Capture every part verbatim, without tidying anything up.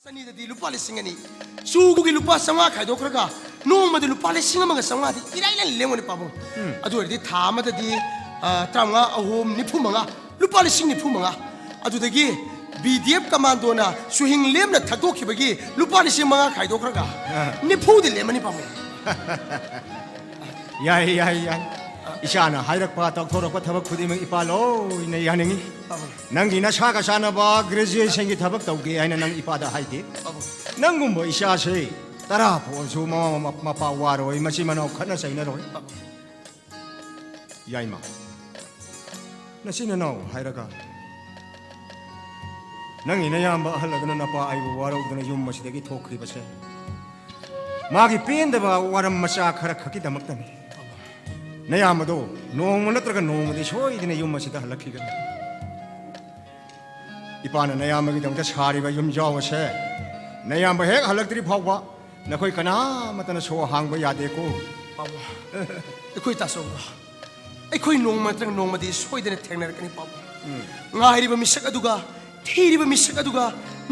ꯑꯅꯤꯗꯗꯤ ꯂꯨꯄꯥ ꯂꯤꯁꯤꯡ ꯑꯅꯤ, ꯆꯨꯒꯤ ꯂꯨꯄꯥ ꯆꯥꯝꯃꯉꯥ ꯈꯥꯏꯗꯣꯛꯈ꯭ꯔꯒ ꯅꯣꯡꯃꯗ ꯂꯨꯄꯥ ꯂꯤꯁꯤꯡ ꯑꯃꯒ ꯆꯥꯝꯃꯉꯥꯗꯤ ꯏꯔꯥꯏ ꯂꯥꯏꯅ ꯂꯦꯝꯒꯅꯤ ꯄꯥꯕꯨꯡ꯫ ꯑꯗꯨ ꯑꯣꯏꯔꯗꯤ ꯊꯥ ꯑꯃꯗꯗꯤ, ꯑ, ꯇꯔꯥꯃꯉꯥ ꯑꯍꯨꯝ ꯅꯤꯐꯨ ꯃꯉꯥ, ꯂꯨꯄꯥ ꯂꯤꯁꯤꯡ ꯅꯤꯐꯨ ꯃꯉꯥ꯫ ꯑꯗꯨꯗꯒꯤ ꯕꯤ ꯗꯤ ꯑꯦꯐ ꯀꯃꯥꯟꯗꯣꯅ ꯁꯨꯍꯤꯡ ꯂꯦꯝꯅ ꯊꯛꯇꯣꯛꯈꯤꯕꯒꯤ ꯂꯨꯄꯥ ꯂꯤꯁꯤꯡ ꯃꯉꯥ ꯈꯥꯏꯗꯣꯛꯈ꯭ꯔꯒ ꯑ꯫ ꯅꯤꯐꯨꯗꯤ ꯂꯦꯝꯃꯅꯤ ꯄꯥꯕꯨꯡ꯫ ꯌꯥꯏ, ꯌꯥꯏ, ꯌꯥꯏ꯫ ꯏꯆꯥꯅ ꯍꯥꯏꯔꯛꯄ, ꯇꯧꯊꯣꯔꯛꯄ ꯊꯕꯛ ꯈꯨꯗꯤꯡꯃꯛ ꯏꯄꯥ ꯂꯣꯏꯅ ꯌꯥꯅꯤꯡꯏ꯫ ꯄꯥꯕꯨꯡ꯫ ꯅꯪꯒꯤ ꯅꯁꯥꯒ ꯆꯥꯟꯅꯕ graduationꯒꯤ ꯊꯕꯛ ꯇꯧꯒꯦ ꯍꯥꯏꯅ ꯅꯪ ꯏꯄꯥꯗ ꯍꯥꯏꯗꯦ꯫ ꯄꯥꯕꯨꯡ꯫ ꯅꯪꯒꯨꯝꯕ ꯏꯆꯥꯁꯦ ꯇꯔꯥ ꯄꯣꯛꯑꯁꯨ ꯃꯃꯥ ꯃꯄꯥ ꯋꯥꯔꯣꯏ, ꯃꯆꯤꯟ ꯃꯅꯥꯎ ꯈꯠꯅ ꯆꯩꯅꯔꯣꯏ꯫ ꯄꯥꯕꯨꯡ꯫ ꯌꯥꯏꯃ, ꯅꯆꯤꯟ ꯅꯅꯥꯎ ꯍꯥꯏꯔꯒ ꯅꯪꯒꯤ ꯅꯌꯥꯝꯕ ꯑꯍꯜ ꯑꯗꯨꯅ ꯅꯄꯥ ꯑꯩꯕꯨ ꯋꯥꯔꯧꯗꯨꯅ ꯌꯨꯝ ꯑꯁꯤꯗꯒꯤ ꯊꯣꯛꯈ꯭ꯔꯤꯕꯁꯦ ꯃꯥꯒꯤ ꯄꯦꯟꯗꯕ ꯋꯥꯔꯝ ꯃꯆꯥ ꯈꯔ ꯈꯛꯀꯤꯗꯃꯛꯇꯅꯤ꯫ ꯅꯌꯥꯝꯕꯗꯣ ꯅꯣꯡꯃ ꯅꯠꯇ꯭ꯔꯒ ꯅꯣꯡꯃꯗꯤ ꯁꯣꯏꯗꯅ ꯌꯨꯝ ꯑꯁꯤꯗ ꯍꯜꯂꯛꯈꯤꯒꯅꯤ꯫ ꯏꯄꯥꯅ ꯅꯌꯥꯝꯕꯒꯤꯗꯃꯛꯇ ꯁꯥꯔꯤꯕ ꯌꯨꯝꯖꯥꯎ ꯑꯁꯦ ꯅꯌꯥꯝꯕ ꯍꯦꯛ ꯍꯜꯂꯛꯇ꯭ꯔꯤ ꯐꯥꯎꯕ ꯅꯈꯣꯏ ꯀꯅꯥꯃꯠꯇꯅ ꯁꯣ ꯍꯥꯡꯕ ꯌꯥꯗꯦꯀꯣ꯫ ꯄꯥꯕꯨꯡ, ꯑꯩꯈꯣꯏ ꯇꯥꯆꯧꯒ ꯑꯩꯈꯣꯏ ꯅꯣꯡꯃ ꯅꯠꯇ꯭ꯔꯒ ꯅꯣꯡꯃꯗꯤ ꯁꯣꯏꯗꯅ ꯊꯦꯡꯅꯔꯛꯀꯅꯤ ꯄꯥꯕꯨꯡ꯫ ꯎꯝ꯫ ꯉꯥꯏꯔꯤꯕ ꯃꯤꯁꯛ ꯑꯗꯨꯒ ꯊꯤꯔꯤꯕ ꯃꯤꯁꯛ ꯑꯗꯨꯒ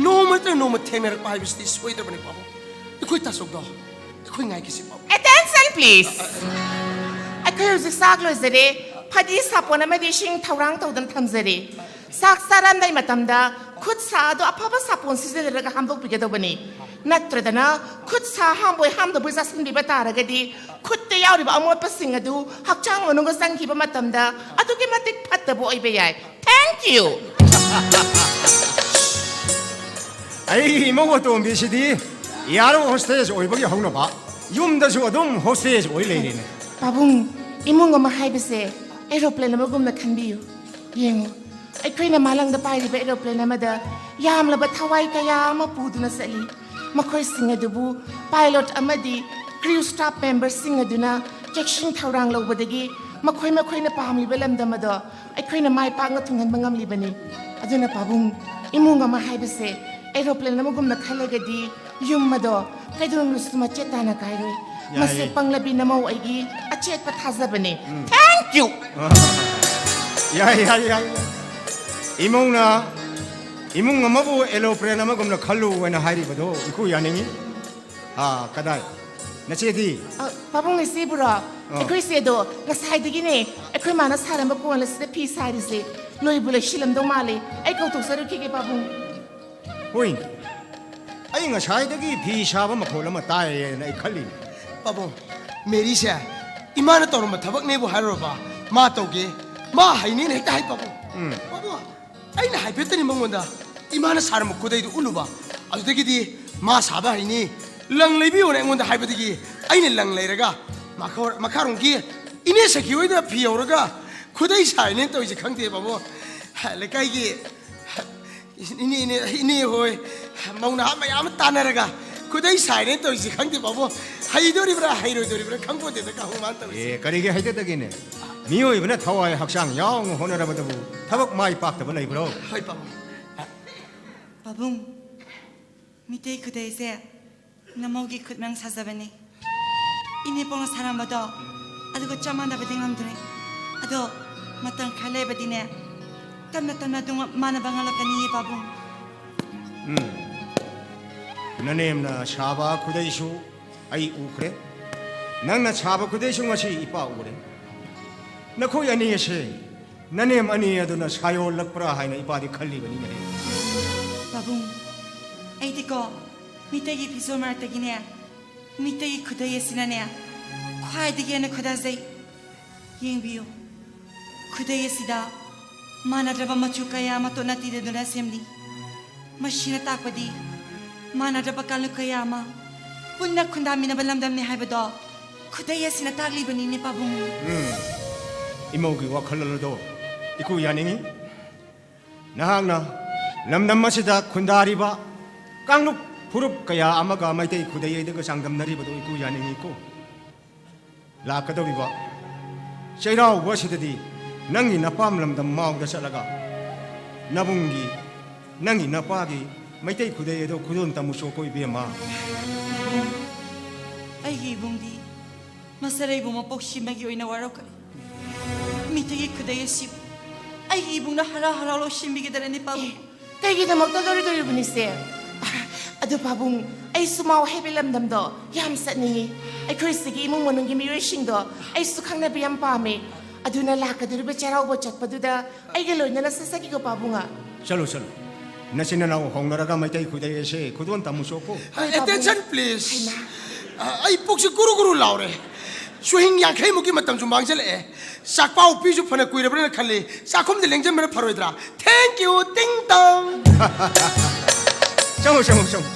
ꯅꯣꯡꯃ ꯅꯠꯇ꯭ꯔꯒ ꯅꯣꯡꯃ ꯊꯦꯡꯅꯔꯛꯄ ꯍꯥꯏꯕꯁꯤꯗꯤ ꯁꯣꯏꯗ꯭ꯔꯕꯅꯤ ꯄꯥꯕꯨꯡ꯫ ꯑꯩꯈꯣꯏ ꯇꯥꯆꯧꯗꯣ ꯑꯩꯈꯣꯏ ꯉꯥꯏꯈꯤꯁꯤ ꯄꯥꯕꯨꯡ꯫ Attention, please. ꯑꯩꯈꯣꯏ ꯍꯧꯖꯤꯛ ꯆꯥꯛ ꯂꯣꯏꯖꯔꯦ꯫ ꯐꯗꯤ ꯁꯥꯄꯣꯟ ꯑꯃꯗꯤ ꯏꯁꯤꯡ ꯊꯧꯔꯥꯡ ꯇꯧꯗꯨꯅ ꯊꯝꯖꯔꯦ꯫ ꯆꯥꯛ ꯆꯥꯔꯝꯗꯥꯏ ꯃꯇꯝꯗ ꯈꯨꯠ ꯁꯥ ꯑꯗꯨ ꯑꯐꯕ ꯁꯥꯄꯣꯟ ꯁꯤꯖꯤꯟꯅꯔꯒ ꯍꯥꯝꯗꯣꯛꯄꯤꯒꯗꯧꯕꯅꯤ꯫ ꯅꯠꯇ꯭ꯔꯗꯅ ꯈꯨꯠ ꯁꯥ ꯍꯥꯝꯕꯣꯏ ꯍꯥꯝꯗꯕꯣꯏ ꯆꯥꯁꯤꯟꯕꯤꯕ ꯇꯥꯔꯒꯗꯤ ꯈꯨꯠꯇ ꯌꯥꯎꯔꯤꯕ ꯑꯃꯣꯠꯄꯁꯤꯡ ꯑꯗꯨ ꯍꯛꯆꯥꯡ ꯃꯅꯨꯡꯗ ꯆꯪꯈꯤꯕ ꯃꯇꯝꯗ ꯑꯗꯨꯛꯀꯤ ꯃꯇꯤꯛ ꯐꯠꯇꯕ ꯑꯣꯏꯕ ꯌꯥꯏ꯫ Thank you. ꯑꯩ ꯏꯃꯧ ꯑꯇꯣꯝꯕꯤꯁꯤꯗꯤ air hostess ꯑꯣꯏꯕꯒꯤ ꯍꯧꯅꯕ ꯌꯨꯝꯗꯁꯨ ꯑꯗꯨꯝ hostess ꯑꯣꯏ ꯂꯩꯔꯦꯅꯦ꯫ ꯄꯥꯕꯨꯡ, ꯏꯃꯨꯡ ꯑꯃ ꯍꯥꯏꯕꯁꯦ aeroplane ꯑꯃꯒꯨꯝꯅ ꯈꯟꯕꯤꯌꯨ꯫ ꯌꯦꯡꯉꯨ, ꯑꯩꯈꯣꯏꯅ ꯃꯥꯂꯪꯗ ꯄꯥꯏꯔꯤꯕ aeroplane ꯑꯃꯗ ꯌꯥꯝꯂꯕ ꯊꯋꯥꯏ ꯀꯌꯥ ꯑꯃ ꯄꯨꯗꯨꯅ ꯆꯠꯂꯤ꯫ ꯃꯈꯣꯏꯁꯤꯡ ꯑꯗꯨꯕꯨ pilot ꯑꯃꯗꯤ crew staff memberꯁꯤꯡ ꯑꯗꯨꯅ ꯆꯦꯛꯁꯤꯟ ꯊꯧꯔꯥꯡ ꯂꯧꯕꯗꯒꯤ ꯃꯈꯣꯏ ꯃꯈꯣꯏꯅ ꯄꯥꯝꯂꯤꯕ ꯂꯝꯗꯝ ꯑꯗꯣ ꯑꯩꯈꯣꯏꯅ ꯃꯥꯏ ꯄꯥꯛꯅ ꯊꯨꯡꯍꯟꯕ ꯉꯝꯂꯤꯕꯅꯤ꯫ ꯑꯗꯨꯅ ꯄꯥꯕꯨꯡ, ꯏꯃꯨꯡ ꯑꯃ ꯍꯥꯏꯕꯁꯦ aeroplane ꯑꯃꯒꯨꯝꯅ ꯈꯜꯂꯒꯗꯤ ꯌꯨꯝ ꯑꯗꯣ ꯀꯩꯗꯧꯅꯨꯡꯗꯁꯨ ꯃꯆꯦꯠ ꯇꯥꯅ ꯀꯥꯏꯔꯣꯏ꯫ ꯌꯥꯏꯌꯦ꯫ ꯃꯁꯛ ꯄꯪꯂꯕꯤ ꯅꯃꯧ ꯑꯩꯒꯤ ꯑꯆꯦꯠꯄ ꯊꯥꯖꯕꯅꯤ꯫ ꯎꯝ꯫ Thank you꯫ ꯌꯥꯏ, ꯌꯥꯏ, ꯌꯥꯏ, ꯌꯥꯏ꯫ ꯏꯃꯧꯅ ꯏꯃꯨꯡ ꯑꯃꯕꯨ ꯑꯦꯂꯣꯄ꯭ꯔꯦꯟ ꯑꯃꯒꯨꯝꯅ ꯈꯜꯂꯨ ꯍꯥꯏꯅ ꯍꯥꯏꯔꯤꯕꯗꯣ ꯏꯀꯨ ꯌꯥꯅꯤꯡꯉꯤ꯫ ꯑꯥ, ꯀꯗꯥꯏ? ꯅꯆꯦꯗꯤ? ꯑ, ꯄꯥꯕꯨꯡ, ꯏꯆꯦꯕꯨꯔꯣ? ꯑꯩꯈꯣꯏ ꯏꯆꯦꯗꯣ ꯉꯁꯥꯏꯗꯒꯤꯅꯦ ꯑꯩꯈꯣꯏ ꯃꯥꯅ ꯁꯥꯔꯝꯕ ꯀꯣꯟ ꯑꯁꯤꯗ ꯐꯤ ꯁꯥꯔꯤꯁꯦ ꯂꯣꯏꯕꯨ ꯂꯣꯏꯁꯤꯜꯂꯝꯗꯧ ꯃꯥꯜꯂꯦ꯫ ꯑꯩ ꯀꯧꯊꯣꯛꯆꯔꯨꯈꯤꯒꯦ, ꯄꯥꯕꯨꯡ꯫ ꯍꯣꯏꯅꯦ, ꯑꯩ ꯉꯁꯥꯏꯗꯒꯤ ꯐꯤ ꯁꯥꯕ ꯃꯈꯣꯜ ꯑꯃ ꯇꯥꯏꯌꯦꯅ ꯑꯩ ꯈꯜꯂꯤꯅꯤ꯫ ꯄꯥꯕꯨꯡ, ꯃꯦꯔꯤꯁꯦ ꯏꯃꯥꯅ ꯇꯧꯔꯝꯕ ꯊꯕꯛꯅꯦꯕꯨ ꯍꯥꯏꯔꯨꯔꯕ, ꯃꯥ ꯇꯧꯒꯦ, ꯃꯥ ꯍꯩꯅꯦꯅ ꯍꯦꯛꯇ ꯍꯥꯏ, ꯄꯥꯕꯨꯡ꯫ ꯎꯝ꯫ ꯄꯥꯕꯨꯡ, ꯑꯩꯅ ꯍꯥꯏꯐꯦꯠꯇꯅꯤ ꯃꯉꯣꯟꯗ ꯏꯃꯥꯅ ꯁꯥꯔꯝꯕ ꯈꯨꯗꯩꯗꯨ ꯎꯠꯂꯨꯕ꯫ ꯑꯗꯨꯗꯒꯤꯗꯤ ꯃꯥ ꯁꯥꯕ ꯍꯩꯅꯤ, ꯂꯪ ꯂꯩꯕꯤꯌꯣꯅ ꯑꯩꯉꯣꯟꯗ ꯍꯥꯏꯕꯗꯒꯤ ꯑꯩꯅ ꯂꯪ ꯂꯩꯔꯒ ꯃꯈꯥ-, ꯃꯈꯥꯔꯣꯝꯒꯤ ꯏꯅꯦ ꯁꯈꯤ ꯍꯣꯏꯗ ꯐꯤ ꯌꯧꯔꯒ ꯈꯨꯗꯩ ꯁꯥꯏꯅꯦꯅ ꯇꯧꯔꯤꯁꯦ ꯈꯪꯗꯦ, ꯄꯥꯕꯨꯡ꯫ ꯂꯩꯀꯥꯏꯒꯤ ꯏꯅꯦ, ꯏꯅꯦ, ꯏꯅꯦ ꯍꯣꯏ, ꯃꯧ ꯅꯍꯥ ꯃꯌꯥꯝ ꯑꯃ ꯇꯥꯟꯅꯔꯒ ꯈꯨꯗꯩ ꯁꯥꯏꯅꯦꯅ ꯇꯧꯔꯤꯁꯦ ꯈꯪꯗꯦ, ꯄꯥꯕꯨꯡ꯫ ꯍꯩꯗꯣꯔꯤꯕ꯭ꯔꯥ ꯍꯩꯔꯣꯏꯗꯣꯔꯤꯕ꯭ꯔꯥ ꯈꯪꯄꯣꯟꯇꯦꯗ, ꯀꯥꯍꯨ ꯃꯥꯅ ꯇꯧꯔꯤꯁꯦ꯫ ꯑꯦ, ꯀꯔꯤꯒꯤ ꯍꯩꯗꯗꯒꯦꯅꯦ? ꯃꯤꯑꯣꯏꯕꯅ ꯊꯋꯥꯏ ꯍꯛꯆꯥꯡ ꯌꯥꯎꯅ ꯍꯣꯠꯅꯔꯕꯗꯕꯨ ꯊꯕꯛ ꯃꯥꯏ ꯄꯥꯛꯇꯕ ꯂꯩꯕ꯭ꯔꯣ? ꯍꯣꯏ, ꯄꯥꯕꯨꯡ꯫ ꯄꯥꯕꯨꯡ, ꯃꯤꯇꯩ ꯈꯨꯗꯩꯁꯦ ꯅꯃꯧꯒꯤ ꯈꯨꯠꯃꯪ ꯁꯥꯖꯕꯅꯤ꯫ ꯏꯅꯦ ꯄꯣꯛꯅ ꯁꯥꯔꯝꯕꯗꯣ ꯑꯗꯨꯒ ꯆꯞ ꯃꯥꯟꯅꯕꯗꯤ ꯉꯝꯗ꯭ꯔꯦ꯫ ꯑꯗꯣ ꯃꯇꯝ ꯈꯔ ꯂꯩꯕꯗꯤꯅꯦ, ꯇꯞꯅ ꯇꯞꯅ ꯑꯗꯨꯝ ꯃꯥꯟꯅꯕ ꯉꯝꯂꯛꯀꯅꯤꯌꯦ, ꯄꯥꯕꯨꯡ꯫ ꯎꯝ꯫ ꯅꯅꯦꯝꯅ ꯁꯥꯕ ꯈꯨꯗꯩꯁꯨ ꯑꯩ ꯎꯈ꯭ꯔꯦ꯫ ꯅꯪꯅ ꯁꯥꯕ ꯈꯨꯗꯩꯁꯨ ꯉꯁꯤ ꯏꯄꯥ ꯎꯔꯦ꯫ ꯅꯈꯣꯏ ꯑꯅꯤ ꯑꯁꯦ ꯅꯅꯦꯝ ꯑꯅꯤ ꯑꯗꯨꯅ ꯁꯥꯌꯣꯜꯂꯛꯄ꯭ꯔꯥ ꯍꯥꯏꯅ ꯏꯄꯥꯗꯤ ꯈꯜꯂꯤꯕꯅꯤꯅꯦ꯫ ꯄꯥꯕꯨꯡ, ꯑꯩꯗꯤꯀꯣ ꯃꯤꯇꯩꯒꯤ ꯐꯤꯖꯣꯜ ꯃꯔꯛꯇꯒꯤꯅꯦ, ꯃꯤꯇꯩꯒꯤ ꯈꯨꯗꯩ ꯑꯁꯤꯅꯅꯦ ꯈ꯭ꯋꯥꯏꯗꯒꯤ ꯍꯦꯟꯅ ꯈꯣꯏꯗꯥꯖꯩ꯫ ꯌꯦꯡꯕꯤꯌꯨ, ꯈꯨꯗꯩ ꯑꯁꯤꯗ ꯃꯥꯟꯅꯗ꯭ꯔꯕ ꯃꯆꯨ ꯀꯌꯥ ꯑꯃ ꯇꯣꯠꯅ ꯇꯤꯗꯗꯨꯅ ꯁꯦꯝꯂꯤ꯫ ꯃꯁꯤꯅ ꯇꯥꯛꯄꯗꯤ ꯃꯥꯟꯅꯗ꯭ꯔꯕ ꯀꯥꯡꯂꯨꯞ ꯀꯌꯥ ꯑꯃ ꯄꯨꯟꯅ ꯈꯨꯟꯗꯥꯃꯤꯟꯅꯕ ꯂꯝꯗꯝꯅꯤ ꯍꯥꯏꯕꯗꯣ ꯈꯨꯗꯩ ꯑꯁꯤꯅ ꯇꯥꯛꯂꯤꯕꯅꯤꯅꯦ, ꯄꯥꯕꯨꯡ꯫ ꯎꯝ, ꯏꯃꯧꯒꯤ ꯋꯥꯈꯜꯂꯣꯟ ꯑꯗꯣ ꯏꯀꯨ ꯌꯥꯅꯤꯡꯏ꯫ ꯅꯍꯥꯛꯅ ꯂꯝꯗꯝ ꯑꯁꯤꯗ ꯈꯨꯟꯗꯥꯔꯤꯕ ꯀꯥꯡꯂꯨꯞ ꯐꯨꯔꯨꯞ ꯀꯌꯥ ꯑꯃꯒ ꯃꯩꯇꯩ ꯈꯨꯗꯩ ꯑꯗꯨꯒ ꯆꯥꯡꯗꯝꯅꯔꯤꯕꯗꯨ ꯏꯀꯨ ꯌꯥꯅꯤꯡꯏꯀꯣ꯫ ꯂꯥꯛꯀꯗꯧꯔꯤꯕ ꯆꯩꯔꯥꯎꯕ ꯑꯁꯤꯗꯗꯤ ꯅꯪꯒꯤ ꯅꯄꯥꯝ ꯂꯝꯗꯝ ꯃꯥꯎꯗ ꯆꯠꯂꯒ ꯅꯕꯨꯡꯒꯤ, ꯅꯪꯒꯤ ꯅꯄꯥꯒꯤ ꯃꯩꯇꯩ ꯈꯨꯗꯩ ꯑꯗꯨ ꯈꯨꯗꯣꯜ ꯇꯝꯃꯨꯆꯣꯀꯣ, ꯏꯕꯦꯝꯃ꯫ ꯑꯩꯒꯤ ꯏꯕꯨꯡꯗꯤ ꯃꯁꯔꯩꯕꯨ ꯃꯄꯣꯛ ꯁꯤꯃꯒꯤ ꯑꯣꯏꯅ ꯋꯥꯔꯧꯈ꯭ꯔꯦ꯫ ꯃꯤꯇꯩꯒꯤ ꯈꯨꯗꯩ ꯑꯁꯤꯕꯨ ꯑꯩꯒꯤ ꯏꯕꯨꯡꯅ ꯍꯔꯥꯎ ꯍꯔꯥꯎ ꯂꯧꯁꯤꯟꯕꯤꯒꯗꯔꯅꯤ, ꯄꯥꯕꯨꯡ? ꯀꯩꯒꯤꯗꯃꯛꯇ ꯂꯧꯔꯣꯏꯗꯧꯔꯤꯕꯅꯤꯁꯦ? ꯑꯗꯨ ꯄꯥꯕꯨꯡ, ꯑꯩꯁꯨ ꯃꯥ ꯍꯥꯏꯕ ꯂꯝꯗꯝꯗꯣ ꯌꯥꯝ ꯆꯠꯅꯤꯡꯉꯤ꯫ ꯑꯩꯈꯣꯏ ꯁꯤꯒꯤ ꯏꯃꯨꯡ ꯃꯅꯨꯡꯒꯤ ꯃꯤꯑꯣꯏꯁꯤꯡꯗꯣ ꯑꯩꯁꯨ ꯈꯪꯅꯕ ꯌꯥꯝ ꯄꯥꯝꯃꯦ꯫ ꯑꯗꯨꯅ ꯂꯥꯛꯀꯗꯧꯔꯤꯕ ꯆꯩꯔꯥꯎꯕ ꯆꯠꯄꯗꯨꯗ ꯑꯩꯒ ꯂꯣꯏꯅꯅ ꯆꯠꯆꯒꯦꯀꯣ ꯄꯥꯕꯨꯡ꯫ ꯆꯠꯂꯨ, ꯆꯠꯂꯨ꯫ ꯅꯆꯤꯟ ꯅꯅꯥꯎ ꯍꯧꯅꯔꯒ ꯃꯩꯇꯩ ꯈꯨꯗꯩ ꯑꯁꯦ ꯈꯨꯗꯣꯜ ꯇꯝꯃꯨ ꯆꯣꯀꯣ꯫ ꯍꯣꯏ, ꯄꯥꯕꯨꯡ꯫ Attention, please. ꯍꯩꯃꯥ꯫ ꯑ, ꯑꯩ ꯄꯨꯛꯁꯤ ꯒꯨꯔꯨ ꯒꯨꯔꯨ ꯂꯥꯎꯔꯦ꯫ ꯆꯨꯍꯤꯡ ꯌꯥꯡꯈꯩꯃꯨꯛꯀꯤ ꯃꯇꯝꯁꯨ ꯃꯥꯡꯖꯜꯂꯛꯑꯦ꯫ ꯆꯥꯛꯄꯥꯎ ꯄꯤꯁꯨ ꯐꯅ ꯀꯨꯏꯔꯕ꯭ꯔꯅ ꯈꯜꯂꯤ꯫ ꯆꯥꯛꯈꯨꯝꯗ ꯂꯦꯡꯖꯟꯕꯅ ꯐꯔꯣꯏꯗ꯭ꯔꯥ? Thank you, ꯇꯤꯡ ꯇꯥꯡ꯫ ꯆꯪꯉꯣ, ꯆꯪꯉꯣ, ꯆꯪꯉꯣ꯫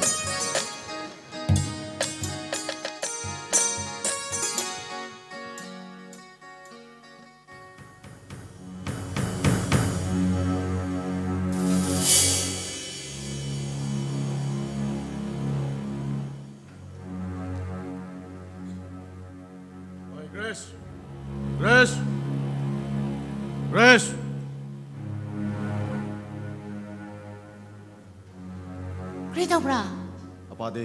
ꯍꯣꯏ, ꯒ꯭ꯔꯦꯁ꯫ ꯒ꯭ꯔꯦꯁ꯫ ꯒ꯭ꯔꯦꯁ꯫ ꯀꯔꯤ ꯇꯧꯕ꯭ꯔꯥ? ꯑꯄꯥꯗꯤ?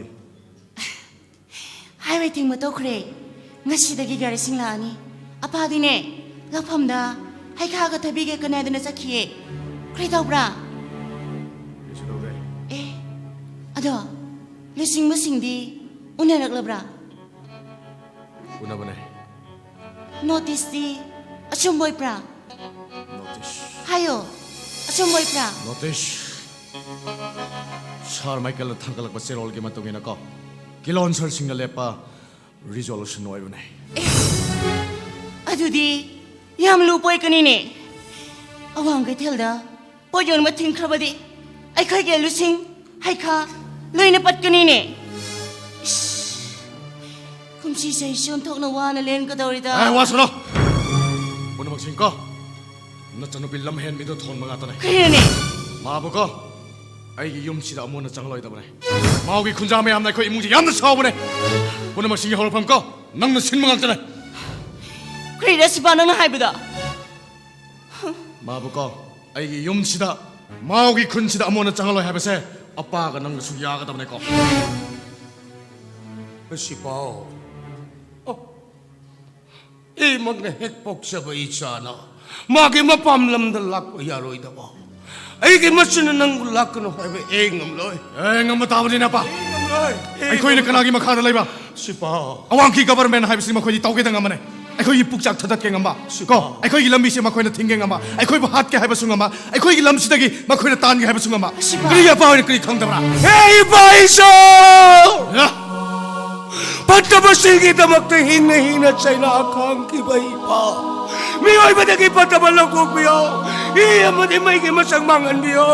ꯍꯥꯏꯋꯦ ꯊꯤꯡꯕ ꯇꯣꯛꯈ꯭ꯔꯦ꯫ ꯉꯁꯤꯗꯒꯤ ꯒꯥꯔꯤꯁꯤꯡ ꯂꯥꯛꯑꯅꯤ꯫ ꯑꯄꯥꯗꯤꯅꯦ, ꯂꯧꯐꯝꯗ ꯍꯩꯈꯥꯒ ꯊꯕꯤꯒ ꯀꯅꯥꯗꯅ ꯆꯠꯈꯤꯌꯦ꯫ ꯀꯔꯤ ꯇꯧꯕ꯭ꯔꯥ? ꯀꯩꯁꯨ ꯇꯧꯗꯦ꯫ ꯑꯦ, ꯑꯗꯣ ꯂꯨꯆꯤꯡꯕꯁꯤꯡꯗꯤ ꯎꯅꯔꯛꯂꯕ꯭ꯔꯥ? ꯎꯅꯕꯅꯦ꯫ ꯅꯣꯇꯤꯁꯇꯤ ꯑꯆꯨꯝꯕ ꯑꯣꯏꯕ꯭ꯔꯥ? ꯅꯣꯇꯤꯁ꯫ ꯍꯥꯏꯌꯣ, ꯑꯆꯨꯝꯕ ꯑꯣꯏꯕ꯭ꯔꯥ? ꯅꯣꯇꯤꯁ꯫ ꯁꯥꯔ ꯃꯥꯏꯀꯦꯜꯅ ꯊꯥꯡꯒꯠꯂꯛꯄ ꯆꯦꯔꯣꯜꯒꯤ ꯃꯇꯨꯡ ꯏꯟꯅꯀꯣ, ꯀꯤꯂꯣꯟꯁꯔꯁꯤꯡꯅ ꯂꯦꯞꯄ ꯔꯤꯖꯣꯂꯨꯁꯟ ꯑꯣꯏꯕꯅꯦ꯫ ꯑꯦ, ꯑꯗꯨꯗꯤ ꯌꯥꯝ ꯂꯨꯕ ꯑꯣꯏꯒꯅꯤꯅꯦ꯫ ꯑꯋꯥꯡ ꯀꯩꯊꯦꯜꯗ ꯄꯣꯠ ꯌꯣꯟꯕ ꯊꯤꯡꯈ꯭ꯔꯕꯗꯤ ꯑꯩꯈꯣꯏꯒꯤ ꯑꯂꯨꯁꯤꯡ, ꯍꯩꯈꯥ ꯂꯣꯏꯅ ꯄꯠꯀꯅꯤꯅꯦ꯫ ꯏꯁ, ꯀꯨꯝꯁꯤ ꯆꯍꯤꯁꯤ ꯑꯣꯟꯊꯣꯛꯅ ꯋꯥꯅ ꯂꯦꯟꯒꯗꯧꯔꯤꯗ꯫ ꯑꯦ, ꯋꯥꯁꯅꯨ! ꯄꯨꯝꯅꯃꯛꯁꯤꯡꯀꯣ, ꯅꯆꯟꯅꯨꯄꯤ ꯂꯝꯍꯦꯟꯕꯤꯗꯣ ꯊꯣꯟꯕ ꯉꯥꯛꯇꯅꯦ꯫ ꯀꯔꯤꯅꯣꯅꯦ? ꯃꯥꯕꯨꯀꯣ, ꯑꯩꯒꯤ ꯌꯨꯝꯁꯤꯗ ꯑꯃꯨꯛ ꯍꯟꯅ ꯆꯪꯂꯣꯏꯗꯕꯅꯦ꯫ ꯃꯥꯒꯤ ꯈꯨꯟꯖꯥ ꯃꯌꯥꯝꯅ ꯑꯩꯈꯣꯏ ꯏꯃꯨꯡꯁꯦ ꯌꯥꯝꯅ ꯁꯥꯎꯕꯅꯦ꯫ ꯄꯨꯝꯅꯃꯛꯁꯤꯡꯒꯤ ꯍꯧꯔꯛꯐꯝ ꯀꯣ, ꯅꯪꯅ ꯁꯤꯟꯕ ꯉꯥꯛꯇꯅꯦ꯫ ꯀꯔꯤꯔ ꯁꯤꯕꯥ ꯅꯪꯅ ꯍꯥꯏꯕꯗꯣ? ꯃꯥꯕꯨꯀꯣ, ꯑꯩꯒꯤ ꯌꯨꯝꯁꯤꯗ, ꯃꯥꯒꯤ ꯈꯨꯟꯁꯤꯗ ꯑꯃꯨꯛ ꯍꯟꯅ ꯆꯪꯍꯜꯂꯣꯏ ꯍꯥꯏꯕꯁꯦ ꯑꯄꯥꯒ ꯅꯪꯒꯁꯨ ꯌꯥꯒꯗꯕꯅꯦꯀꯣ꯫ ꯁꯤꯄꯥꯎ, ꯑꯣ, ꯑꯩꯃꯛꯅ ꯍꯦꯛ ꯄꯣꯛꯆꯕ ꯏꯆꯥꯅ ꯃꯥꯒꯤ ꯃꯄꯥꯝ ꯂꯝꯗ ꯂꯥꯛꯄ ꯌꯥꯔꯣꯏꯗꯕ, ꯑꯩꯒꯤ ꯃꯆꯤꯟꯅ ꯅꯪꯕꯨ ꯂꯥꯛꯀꯅꯨ ꯍꯥꯏꯕ ꯑꯩ ꯉꯝꯂꯣꯏ꯫ ꯑꯦ, ꯉꯝꯕ ꯇꯥꯕꯅꯤꯅꯦ, ꯑꯄꯥ꯫ ꯑꯩ ꯉꯝꯂꯣꯏ꯫ ꯑꯩ ꯑꯩꯈꯣꯏꯅ ꯉꯝꯂꯣꯏ꯫ ꯀꯅꯥꯒꯤ ꯃꯈꯥꯗ ꯂꯩꯕ? ꯁꯤꯄꯥ꯫ ꯑꯋꯥꯡꯒꯤ government ꯍꯥꯏꯕꯁꯤ ꯃꯈꯣꯏꯗꯤ ꯇꯧꯒꯦꯗ ꯉꯝꯃꯅꯤ꯫ ꯑꯩꯈꯣꯏꯒꯤ ꯄꯨꯛꯆꯥꯛ ꯊꯥꯗꯠꯀꯦ ꯉꯝꯕ, ꯁꯤꯄꯥ꯫ ꯀꯣ, ꯑꯩꯈꯣꯏꯒꯤ ꯂꯝꯕꯤꯁꯦ ꯃꯈꯣꯏꯅ ꯊꯤꯡꯒꯦ ꯉꯝꯕ, ꯑꯩꯈꯣꯏꯕꯨ ꯍꯥꯠꯀꯦ ꯍꯥꯏꯕꯁꯨ ꯉꯝꯕ, ꯑꯩꯈꯣꯏꯒꯤ ꯂꯝꯁꯤꯗꯒꯤ ꯃꯈꯣꯏꯅ ꯇꯥꯟꯒꯦ ꯍꯥꯏꯕꯁꯨ ꯉꯝꯕ꯫ ꯁꯤꯄꯥ꯫ ꯀꯔꯤ ꯑꯄꯥ ꯍꯣꯏꯅ ꯀꯔꯤ ꯈꯪꯗꯕ꯭ꯔꯥ? ꯍꯦ, ꯏꯄꯥ ꯏꯁꯣꯔ! ꯑ? ꯐꯠꯇꯕꯁꯤꯡꯒꯤꯗꯃꯛꯇ ꯍꯤꯡꯅ ꯍꯤꯡꯅ ꯆꯩꯅꯥ ꯈꯥꯡꯈꯤꯕ ꯏꯄꯥ, ꯃꯤꯑꯣꯏꯕꯗꯒꯤ ꯐꯠꯇꯕ ꯂꯧꯊꯣꯛꯄꯤꯌꯣ꯫ ꯏ ꯑꯃꯗꯤ ꯃꯩꯒꯤ ꯃꯁꯛ ꯃꯥꯡꯍꯟꯕꯤꯌꯣ꯫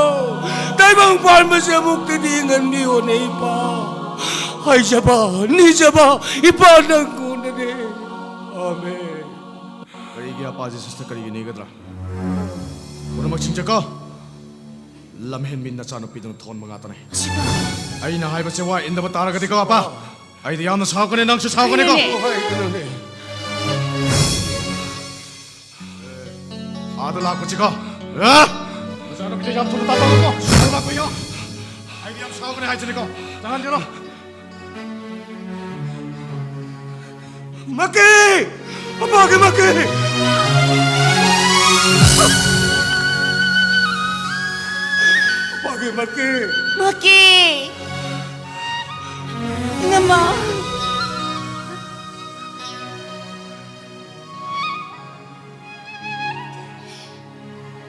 ꯇꯥꯏꯕꯪ ꯄꯥꯟꯕꯁꯦ ꯑꯃꯨꯛꯇꯗꯤ ꯍꯤꯡꯍꯟꯕꯤꯌꯣꯅꯦ ꯏꯄꯥ꯫ ꯍꯥꯏꯖꯕ, ꯅꯤꯖꯕ ꯏꯄꯥ ꯅꯪꯉꯣꯟꯗꯅꯦ꯫ ꯑꯥꯃꯦꯟ꯫ ꯀꯔꯤꯒꯤ ꯑꯄꯥ ꯖꯤꯁꯁꯇ ꯀꯔꯤꯒꯤ ꯅꯤꯒꯗ꯭ꯔꯥ? ꯄꯨꯝꯅꯃꯛ ꯆꯤꯡꯖꯀꯣ꯫ ꯂꯝꯍꯦꯟꯕꯤ ꯅꯆꯥꯅꯨꯄꯤꯗꯨꯅ ꯊꯣꯟꯕ ꯉꯥꯛꯇꯅꯦ꯫ ꯑꯩꯅ ꯍꯥꯏꯕꯁꯦ ꯋꯥ ꯏꯟꯗꯕ ꯇꯥꯔꯒꯗꯤꯀꯣ, ꯑꯄꯥ, ꯑꯩꯗꯤ ꯌꯥꯝꯅ ꯁꯥꯎꯒꯅꯤ, ꯅꯪꯁꯨ ꯁꯥꯎꯒꯅꯤꯀꯣ꯫ ꯏꯅꯦꯅꯦ꯫ ꯍꯣꯏ, ꯀꯩꯅꯣꯅꯦ꯫ ꯑꯥꯗ ꯂꯥꯛꯄꯁꯤꯀꯣ꯫ ꯑ? ꯅꯆꯥꯅꯨꯄꯤꯁꯦ ꯌꯥꯝ ꯊꯨꯅ ꯇꯥꯟꯊꯣꯛꯑꯣꯀꯣ꯫ ꯁꯤꯗ ꯂꯥꯛꯄ ꯌꯥ꯫ ꯑꯩꯗꯤ ꯌꯥꯝ ꯁꯥꯎꯒꯅꯤ ꯍꯥꯏꯁꯤꯅꯤꯀꯣ꯫ ꯇꯥꯍꯟꯒꯅꯨ꯫ ꯃꯀꯤ! ꯃꯄꯥꯒꯤ ꯃꯀꯤ! ꯃꯄꯥꯒꯤ ꯃꯀꯤ! ꯃꯀꯤ! ꯏꯅꯝꯃ!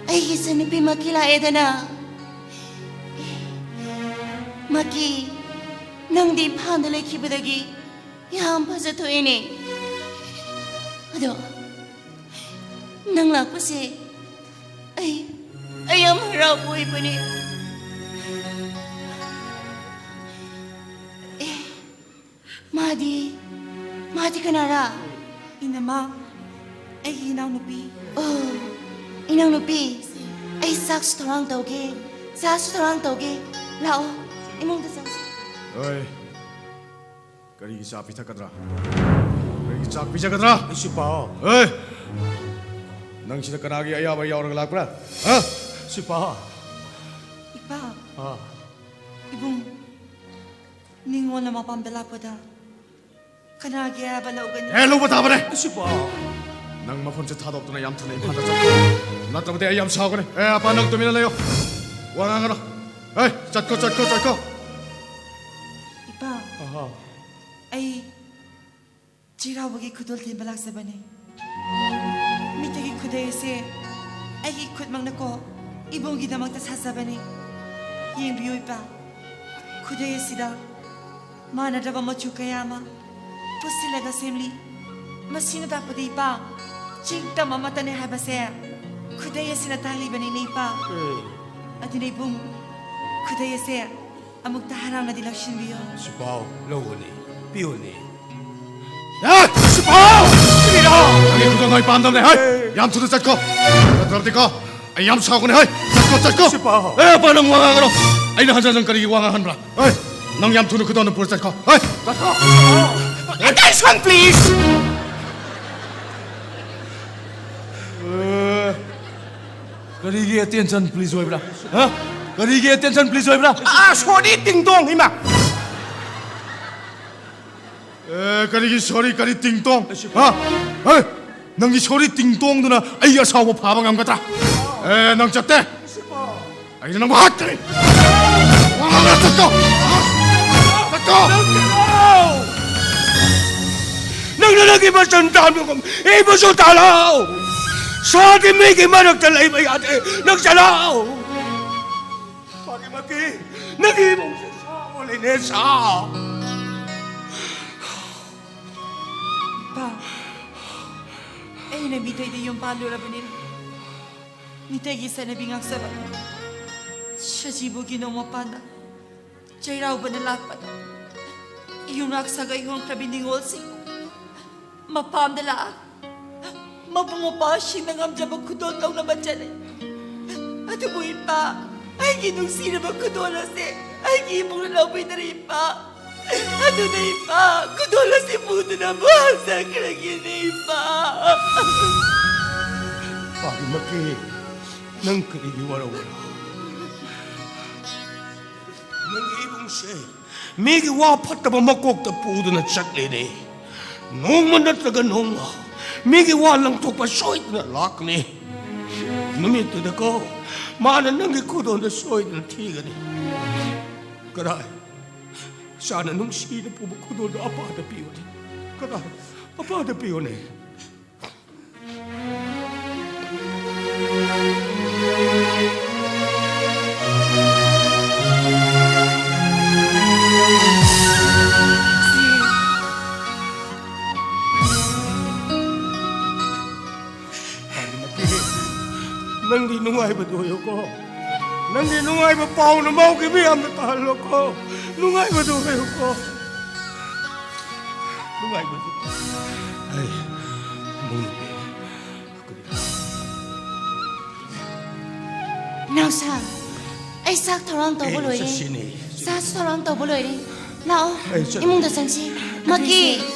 ꯑꯩꯒꯤ ꯏꯆꯟꯅꯨꯄꯤ ꯃꯀꯤ ꯂꯥꯛꯑꯦꯗꯅ꯫ ꯃꯀꯤ, ꯅꯪꯗꯤ ꯏꯝꯐꯥꯜꯗ ꯂꯩꯈꯤꯕꯗꯒꯤ ꯌꯥꯝ ꯐꯖꯊꯣꯛꯑꯦꯅꯦ꯫ ꯑꯗꯣ ꯅꯪ ꯂꯥꯛꯄꯁꯦ ꯑꯩ, ꯑꯩ ꯌꯥꯝ ꯍꯔꯥꯎꯕ ꯑꯣꯏꯕꯅꯦ꯫ ꯑꯦ, ꯃꯥꯗꯤ, ꯃꯥꯗꯤ ꯀꯅꯥꯔꯥ? ꯏꯅꯝꯃ, ꯑꯩꯒꯤ ꯏꯅꯥꯎꯅꯨꯄꯤ꯫ ꯑꯣ, ꯏꯅꯥꯎꯅꯨꯄꯤ, ꯑꯩ ꯆꯥꯛꯁꯨ ꯊꯧꯔꯥꯡ ꯇꯧꯒꯦ, ꯆꯥꯁꯨ ꯊꯧꯔꯥꯡ ꯇꯧꯒꯦ꯫ ꯂꯥꯛꯑꯣ, ꯏꯃꯨꯡꯗ ꯆꯪꯁꯤ꯫ ꯍꯣꯏ꯫ ꯀꯔꯤꯒꯤ ꯆꯥ ꯄꯤꯊꯛꯀꯗ꯭ꯔꯥ? ꯀꯔꯤꯒꯤ ꯆꯥꯛ ꯄꯤꯖꯒꯗ꯭ꯔꯥ? ꯏꯁꯨꯄꯥ꯫ ꯑꯦ! ꯅꯪ ꯁꯤꯗ ꯀꯅꯥꯒꯤ ꯑꯌꯥꯕ ꯌꯥꯎꯔꯒ ꯂꯥꯛꯄ꯭ꯔꯥ? ꯍꯥ? ꯏꯁꯨꯄꯥ꯫ ꯏꯄꯥ꯫ ꯑꯥ꯫ ꯏꯕꯨꯡ, ꯅꯤꯡꯉꯣꯜꯅ ꯃꯄꯥꯝꯗ ꯂꯥꯛꯄꯗ ꯀꯅꯥꯒꯤ ꯑꯌꯥꯕ ꯂꯧꯒꯅꯤ? ꯑꯦ, ꯂꯧꯕ ꯇꯥꯕꯅꯦ꯫ ꯏꯁꯨꯄꯥ꯫ ꯅꯪ ꯃꯐꯝꯁꯦ ꯊꯥꯗꯣꯛꯇꯨꯅ ꯌꯥꯝ ꯊꯨꯅ ꯏꯝꯐꯥꯜꯗ ꯆꯠꯈꯣ꯫ ꯅꯠꯇ꯭ꯔꯕꯗꯤ ꯑꯩ ꯌꯥꯝ ꯁꯥꯎꯒꯅꯤ꯫ ꯑꯦ, ꯑꯄꯥ, ꯅꯪ ꯇꯨꯃꯤꯟꯅ ꯂꯩꯌꯣ꯫ ꯋꯥ ꯉꯥꯡꯒꯅꯨ꯫ ꯑꯦ, ꯆꯠꯈꯣ, ꯆꯠꯈꯣ, ꯆꯠꯈꯣ꯫ ꯏꯄꯥ, ꯑꯍꯥ꯫ ꯑꯩ ꯆꯩꯔꯥꯎꯕꯒꯤ ꯈꯨꯗꯣꯜ ꯊꯤꯟꯕ ꯂꯥꯛꯆꯕꯅꯤ꯫ ꯃꯤꯇꯩꯒꯤ ꯈꯨꯗꯩ ꯑꯁꯦ ꯑꯩꯒꯤ ꯈꯨꯠꯃꯛꯅꯀꯣ ꯏꯕꯨꯡꯒꯤꯗꯃꯛꯇ ꯁꯥꯖꯕꯅꯤ꯫ ꯌꯦꯡꯕꯤꯌꯨ ꯏꯄꯥ, ꯈꯨꯗꯩ ꯑꯁꯤꯗ ꯃꯥꯟꯅꯗ꯭ꯔꯕ ꯃꯆꯨ ꯀꯌꯥ ꯑꯃ ꯄꯨꯟꯁꯤꯜꯂꯒ ꯁꯦꯝꯂꯤ꯫ ꯃꯁꯤꯅ ꯇꯥꯛꯄꯗꯤ ꯏꯄꯥ, ꯆꯤꯡ ꯇꯝ ꯑꯃꯠꯇꯅꯦ ꯍꯥꯏꯕꯁꯦ ꯈꯨꯗꯩ ꯑꯁꯤꯅ ꯇꯥꯛꯂꯤꯕꯅꯤꯅꯦ ꯏꯄꯥ꯫ ꯑꯦ꯫ ꯑꯗꯨꯅ ꯏꯕꯨꯡ, ꯈꯨꯗꯩ ꯑꯁꯦ ꯑꯃꯨꯛꯇ ꯍꯔꯥꯎꯅꯗꯤ ꯂꯧꯁꯤꯟꯕꯤꯌꯣ꯫ ꯁꯤꯄꯥꯎ, ꯂꯧꯑꯣꯅꯦ, ꯄꯤꯌꯣꯅꯦ꯫ ꯑꯦ! ꯁꯤꯄꯥꯎ! ꯀꯔꯤꯔꯣ? ꯅꯪꯒꯤ ꯈꯨꯗꯣꯜ ꯅꯣꯏ ꯄꯥꯝꯗꯕꯅꯦ, ꯍꯩ! ꯌꯥꯝ ꯊꯨꯅ ꯆꯠꯈꯣ꯫ ꯅꯠꯇ꯭ꯔꯕꯗꯤꯀꯣ, ꯑꯩ ꯌꯥꯝ ꯁꯥꯎꯒꯅꯤ, ꯍꯩ! ꯆꯠꯈꯣ, ꯆꯠꯈꯣ! ꯁꯤꯄꯥꯎ! ꯑꯦ, ꯑꯄꯥ, ꯅꯪ ꯋꯥ ꯉꯥꯡꯒꯅꯣ꯫ ꯑꯩꯅ ꯍꯟꯖꯟ ꯍꯟꯖꯟ ꯀꯔꯤꯒꯤ ꯋꯥ ꯉꯥꯡꯍꯟꯕ꯭ꯔꯥ? ꯍꯩ! ꯅꯪ ꯌꯥꯝ ꯊꯨꯅ ꯈꯨꯗꯣꯜꯗꯣ ꯄꯨꯔ ꯆꯠꯈꯣ, ꯍꯩ! ꯆꯠꯈꯣ! Attention, please! ꯑꯦ, ꯀꯔꯤꯒꯤ attention please ꯑꯣꯏꯕ꯭ꯔꯥ? ꯍꯥ? ꯀꯔꯤꯒꯤ attention please ꯑꯣꯏꯕ꯭ꯔꯥ? ꯑꯥ, sorry, ꯇꯤꯡꯇꯣꯡ, ꯏꯃꯥ꯫ ꯑꯦ, ꯀꯔꯤꯒꯤ sorry, ꯀꯔꯤ ꯇꯤꯡꯇꯣꯡ? ꯍꯥ? ꯍꯦ? ꯅꯪꯒꯤ sorry ꯇꯤꯡꯇꯣꯡꯗꯨꯅ ꯑꯩꯒꯤ ꯑꯁꯥꯎꯕ ꯐꯥꯕ ꯉꯝꯒꯗ꯭ꯔꯥ? ꯑꯦ, ꯅꯪ ꯆꯠꯇꯦ꯫ ꯑꯩꯅ ꯅꯪꯕꯨ ꯍꯥꯠꯀꯅꯤ꯫ ꯋꯥ ꯉꯥꯡꯒꯅꯨ, ꯆꯠꯈꯣ꯫ ꯆꯠꯈꯣ꯫ ꯅꯪꯅ ꯅꯪꯒꯤ ꯃꯆꯟ ꯇꯥꯟꯕꯒꯨꯝ ꯑꯩꯕꯨꯁꯨ ꯇꯥꯜꯂꯣ꯫ ꯁꯥꯗꯤ ꯃꯤꯒꯤ ꯃꯔꯛꯇ ꯂꯩꯕ ꯌꯥꯗꯦ꯫ ꯅꯪ ꯆꯠꯂꯣ꯫ ꯃꯥꯒꯤ ꯃꯀꯤ, ꯅꯪꯒꯤ ꯏꯃꯨꯡꯁꯦ ꯁꯥ ꯑꯣꯜꯂꯦꯅꯦ, ꯁꯥ꯫ ꯏꯄꯥ, ꯑꯩꯅ ꯃꯤꯇꯩꯗ ꯌꯨꯝ ꯄꯥꯜꯂꯨꯔꯕꯅꯤꯅ, ꯃꯤꯇꯩꯒꯤ ꯆꯠꯅꯕꯤ ꯉꯥꯛꯆꯕ ꯁꯖꯤꯕꯨꯒꯤ ꯅꯣꯡꯃ ꯄꯥꯟꯕ ꯆꯩꯔꯥꯎꯕꯅ ꯂꯥꯛꯄꯗ ꯌꯨꯝꯅꯥꯛ ꯁꯥꯒꯩ ꯍꯣꯡꯈ꯭ꯔꯕꯤ ꯅꯤꯉꯣꯜꯁꯤꯡ ꯃꯄꯥꯝꯗ ꯂꯥꯛꯑ ꯃꯕꯨꯡ ꯃꯧꯄ꯭ꯋꯥꯁꯤꯡꯅ ꯉꯝꯖꯕ ꯈꯨꯗꯣꯜ ꯇꯧꯅꯕ ꯆꯠꯂꯤ꯫ ꯑꯗꯨꯕꯨ ꯏꯄꯥ, ꯑꯩꯒꯤ ꯅꯨꯡꯁꯤꯔꯕ ꯈꯨꯗꯣꯜ ꯑꯁꯦ ꯑꯩꯒꯤ ꯏꯕꯨꯡꯅ ꯂꯧꯕꯤꯗꯔꯦ ꯏꯄꯥ꯫ ꯑꯗꯨꯅ ꯏꯄꯥ, ꯈꯨꯗꯣꯜ ꯑꯁꯤ ꯄꯨꯗꯨꯅ ꯃꯥ ꯆꯠꯈ꯭ꯔꯒꯦꯅꯦ ꯏꯄꯥ꯫ ꯄꯥꯔꯤꯃꯛꯀꯤ, ꯅꯪ ꯀꯔꯤꯒꯤ ꯋꯥꯔꯧꯕꯅꯣ? ꯅꯪꯒꯤ ꯏꯕꯨꯡꯁꯦ ꯃꯤꯒꯤ ꯋꯥ ꯐꯠꯇꯕ ꯃꯀꯣꯛꯇ ꯄꯨꯗꯨꯅ ꯆꯠꯂꯦꯅꯦ꯫ ꯅꯣꯡꯃ ꯅꯠꯇ꯭ꯔꯒ ꯅꯣꯡꯃ ꯃꯤꯒꯤ ꯋꯥ ꯂꯪꯊꯣꯛꯄ ꯁꯣꯏꯗꯅ ꯂꯥꯛꯀꯅꯤ꯫ ꯅꯨꯃꯤꯠꯇꯨꯗꯀꯣ, ꯃꯥꯅ ꯅꯪꯒꯤ ꯈꯨꯗꯣꯜꯗ ꯁꯣꯏꯗꯅ ꯊꯤꯒꯅꯤ꯫ ꯀꯗꯥꯏ? ꯏꯆꯥꯅ ꯅꯨꯡꯁꯤꯅ ꯄꯨꯕ ꯈꯨꯗꯣꯜꯗꯣ ꯑꯄꯥꯗ ꯄꯤꯌꯨꯅꯦ꯫ ꯀꯗꯥꯏ? ꯑꯄꯥꯗ ꯄꯤꯌꯨꯅꯦ꯫ ꯅꯪꯒꯤ ꯅꯨꯡꯉꯥꯏꯕꯗꯨ ꯑꯣꯏꯌꯨꯀꯣ꯫ ꯅꯪꯒꯤ ꯅꯨꯡꯉꯥꯏꯕ ꯄꯥꯎꯅ ꯃꯧꯒꯤ ꯃꯤꯌꯥꯝꯗ ꯇꯥꯍꯜꯂꯣꯀꯣ꯫ ꯅꯨꯡꯉꯥꯏꯕꯗꯨ ꯑꯣꯏꯌꯨꯀꯣ꯫ ꯅꯨꯡꯉꯥꯏꯕꯗꯨ꯫ ꯑꯩ ꯏꯃꯧ ꯅꯨꯄꯤ꯫ ꯅꯥꯎꯁꯥ, ꯑꯩ ꯆꯥꯛ ꯊꯧꯔꯥꯡ ꯇꯧꯕ ꯑꯦ, ꯂꯣꯏꯔꯦ꯫ ꯆꯠꯁꯤꯅꯦ꯫ ꯆꯥꯛꯁꯨ ꯊꯧꯔꯥꯡ ꯇꯧꯕ ꯂꯣꯏꯔꯦ꯫ ꯂꯥꯛꯑꯣ, ꯑꯩ ꯆꯠ- ꯏꯃꯨꯡꯗ ꯆꯪꯁꯤ꯫ ꯃꯀꯤ,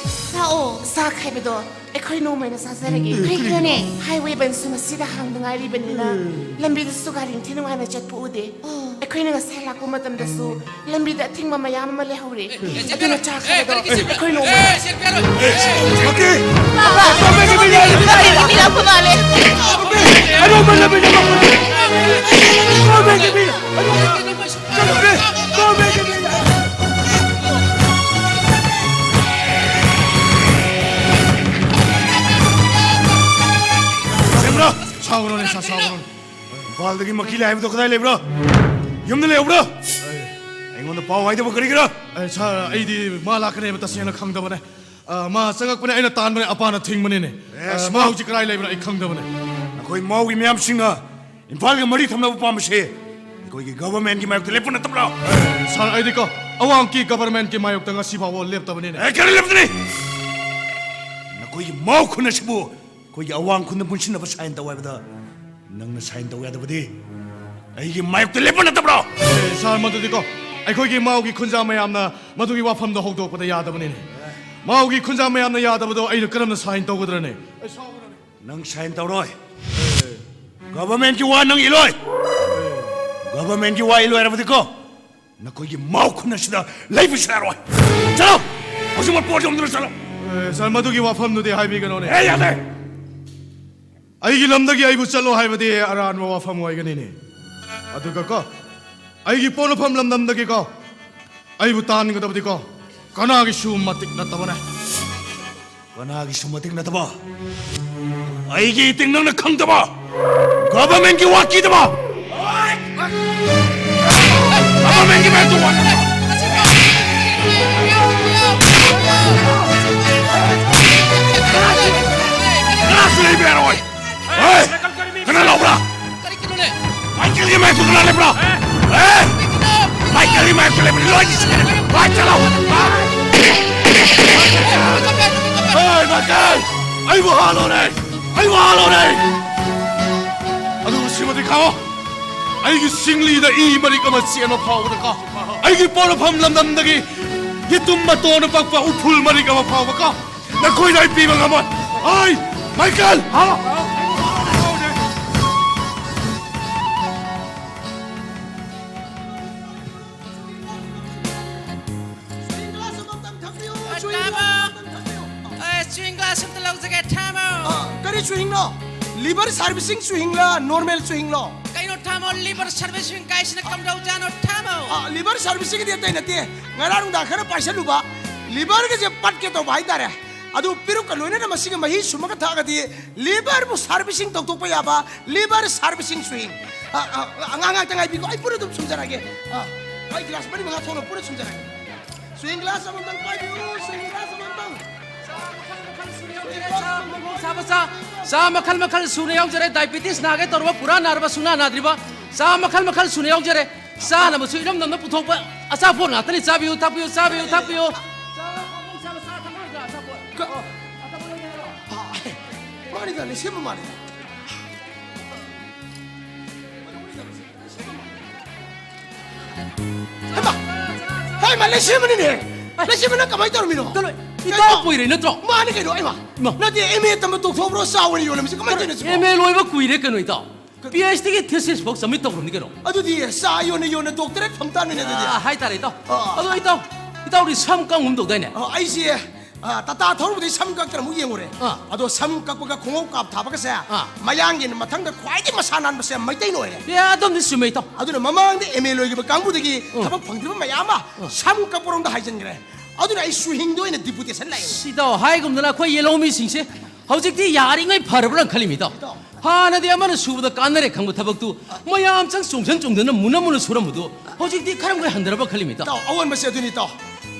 ꯂꯥꯛꯑꯣ꯫ ꯆꯥꯛ ꯍꯥꯏꯕꯗꯣ ꯑꯩꯈꯣꯏ ꯅꯣꯡꯃꯩꯅ ꯆꯥꯖꯔꯒꯦ꯫ ꯀꯔꯤ, ꯀꯔꯤꯒꯤꯅꯣ? ꯍꯥꯏꯋꯦ ꯕꯟꯁꯨ ꯉꯁꯤꯗ ꯍꯥꯡꯗ ꯉꯥꯏꯔꯤꯕꯅꯤꯅ, ꯂꯝꯕꯤꯗꯁꯨ ꯒꯥꯔꯤ ꯏꯟꯊꯤ ꯅꯨꯡꯉꯥꯏꯅ ꯆꯠꯄ ꯎꯗꯦ꯫ ꯑꯣ꯫ ꯑꯩꯈꯣꯏꯅ ꯉꯁꯥꯏ ꯂꯥꯛꯄ ꯃꯇꯝꯗꯁꯨ ꯂꯝꯕꯤꯗ ꯑꯊꯤꯡꯕ ꯃꯌꯥꯝ ꯑꯃ ꯂꯩꯍꯧꯔꯦ꯫ ꯑꯗꯨꯅ ꯆꯥꯛ ꯍꯥꯏꯕꯗꯣ ꯑꯩꯈꯣꯏ ꯅꯣꯡꯃꯩꯅ ꯃꯀꯤ! ꯃꯀꯤ! ꯃꯤꯂꯥꯛꯄ ꯃꯥꯜꯂꯦ꯫ ꯑꯔꯣꯝꯕ ꯂꯝꯕꯤꯗ ꯃꯈꯣꯏ! ꯒꯣꯔꯃꯦꯟꯒꯤ ꯃꯤ! ꯆꯠꯂꯨꯔꯦ! ꯒꯣꯔꯃꯦꯟꯒꯤ ꯃꯤ! ꯁꯦꯝꯕ꯭ꯔꯣ? ꯁꯥꯎꯒꯅꯨꯅꯦ, ꯁꯥ-, ꯁꯥꯎꯒꯅꯨꯅꯦ꯫ ꯏꯝꯐꯥꯜꯗꯒꯤ ꯃꯀꯤ ꯂꯥꯛꯑꯦ ꯍꯥꯏꯕꯗꯣ ꯀꯗꯥꯏ ꯂꯩꯕ꯭ꯔꯣ? ꯌꯨꯝꯗ ꯂꯩꯍꯧꯕ꯭ꯔꯣ? ꯑꯩꯉꯣꯟꯗ ꯄꯥꯎ ꯍꯥꯏꯗꯕ ꯀꯔꯤꯒꯤꯔꯣ? ꯑꯦ, ꯁꯥꯔ, ꯑꯩꯗꯤ ꯃꯥ ꯂꯥꯛꯀꯅꯦꯕ ꯇꯁꯦꯡꯅ ꯈꯪꯗꯕꯅꯦ꯫ ꯑ, ꯃꯥ ꯆꯪꯉꯛꯄꯅꯦ, ꯑꯩꯅ ꯇꯥꯟꯕꯅꯦ, ꯑꯄꯥꯅ ꯊꯤꯡꯕꯅꯤꯅꯦ꯫ ꯑꯦ, ꯑ, ꯃꯥ ꯁꯨꯃꯥꯡ- ꯍꯧꯖꯤꯛ ꯀꯗꯥꯏ ꯂꯩꯕꯅꯣ ꯑꯩ ꯈꯪꯗꯕꯅꯦ꯫ ꯅꯈꯣꯏ ꯃꯥꯎꯒꯤ ꯃꯤꯌꯥꯝꯁꯤꯡꯅ ꯏꯝꯐꯥꯜꯒ ꯃꯔꯤ ꯊꯝꯅꯕ ꯄꯥꯝꯕꯁꯦ ꯑꯩꯈꯣꯏꯒꯤ ꯒꯚꯔꯟꯃꯦꯟꯒꯤ ꯃꯥꯌꯣꯛꯇ ꯂꯦꯞꯄ ꯅꯠꯇꯕ꯭ꯔꯣ? ꯁꯥꯔ, ꯑꯩꯗꯤꯀꯣ, ꯑꯋꯥꯡꯒꯤ ꯒꯚꯔꯟꯃꯦꯟꯒꯤ ꯃꯥꯌꯣꯛꯇ ꯉꯁꯤ ꯐꯥꯎꯕ ꯂꯦꯞꯇꯕꯅꯤꯅꯦ꯫ ꯑꯦ, ꯀꯔꯤ ꯂꯦꯞꯇꯅꯤ? ꯅꯈꯣꯏꯒꯤ ꯃꯥꯎ ꯈꯨꯟ ꯑꯁꯤꯕꯨ ꯑꯩꯈꯣꯏꯒꯤ ꯑꯋꯥꯡ ꯈꯨꯟꯗ ꯄꯨꯟꯁꯤꯟꯅꯕ ꯁꯥꯏꯟ ꯇꯧ ꯍꯥꯏꯕꯗ ꯅꯪꯅ ꯁꯥꯏꯟ ꯇꯧ ꯌꯥꯗꯕꯗꯤ ꯑꯩꯒꯤ ꯃꯥꯌꯣꯛꯇ ꯂꯦꯞꯄ ꯅꯠꯇꯕ꯭ꯔꯣ? ꯑꯦ, ꯁꯥꯔ, ꯃꯗꯨꯗꯤꯀꯣ, ꯑꯩꯈꯣꯏꯒꯤ ꯃꯥꯎꯒꯤ ꯈꯨꯟꯖꯥ ꯃꯌꯥꯝꯅ ꯃꯗꯨꯒꯤ ꯋꯥꯐꯝꯗꯣ ꯍꯧꯗꯣꯛꯄꯗ ꯌꯥꯗꯕꯅꯤꯅꯦ꯫ ꯃꯥꯎꯒꯤ ꯈꯨꯟꯖꯥ ꯃꯌꯥꯝꯅ ꯌꯥꯗꯕꯗꯣ ꯑꯩꯅ ꯀꯔꯝꯅ ꯁꯥꯏꯟ ꯇꯧꯒꯗ꯭ꯔꯅꯦ? ꯅꯪ ꯁꯥꯏꯟ ꯇꯧꯔꯣꯏ꯫ ꯒꯚꯔꯟꯃꯦꯟꯠꯀꯤ ꯋꯥ ꯅꯪ ꯏꯂꯣꯏ꯫ ꯒꯚꯔꯟꯃꯦꯟꯠꯀꯤ ꯋꯥ ꯏꯂꯣꯏ ꯍꯥꯏꯔꯕꯗꯤꯀꯣ, ꯅꯈꯣꯏꯒꯤ ꯃꯥꯎ ꯈꯨꯟ ꯑꯁꯤꯗ ꯂꯩꯕꯁꯨ ꯌꯥꯔꯣꯏ꯫ ꯆꯠꯂꯣ! ꯍꯧꯖꯤꯛꯃꯛ ꯄꯣꯠ ꯌꯣꯝꯗꯨꯅ ꯆꯠꯂꯣ! ꯑꯦ, ꯁꯥꯔ, ꯃꯗꯨꯒꯤ ꯋꯥꯐꯝꯗꯨꯗꯤ ꯍꯥꯏꯕꯤꯒꯅꯨꯅꯦ꯫ ꯑꯦ, ꯌꯥꯗꯦ! ꯑꯩꯒꯤ ꯂꯝꯗꯒꯤ ꯑꯩꯕꯨ ꯆꯠꯂꯣ ꯍꯥꯏꯕꯗꯤ ꯑꯔꯥꯟꯕ ꯋꯥꯐꯝ ꯑꯣꯏꯒꯅꯤꯅꯦ꯫ ꯑꯗꯨꯒ ꯀꯣ, ꯑꯩꯒꯤ ꯄꯣꯛꯅꯐꯝ ꯂꯝꯗꯝꯗꯒꯤꯀꯣ, ꯑꯩꯕꯨ ꯇꯥꯟꯒꯗꯕꯗꯤꯀꯣ, ꯀꯅꯥꯒꯤꯁꯨ ꯃꯇꯤꯛ ꯅꯠꯇꯕꯅꯦ꯫ ꯀꯅꯥꯒꯤꯁꯨ ꯃꯇꯤꯛ ꯅꯠꯇꯕ? ꯑꯩꯒꯤ ꯏꯇꯤꯡ ꯅꯪꯅ ꯈꯪꯗꯕ? ꯒꯚꯔꯟꯃꯦꯟꯠꯀꯤ ꯋꯥ ꯀꯤꯗꯕ? ꯒꯚꯔꯟꯃꯦꯟꯠꯀꯤ ꯃꯥꯌꯣꯛꯇ ꯋꯥ ꯀꯤꯗꯕ? ꯀꯅꯥꯁꯨ ꯂꯩꯕ ꯌꯥꯔꯣꯏ꯫ ꯍꯦ! ꯀꯅꯥ ꯂꯥꯎꯕ꯭ꯔꯥ? ꯀꯔꯤ ꯀꯩꯅꯣꯅꯦ? ꯃꯥꯏꯀꯦꯜꯒꯤ ꯃꯥꯌꯣꯛꯇ ꯀꯅꯥ ꯂꯩꯕ꯭ꯔꯥ? ꯍꯦ! ꯃꯥꯏꯀꯦꯜꯒꯤ ꯃꯥꯌꯣꯛꯇ ꯂꯩꯕ꯭ꯔꯥ? ꯂꯣꯏꯅ ꯁꯤꯔꯦ꯫ ꯍꯣꯏ, ꯆꯠꯂꯣ꯫ ꯍꯦ, ꯃꯥꯏꯀꯦꯜ! ꯑꯩꯕꯨ ꯍꯥꯠꯂꯣꯅꯦ! ꯑꯩꯕꯨ ꯍꯥꯠꯂꯣꯅꯦ! ꯑꯗꯨꯒ ꯁꯤꯃꯗꯤ ꯈꯪꯉꯣ, ꯑꯩꯒꯤ ꯁꯤꯡꯂꯤꯗ ꯏ ꯃꯔꯤꯛ ꯑꯃ ꯆꯦꯟꯕ ꯐꯥꯎꯕꯗꯀꯣ, ꯑꯩꯒꯤ ꯄꯣꯛꯅꯐꯝ ꯂꯝꯗꯝꯗꯒꯤ ꯌꯦꯇꯨꯝ ꯃꯇꯣꯟꯅ ꯄꯛꯄ ꯎꯐꯨꯜ ꯃꯔꯤꯛ ꯑꯃ ꯐꯥꯎꯕꯀꯣ, ꯅꯈꯣꯏꯗ ꯑꯩ ꯄꯤꯕ ꯉꯝꯃꯣꯏ꯫ ꯑꯩ, ꯃꯥꯏꯀꯦꯜ! ꯍꯥꯎ! ꯆꯨꯍꯤꯡ ꯒ꯭ꯂꯥꯁ ꯑꯃꯇꯪ ꯊꯝꯕꯤꯌꯨ, ꯆꯨꯍꯤꯡ ꯒ꯭ꯂꯥꯁ ꯑꯃꯇꯪ ꯊꯝꯕꯤꯌꯨ꯫ ꯑꯦ, ꯆꯨꯍꯤꯡ ꯒ꯭ꯂꯥꯁ ꯑꯝꯇ ꯂꯧꯖꯒꯦ, ꯊꯝꯃꯣ꯫ ꯑ, ꯀꯔꯤ ꯆꯨꯍꯤꯡꯅꯣ? Liver servicing ꯆꯨꯍꯤꯡꯂ, normal ꯆꯨꯍꯤꯡꯂꯣ? ꯀꯩꯅꯣ ꯊꯝꯃꯣ, liver servicing ꯀꯥꯏꯁꯤꯅ ꯀꯝꯗꯧꯖꯥꯠꯅꯣ, ꯊꯝꯃꯣ꯫ ꯑ, liver servicingꯒꯤꯗꯤ ꯑꯇꯩ ꯅꯠꯇꯦ, ꯉꯔꯥꯡ ꯅꯨꯡꯗꯥꯡ ꯈꯔ ꯄꯥꯏꯁꯜꯂꯨꯕ, liverꯒꯁꯦ ꯄꯠꯀꯦ ꯇꯧꯕ ꯍꯥꯏꯇꯥꯔꯦ꯫ ꯑꯗꯨ ꯄꯦꯔꯨꯛꯀ ꯂꯣꯏꯅꯅ ꯃꯁꯤꯒꯤ ꯃꯍꯤ ꯁꯨꯝꯃꯒ ꯊꯛꯑꯒꯗꯤ liverꯕꯨ servicing ꯇꯧꯊꯣꯛꯄ ꯌꯥꯕ liver servicing ꯆꯨꯍꯤꯡ꯫ ꯑ, ꯑ, ꯑꯉꯥꯡ ꯉꯥꯛꯇ ꯉꯥꯏꯕꯤꯀꯣ, ꯑꯩ ꯄꯨꯟꯅ ꯑꯗꯨꯝ ꯁꯨꯝꯖꯔꯛꯑꯒꯦ꯫ ꯑ, ꯑꯩ ꯒ꯭ꯂꯥꯁ ꯃꯔꯤ ꯃꯉꯥ ꯊꯣꯛꯅ ꯄꯨꯟꯅ ꯁꯨꯝꯖꯔꯛꯑꯒꯦ꯫ ꯆꯨꯍꯤꯡ ꯒ꯭ꯂꯥꯁ ꯑꯃꯃꯝꯇꯪ ꯄꯥꯏꯕꯤꯌꯨ, ꯆꯨꯍꯤꯡ ꯒ꯭ꯂꯥꯁ ꯑꯃꯃꯝꯇꯪ꯫ ꯆꯥ ꯃꯈꯜ ꯃꯈꯜ ꯁꯨꯅ ꯌꯥꯎꯖꯔꯦ, ꯆꯥ ꯃꯈꯜ ꯃꯈꯜ ꯁꯨꯅ ꯌꯥꯎꯖꯔꯦ꯫ ꯗꯥꯏꯕꯤꯇꯤꯁ ꯅꯥꯒꯦ ꯇꯧꯔꯕ, ꯄꯨꯔꯥ ꯅꯥꯔꯕ, ꯁꯨꯡꯅꯥ ꯅꯥꯗ꯭ꯔꯤꯕ, ꯆꯥ ꯃꯈꯜ ꯃꯈꯜ ꯁꯨꯅ ꯌꯥꯎꯖꯔꯦ꯫ ꯆꯥꯅꯕꯁꯨ ꯏꯔꯝ ꯅꯝꯅ ꯄꯨꯊꯣꯛꯄ ꯑꯆꯥꯄꯣꯠ ꯉꯥꯛꯇꯅꯤ꯫ ꯆꯥꯕꯤꯌꯨ, ꯊꯛꯄꯤꯌꯨ, ꯆꯥꯕꯤꯌꯨ, ꯊꯛꯄꯤꯌꯨ꯫ ꯆꯥ ꯃꯈꯜ ꯃꯈꯜ ꯁꯨꯅ ꯌꯥꯎꯖꯔꯦ, ꯑꯆꯥꯄꯣꯠ꯫ ꯀ-, ꯑꯆꯥꯄꯣꯠ ꯂꯩꯒꯦ ꯍꯥꯏꯔꯣ? ꯃꯥꯅꯤꯗ, ꯂꯩꯁꯦꯝꯕ ꯃꯥꯅꯤꯗ꯫ ꯍꯩꯃꯥ! ꯍꯩꯃꯥ, ꯂꯩꯁꯦꯝꯕꯅꯤꯅꯦ! ꯂꯩꯁꯦꯝꯕ, ꯅꯪ ꯀꯃꯥꯏꯅ ꯇꯧꯔꯝꯃꯤꯅꯣ? ꯀꯩꯅꯣ, ꯏꯇꯥꯎ ꯀꯨꯏꯔꯦ ꯅꯠꯇ꯭ꯔꯣ? ꯃꯥꯅꯤ ꯀꯩꯅꯣ, ꯍꯩꯃꯥ! ꯏꯃꯥ! ꯅꯠꯇꯦ, ꯑꯦꯝ ꯑꯦ ꯇꯝꯕ ꯇꯣꯛꯊꯣꯛꯄ꯭ꯔꯣ, ꯆꯥ ꯑꯣꯏꯅ ꯌꯣꯜꯂꯝꯃꯤꯁꯦ? ꯀꯃꯥꯏꯅ ꯇꯧꯔꯤꯅꯣ ꯁꯤꯕꯣ? ꯑꯦꯝ ꯑꯦ ꯂꯣꯏꯕ ꯀꯨꯏꯔꯦ ꯀꯩꯅꯣ, ꯏꯇꯥꯎ꯫ ꯀ- ꯄꯤ ꯑꯩꯆ ꯗꯤꯒꯤ thesis ꯐꯥꯎ submit ꯇꯧꯈ꯭ꯔꯕꯅꯤ ꯀꯩꯅꯣ꯫ ꯑꯗꯨꯗꯤ ꯆꯥ ꯌꯣꯟꯅ ꯌꯣꯟꯅ doctorate ꯐꯪ ꯇꯥꯕꯅꯤꯅꯦ ꯑꯗꯨꯗꯤ꯫ ꯑꯥ, ꯍꯥꯏꯇꯥꯔꯦ, ꯏꯇꯥꯎ꯫ ꯑꯥ꯫ ꯑꯗꯣ ꯏꯇꯥꯎ, ꯏꯇꯥꯎꯗꯤ ꯁꯝ ꯀꯪꯒꯨꯝ ꯇꯧꯗꯥꯏꯅꯦ? ꯑꯥ, ꯑꯩꯁꯦ ꯑ, ꯇꯥꯇꯥ ꯊꯧꯔꯨꯕꯗꯒꯤ ꯁꯝ ꯀꯛꯇꯅ ꯑꯃꯨꯛ ꯌꯦꯡꯉꯨꯔꯦ꯫ ꯑꯥ꯫ ꯑꯗꯣ ꯁꯝ ꯀꯛꯄꯒ ꯈꯣꯡꯎꯞ ꯀꯥꯞ ꯊꯥꯕꯒꯁꯦ, ꯑꯥ꯫ ꯃꯌꯥꯡꯒꯤꯅ ꯃꯊꯪꯗ ꯈ꯭ꯋꯥꯏꯗꯒꯤ ꯃꯁꯥ ꯅꯥꯟꯕꯁꯦ ꯃꯩꯇꯩꯅ ꯑꯣꯏꯔꯦ꯫ ꯑꯦ, ꯑꯗꯨꯝꯗꯤ ꯆꯨꯝꯃꯦ, ꯏꯇꯥꯎ꯫ ꯑꯗꯨꯅ ꯃꯃꯥꯡꯗ MLA ꯑꯣꯏꯈꯤꯕ ꯀꯥꯡꯕꯨꯗꯒꯤ ꯎꯝ꯫ ꯊꯕꯛ ꯐꯪꯗ꯭ꯔꯤꯕ ꯃꯌꯥꯝ ꯑꯃ ꯎꯝ꯫ ꯁꯝ ꯀꯛꯄꯔꯣꯝꯗ ꯍꯥꯏꯖꯤꯟꯈ꯭ꯔꯦ꯫ ꯑꯗꯨꯅ ꯑꯩ ꯁꯨꯍꯤꯡꯗ ꯑꯣꯏꯅ ꯗꯤꯄꯨꯇꯦꯁꯟ ꯂꯥꯛꯑꯦ꯫ ꯁꯤ ꯏꯇꯥꯎ, ꯍꯥꯏꯒꯨꯝꯗꯅ ꯑꯩꯈꯣꯏ ꯌꯦꯜꯍꯧ ꯃꯤꯁꯤꯡꯁꯦ ꯍꯧꯖꯤꯛꯇꯤ ꯌꯥꯔꯤꯉꯩ ꯐꯔꯕ꯭ꯔꯥ ꯈꯜꯂꯤꯃꯤ, ꯏꯇꯥꯎ꯫ ꯏꯇꯥꯎ꯫ ꯍꯥꯟꯅꯗꯤ ꯑꯃꯅ ꯁꯨꯕꯗ ꯀꯥꯟꯅꯔꯦ ꯈꯪꯕ ꯊꯕꯛꯇꯨ ꯃꯌꯥꯝ ꯆꯪ ꯆꯣꯡꯁꯤꯟ ꯆꯣꯡꯗꯅ ꯃꯨꯟꯅ ꯃꯨꯟꯅ ꯁꯨꯔꯝꯕꯗꯨ ꯍꯧꯖꯤꯛꯇꯤ ꯈꯔ ꯃꯈꯩ ꯍꯟꯊꯔꯕ ꯈꯜꯂꯤꯃꯤ, ꯏꯇꯥꯎ꯫ ꯏꯇꯥꯎ, ꯑꯑꯣꯟꯕꯁꯦ ꯑꯗꯨꯅꯤ, ꯏꯇꯥꯎ꯫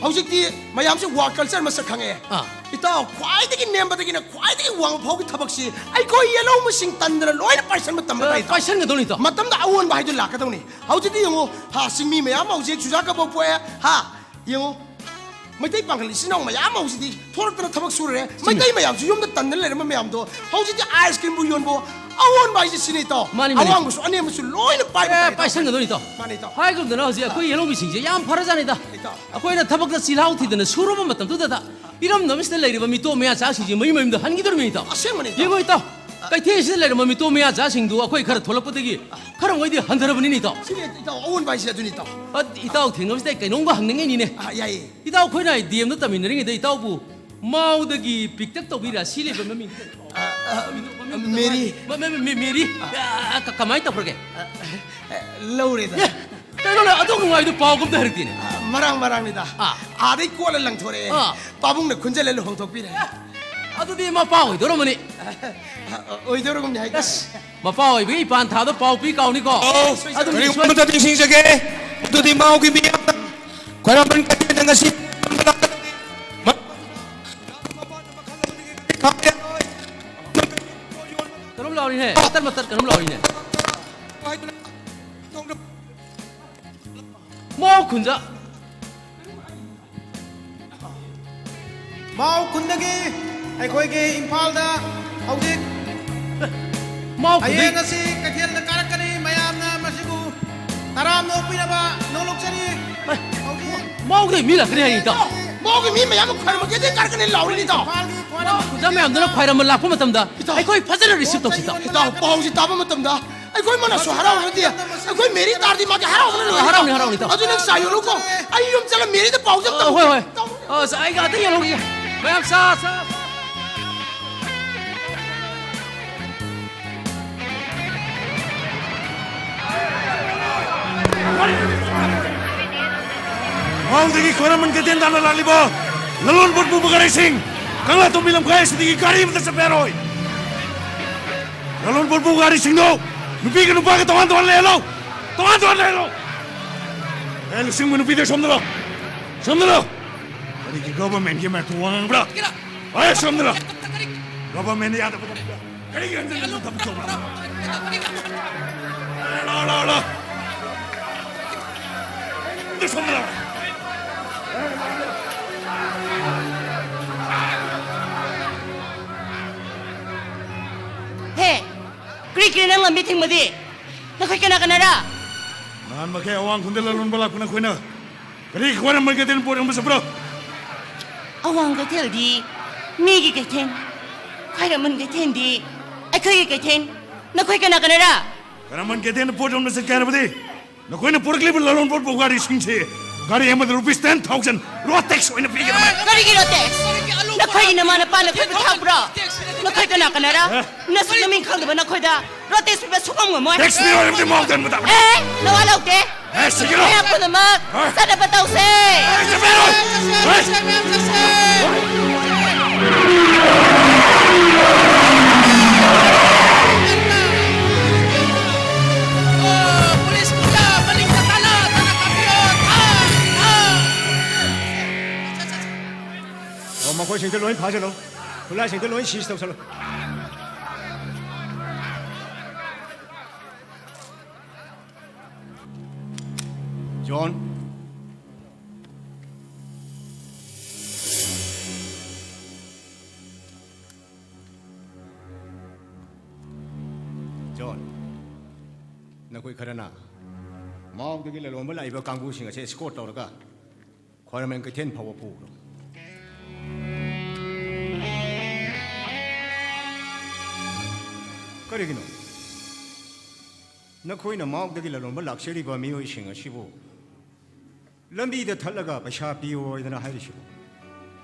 ꯍꯧꯖꯤꯛꯇꯤ ꯃꯌꯥꯝꯁꯦ work culture ꯃꯁꯛ ꯈꯪꯉꯦ꯫ ꯑꯥ꯫ ꯏꯇꯥꯎ, ꯈ꯭ꯋꯥꯏꯗꯒꯤ ꯅꯦꯝꯕꯗꯒꯤꯅ ꯈ꯭ꯋꯥꯏꯗꯒꯤ ꯋꯥꯡꯕ ꯐꯥꯎꯒꯤ ꯊꯕꯛꯁꯤ ꯑꯩꯈꯣꯏ ꯌꯦꯜꯍꯧ ꯃꯁꯤꯡ ꯇꯟꯗꯅ ꯂꯣꯏꯅ ꯄꯥꯏꯁꯟꯕ ꯇꯝꯕ ꯑ, ꯇꯥꯏ, ꯏꯇꯥꯎ꯫ ꯄꯥꯏꯁꯟꯒꯗꯧꯅꯤ, ꯏꯇꯥꯎ꯫ ꯃꯇꯝꯗ ꯑꯑꯣꯟꯕ ꯍꯥꯏꯗꯨ ꯂꯥꯛꯀꯗꯧꯅꯤ꯫ ꯍꯧꯖꯤꯛꯇꯤ ꯌꯦꯡꯉꯨ, ꯍꯥ, ꯆꯤꯡꯃꯤ ꯃꯌꯥꯝ ꯑꯃ ꯍꯧꯖꯤꯛ ꯆꯨꯖꯥꯛ ꯀꯕꯣꯛ ꯄꯣꯛꯑꯦ, ꯍꯥ, ꯌꯦꯡꯉꯨ, ꯃꯩꯇꯩ ꯄꯥꯡꯒꯜ ꯏꯆꯤꯟ ꯏꯅꯥꯎ ꯃꯌꯥꯝ ꯑꯃ ꯍꯧꯖꯤꯛꯇꯤ ꯊꯣꯛꯂꯛꯇꯅ ꯊꯕꯛ ꯁꯨꯔꯦ꯫ ꯆꯨꯝꯃꯤ꯫ ꯃꯩꯇꯩ ꯃꯌꯥꯝꯁꯨ ꯌꯨꯝꯗ ꯇꯟꯗꯅ ꯂꯩꯔꯝꯕ ꯃꯌꯥꯝꯗꯣ ꯍꯧꯖꯤꯛꯇꯤ ice creamꯕꯨ ꯌꯣꯟꯕꯣ꯫ ꯑꯑꯣꯟꯕ ꯍꯥꯏꯁꯦ ꯁꯤꯅꯤ, ꯏꯇꯥꯎ꯫ ꯃꯥꯅꯤ, ꯃꯥꯅꯤ꯫ ꯑꯋꯥꯡꯕꯁꯨ ꯑꯅꯦꯝꯕꯁꯨ ꯂꯣꯏꯅ ꯄꯥꯏꯕ ꯑꯦ, ꯇꯥꯏ, ꯏꯇꯥꯎ꯫ ꯄꯥꯏꯁꯟꯒꯗꯧꯅꯤ, ꯏꯇꯥꯎ꯫ ꯃꯥꯅꯤ, ꯏꯇꯥꯎ꯫ ꯍꯥꯏꯒꯨꯝꯗꯅ ꯍꯧꯖꯤꯛ ꯑꯩꯈꯣꯏ ꯌꯦꯜꯍꯧꯃꯤꯁꯤꯡꯁꯦ ꯌꯥꯝ ꯐꯔꯖꯥꯠꯅꯤꯗ꯫ ꯏꯇꯥꯎ꯫ ꯑꯩꯈꯣꯏꯅ ꯊꯕꯛꯇ ꯆꯤꯜꯍꯥꯎ ꯊꯤꯗꯅ ꯁꯨꯔꯕ ꯃꯇꯝꯗꯨꯗ ꯏꯔꯝꯗꯝ ꯑꯁꯤꯗ ꯂꯩꯔꯤꯕ ꯃꯤꯇꯣꯞ ꯃꯌꯥ ꯆꯥꯁꯤꯡꯁꯦ ꯃꯌꯨꯝ ꯃꯌꯨꯝꯗ ꯍꯟꯈꯤꯗꯧꯔꯤꯕꯅꯤ, ꯏꯇꯥꯎ꯫ ꯑꯁꯦꯡꯕꯅꯤ, ꯏꯇꯥꯎ꯫ ꯌꯦꯡꯉꯣ, ꯏꯇꯥꯎ, ꯀꯩꯊꯦꯜꯁꯤꯗ ꯂꯩꯔꯝꯕ ꯃꯤꯇꯣꯞ ꯃꯌꯥ ꯆꯥꯁꯤꯡꯗꯨ ꯑꯩꯈꯣꯏ ꯈꯔ ꯊꯣꯛꯂꯛꯄꯗꯒꯤ ꯈꯔ ꯃꯈꯩꯗꯤ ꯍꯟꯊꯔꯕꯅꯤꯅꯦ, ꯏꯇꯥꯎ꯫ ꯁꯤꯅꯤ, ꯏꯇꯥꯎ, ꯑꯑꯣꯟꯕ ꯍꯥꯏꯁꯦ ꯑꯗꯨꯅꯤ, ꯏꯇꯥꯎ꯫ ꯑ, ꯏꯇꯥꯎ ꯊꯦꯡꯅꯕꯁꯤꯗ ꯑꯩ ꯀꯩꯅꯣꯝꯒ ꯍꯪꯅꯤꯡꯉꯤꯅꯤꯅꯦ꯫ ꯑ, ꯌꯥꯏꯌꯦ꯫ ꯏꯇꯥꯎ, ꯑꯩꯈꯣꯏꯅ DMꯗ ꯇꯝꯃꯤꯟꯅꯔꯤꯉꯩꯗ ꯏꯇꯥꯎꯕꯨ ꯃꯥꯎꯗꯒꯤ pick up ꯇꯧꯕꯤ ꯔꯥꯁꯤ ꯂꯩꯕ ꯃꯃꯤꯡ ꯀꯩꯅꯣ? ꯑ, ꯑ, ꯃꯃꯤꯡ ꯃꯦꯔꯤ꯫ ꯃ-, ꯃ-, ꯃ-, ꯃꯦꯔꯤ? ꯑ, ꯀ-, ꯀꯃꯥꯏꯅ ꯇꯧꯈ꯭ꯔꯒꯦ? ꯑ, ꯑ, ꯂꯧꯔꯦꯗ꯫ ꯑꯦ, ꯀꯩꯅꯣꯅꯦ, ꯑꯗꯨꯛ ꯅꯨꯡꯉꯥꯏꯕꯗꯨ ꯄꯥꯎꯒ ꯑꯝꯇ ꯍꯥꯏꯔꯛꯇꯦꯅꯦ꯫ ꯑ, ꯃꯔꯥꯡ ꯃꯔꯥꯡꯅꯤꯗ꯫ ꯑꯥ꯫ ꯑꯥꯗꯩ ꯀꯣꯠꯂ ꯂꯪꯊꯣꯔꯛꯑꯦ꯫ ꯑꯥ꯫ ꯄꯥꯕꯨꯡꯅ ꯈꯨꯟꯖꯜꯂ ꯂꯨꯍꯣꯡꯊꯣꯛꯄꯤꯔꯦ꯫ ꯑꯗꯨꯗꯤ ꯃꯄꯥ ꯑꯣꯏꯗꯧꯔꯝꯃꯅꯤ꯫ ꯑ, ꯑ, ꯑꯣꯏꯗꯧꯔꯝꯅꯤ ꯍꯥꯏꯇꯥꯔꯦ꯫ ꯑꯁ, ꯃꯄꯥ ꯑꯣꯏꯕꯒꯤ ꯏꯄꯥꯟ ꯊꯥꯗꯣ ꯄꯥꯎ ꯄꯤ ꯀꯥꯎꯅꯤꯀꯣ꯫ ꯑꯣ, ꯑꯗꯨꯗꯤ ꯀꯔꯤꯒꯨꯝꯕ ꯁꯣꯏ- ꯑꯃꯇ ꯅꯤꯡꯁꯤꯡꯖꯒꯦ꯫ ꯑꯗꯨꯗꯤ ꯃꯥꯎꯒꯤ ꯃꯤꯌꯥꯝꯅ ꯈ꯭ꯋꯥꯏꯔꯝꯕꯟ ꯀꯩꯊꯦꯜꯗ ꯉꯁꯤ ꯀꯩꯅꯣꯝ ꯂꯥꯎꯔꯤꯅꯦ, ꯃꯇꯠ ꯃꯇꯠ ꯀꯩꯅꯣꯝ ꯂꯥꯎꯔꯤꯅꯦ꯫ ꯃꯥꯎ ꯈꯨꯟꯖ꯫ ꯃꯥꯎ ꯈꯨꯟꯗꯒꯤ ꯑꯩꯈꯣꯏꯒꯤ ꯏꯝꯐꯥꯜꯗ ꯍꯧꯖꯤꯛ ꯃꯥꯎ ꯈꯨꯟꯗꯒꯤ ꯍꯌꯦꯡ ꯑꯁꯤ ꯀꯩꯊꯦꯜꯗ ꯀꯥꯔꯛꯀꯅꯤ꯫ ꯃꯌꯥꯝꯅ ꯃꯁꯤꯕꯨ ꯇꯔꯥꯝꯅ ꯑꯣꯛꯄꯤꯅꯕ ꯅꯣꯂꯨꯛꯆꯔꯤ꯫ ꯑꯦ, ꯍꯧꯖꯤꯛ ꯃꯥꯎꯗꯩ ꯃꯤ ꯂꯥꯛꯀꯅꯤ ꯍꯥꯏꯅꯤ, ꯏꯇꯥꯎ꯫ ꯃꯥꯎꯒꯤ ꯃꯤ ꯃꯌꯥꯝ ꯑꯃ ꯈ꯭ꯋꯥꯏꯔꯝꯕ ꯀꯩꯊꯦꯜ ꯀꯥꯔꯛꯀꯅꯤ ꯂꯥꯎꯔꯤꯅꯤ, ꯏꯇꯥꯎ꯫ ꯏꯝꯐꯥꯜꯒꯤ ꯈ꯭ꯋꯥꯏꯔꯝꯕꯟ ꯃꯥꯎ ꯈꯨꯟꯖ ꯃꯌꯥꯝꯗꯨꯅ ꯈ꯭ꯋꯥꯏꯔꯝꯕꯟ ꯂꯥꯛꯄ ꯃꯇꯝꯗ ꯏꯇꯥꯎ꯫ ꯑꯩꯈꯣꯏ ꯐꯖꯅ receive ꯇꯧꯁꯤ, ꯏꯇꯥꯎ꯫ ꯏꯇꯥꯎ, ꯄꯥꯎꯁꯤ ꯇꯥꯕ ꯃꯇꯝꯗ ꯑꯩꯈꯣꯏ ꯃꯅꯥꯁꯨ ꯍꯔꯥꯎꯔꯗꯤ ꯑꯩꯈꯣꯏ ꯃꯦꯔꯤ ꯇꯥꯔꯗꯤ ꯃꯥꯗꯤ ꯍꯔꯥꯎꯕꯅ ꯂꯣꯏꯔꯦ꯫ ꯍꯔꯥꯎꯅꯤ, ꯍꯔꯥꯎꯅꯤ, ꯏꯇꯥꯎ꯫ ꯑꯗꯨ ꯅꯪ ꯆꯥ ꯌꯣꯜꯂꯨꯀꯣ꯫ ꯑꯩ ꯌꯨꯝ ꯆꯠꯂ ꯃꯦꯔꯤꯗ ꯄꯥꯎꯁꯦ ꯑꯝꯇ ꯑ, ꯍꯣꯏ, ꯍꯣꯏ꯫ ꯇꯧ-, ꯑ, ꯑꯩ ꯉꯥꯛꯇ ꯌꯣꯜꯍꯧꯈꯤꯒꯦ꯫ ꯃꯌꯥꯝ ꯁꯥ, ꯁꯥ, ꯁꯥ꯫ ꯃꯥꯎꯗꯒꯤ ꯈ꯭ꯋꯥꯏꯔꯝꯕꯟ ꯀꯩꯊꯦꯜ ꯇꯥꯟꯅ ꯂꯥꯛꯂꯤꯕ ꯂꯂꯣꯟ ꯄꯣꯠ ꯄꯨꯕ ꯒꯥꯔꯤꯁꯤꯡ, ꯀꯪꯂꯥꯇꯣꯡꯕꯤ ꯂꯝꯈꯥꯏ ꯑꯁꯤꯗꯒꯤ ꯒꯥꯔꯤ ꯑꯃꯠꯇ ꯆꯠꯄ ꯌꯥꯔꯣꯏ꯫ ꯂꯂꯣꯟ ꯄꯣꯠ ꯄꯨꯕ ꯒꯥꯔꯤꯁꯤꯡꯗꯣ ꯅꯨꯄꯤꯒ ꯅꯨꯄꯥꯒ ꯇꯣꯉꯥꯟ ꯇꯣꯉꯥꯟ ꯂꯩꯍꯜꯂꯣ꯫ ꯇꯣꯉꯥꯟ ꯇꯣꯉꯥꯟ ꯂꯩꯍꯜꯂꯣ꯫ ꯑꯦ, ꯂꯨꯆꯤꯡꯕ ꯅꯨꯄꯤꯗꯣ ꯁꯣꯝꯗ ꯂꯥꯛꯑꯣ꯫ ꯁꯣꯝꯗ ꯂꯥꯛꯑꯣ꯫ ꯀꯔꯤꯒꯤ ꯒꯣꯚꯔꯟꯃꯦꯟꯠꯀꯤ ꯃꯥꯏꯛꯇ ꯋꯥ ꯉꯥꯡꯕ꯭ꯔꯥ? ꯑꯦ, ꯁꯣꯝꯗ ꯂꯥꯛꯑꯣ꯫ ꯒꯣꯚꯔꯟꯃꯦꯟꯠꯅ ꯌꯥꯗꯕ ꯊꯕꯛꯇ ꯀꯔꯤꯒꯤ ꯍꯟꯖꯤꯟ ꯍꯟꯖꯤꯟ ꯊꯕꯛ ꯇꯧꯕ꯭ꯔꯥ? ꯂꯥꯛꯑꯣ, ꯂꯥꯛꯑꯣ, ꯂꯥꯛꯑꯣ꯫ ꯑꯗꯨ ꯁꯣꯝꯗ ꯂꯥꯛꯑꯣ꯫ ꯍꯦ, ꯀ꯭ꯔꯤ ꯀ꯭ꯔꯤ ꯅꯪ ꯂꯝꯕꯤ ꯊꯤꯡꯕꯗꯤ? ꯅꯈꯣꯏ ꯀꯅꯥ ꯀꯅꯥꯔꯥ? ꯅꯍꯥꯟ ꯃꯈꯩ ꯑꯋꯥꯡ ꯈꯨꯟꯗ ꯂꯂꯣꯟꯕ ꯂꯥꯛꯄ ꯅꯈꯣꯏꯅ ꯀꯔꯤ ꯈ꯭ꯋꯥꯏꯔꯝꯕꯟ ꯀꯩꯊꯦꯜ ꯄꯣꯠ ꯌꯣꯟꯕ ꯆꯠꯄ꯭ꯔꯣ? ꯑꯋꯥꯡ ꯀꯩꯊꯦꯜꯗꯤ ꯃꯤꯒꯤ ꯀꯩꯊꯦꯜ, ꯈ꯭ꯋꯥꯏꯔꯝꯕꯟ ꯀꯩꯊꯦꯜꯗꯤ ꯑꯩꯈꯣꯏꯒꯤ ꯀꯩꯊꯦꯜ꯫ ꯅꯈꯣꯏ ꯀꯅꯥ ꯀꯅꯥꯔꯥ? ꯈ꯭ꯋꯥꯏꯔꯝꯕꯟ ꯀꯩꯊꯦꯜꯗ ꯄꯣꯠ ꯌꯣꯟꯕ ꯆꯠꯀꯦ ꯍꯥꯏꯔꯕꯗꯤ ꯅꯈꯣꯏꯅ ꯄꯨꯔꯛꯂꯤꯕ ꯂꯂꯣꯟ ꯄꯣꯠ ꯒꯥꯔꯤꯁꯤꯡꯁꯤ ꯒꯥꯔꯤ ꯑꯃꯗ rupees ten thousand road tax ꯑꯣꯏꯅ ꯄꯤꯒꯗꯕꯅꯤ꯫ ꯀꯔꯤꯒꯤ ꯔꯣꯗ ꯇꯦꯛꯁ? ꯅꯈꯣꯏꯒꯤ ꯅꯃꯥ ꯅꯄꯥꯅ ꯈꯨꯠꯄꯨ ꯊꯥꯛꯄ꯭ꯔꯣ? ꯅꯈꯣꯏ ꯀꯅꯥ ꯀꯅꯥꯔꯥ? ꯑꯦ? ꯅꯁꯛ ꯅꯃꯤꯡ ꯈꯪꯗꯕ ꯅꯈꯣꯏꯗ ꯔꯣꯗ ꯇꯦꯛꯁ ꯄꯤꯕ ꯁꯨꯡꯉꯝ ꯉꯝꯃꯣꯏ꯫ ꯇꯦꯛꯁ ꯄꯤꯔꯣꯏ ꯍꯥꯏꯕꯗꯤ ꯃꯑꯣꯡ ꯇꯟꯕ ꯇꯥꯕꯅꯤ꯫ ꯑꯦ, ꯅꯋꯥ ꯂꯧꯗꯦ꯫ ꯑꯦ, ꯁꯤꯒꯤꯔꯣ꯫ ꯃꯌꯥꯝ ꯄꯨꯝꯅꯃꯛ ꯍꯣꯏ꯫ ꯆꯠꯅꯕ ꯇꯧꯁꯦ꯫ ꯑꯦ, ꯆꯠꯄꯤꯔꯣꯏ꯫ ꯍꯣꯏ꯫ ꯑꯣ, ꯃꯈꯣꯏꯁꯤꯡꯗꯣ ꯂꯣꯏ ꯐꯥꯖꯤꯜꯂꯣ꯫ ꯈꯨꯠꯂꯥꯏꯁꯤꯡꯗꯣ ꯂꯣꯏ ꯁꯤꯖ ꯇꯧꯁꯜꯂꯣ꯫ ꯖꯣꯟ꯫ ꯖꯣꯟ, ꯅꯈꯣꯏ ꯈꯔꯅ ꯃꯥꯎꯗꯒꯤ ꯂꯂꯣꯟꯕ ꯂꯥꯛꯏꯕ ꯀꯥꯡꯕꯨꯁꯤꯡ ꯑꯁꯦ ꯑꯦꯁꯀꯣꯔꯠ ꯇꯧꯔꯒ ꯈ꯭ꯋꯥꯏꯔꯝꯕꯟ ꯀꯩꯊꯦꯜ ꯐꯥꯎꯕ ꯄꯨꯈ꯭ꯔꯣ꯫ ꯀꯔꯤꯒꯤꯅꯣ ꯅꯈꯣꯏꯅ ꯃꯥꯎꯗꯒꯤ ꯂꯂꯣꯟꯕ ꯂꯥꯛꯆꯔꯤꯕ ꯃꯤꯑꯣꯏꯁꯤꯡ ꯑꯁꯤꯕꯨ ꯂꯝꯕꯤꯗ ꯊꯠꯂꯒ ꯄꯩꯁꯥ ꯄꯤꯌꯣ ꯍꯥꯏꯗꯅ ꯍꯥꯏꯔꯤꯁꯤꯕꯨ?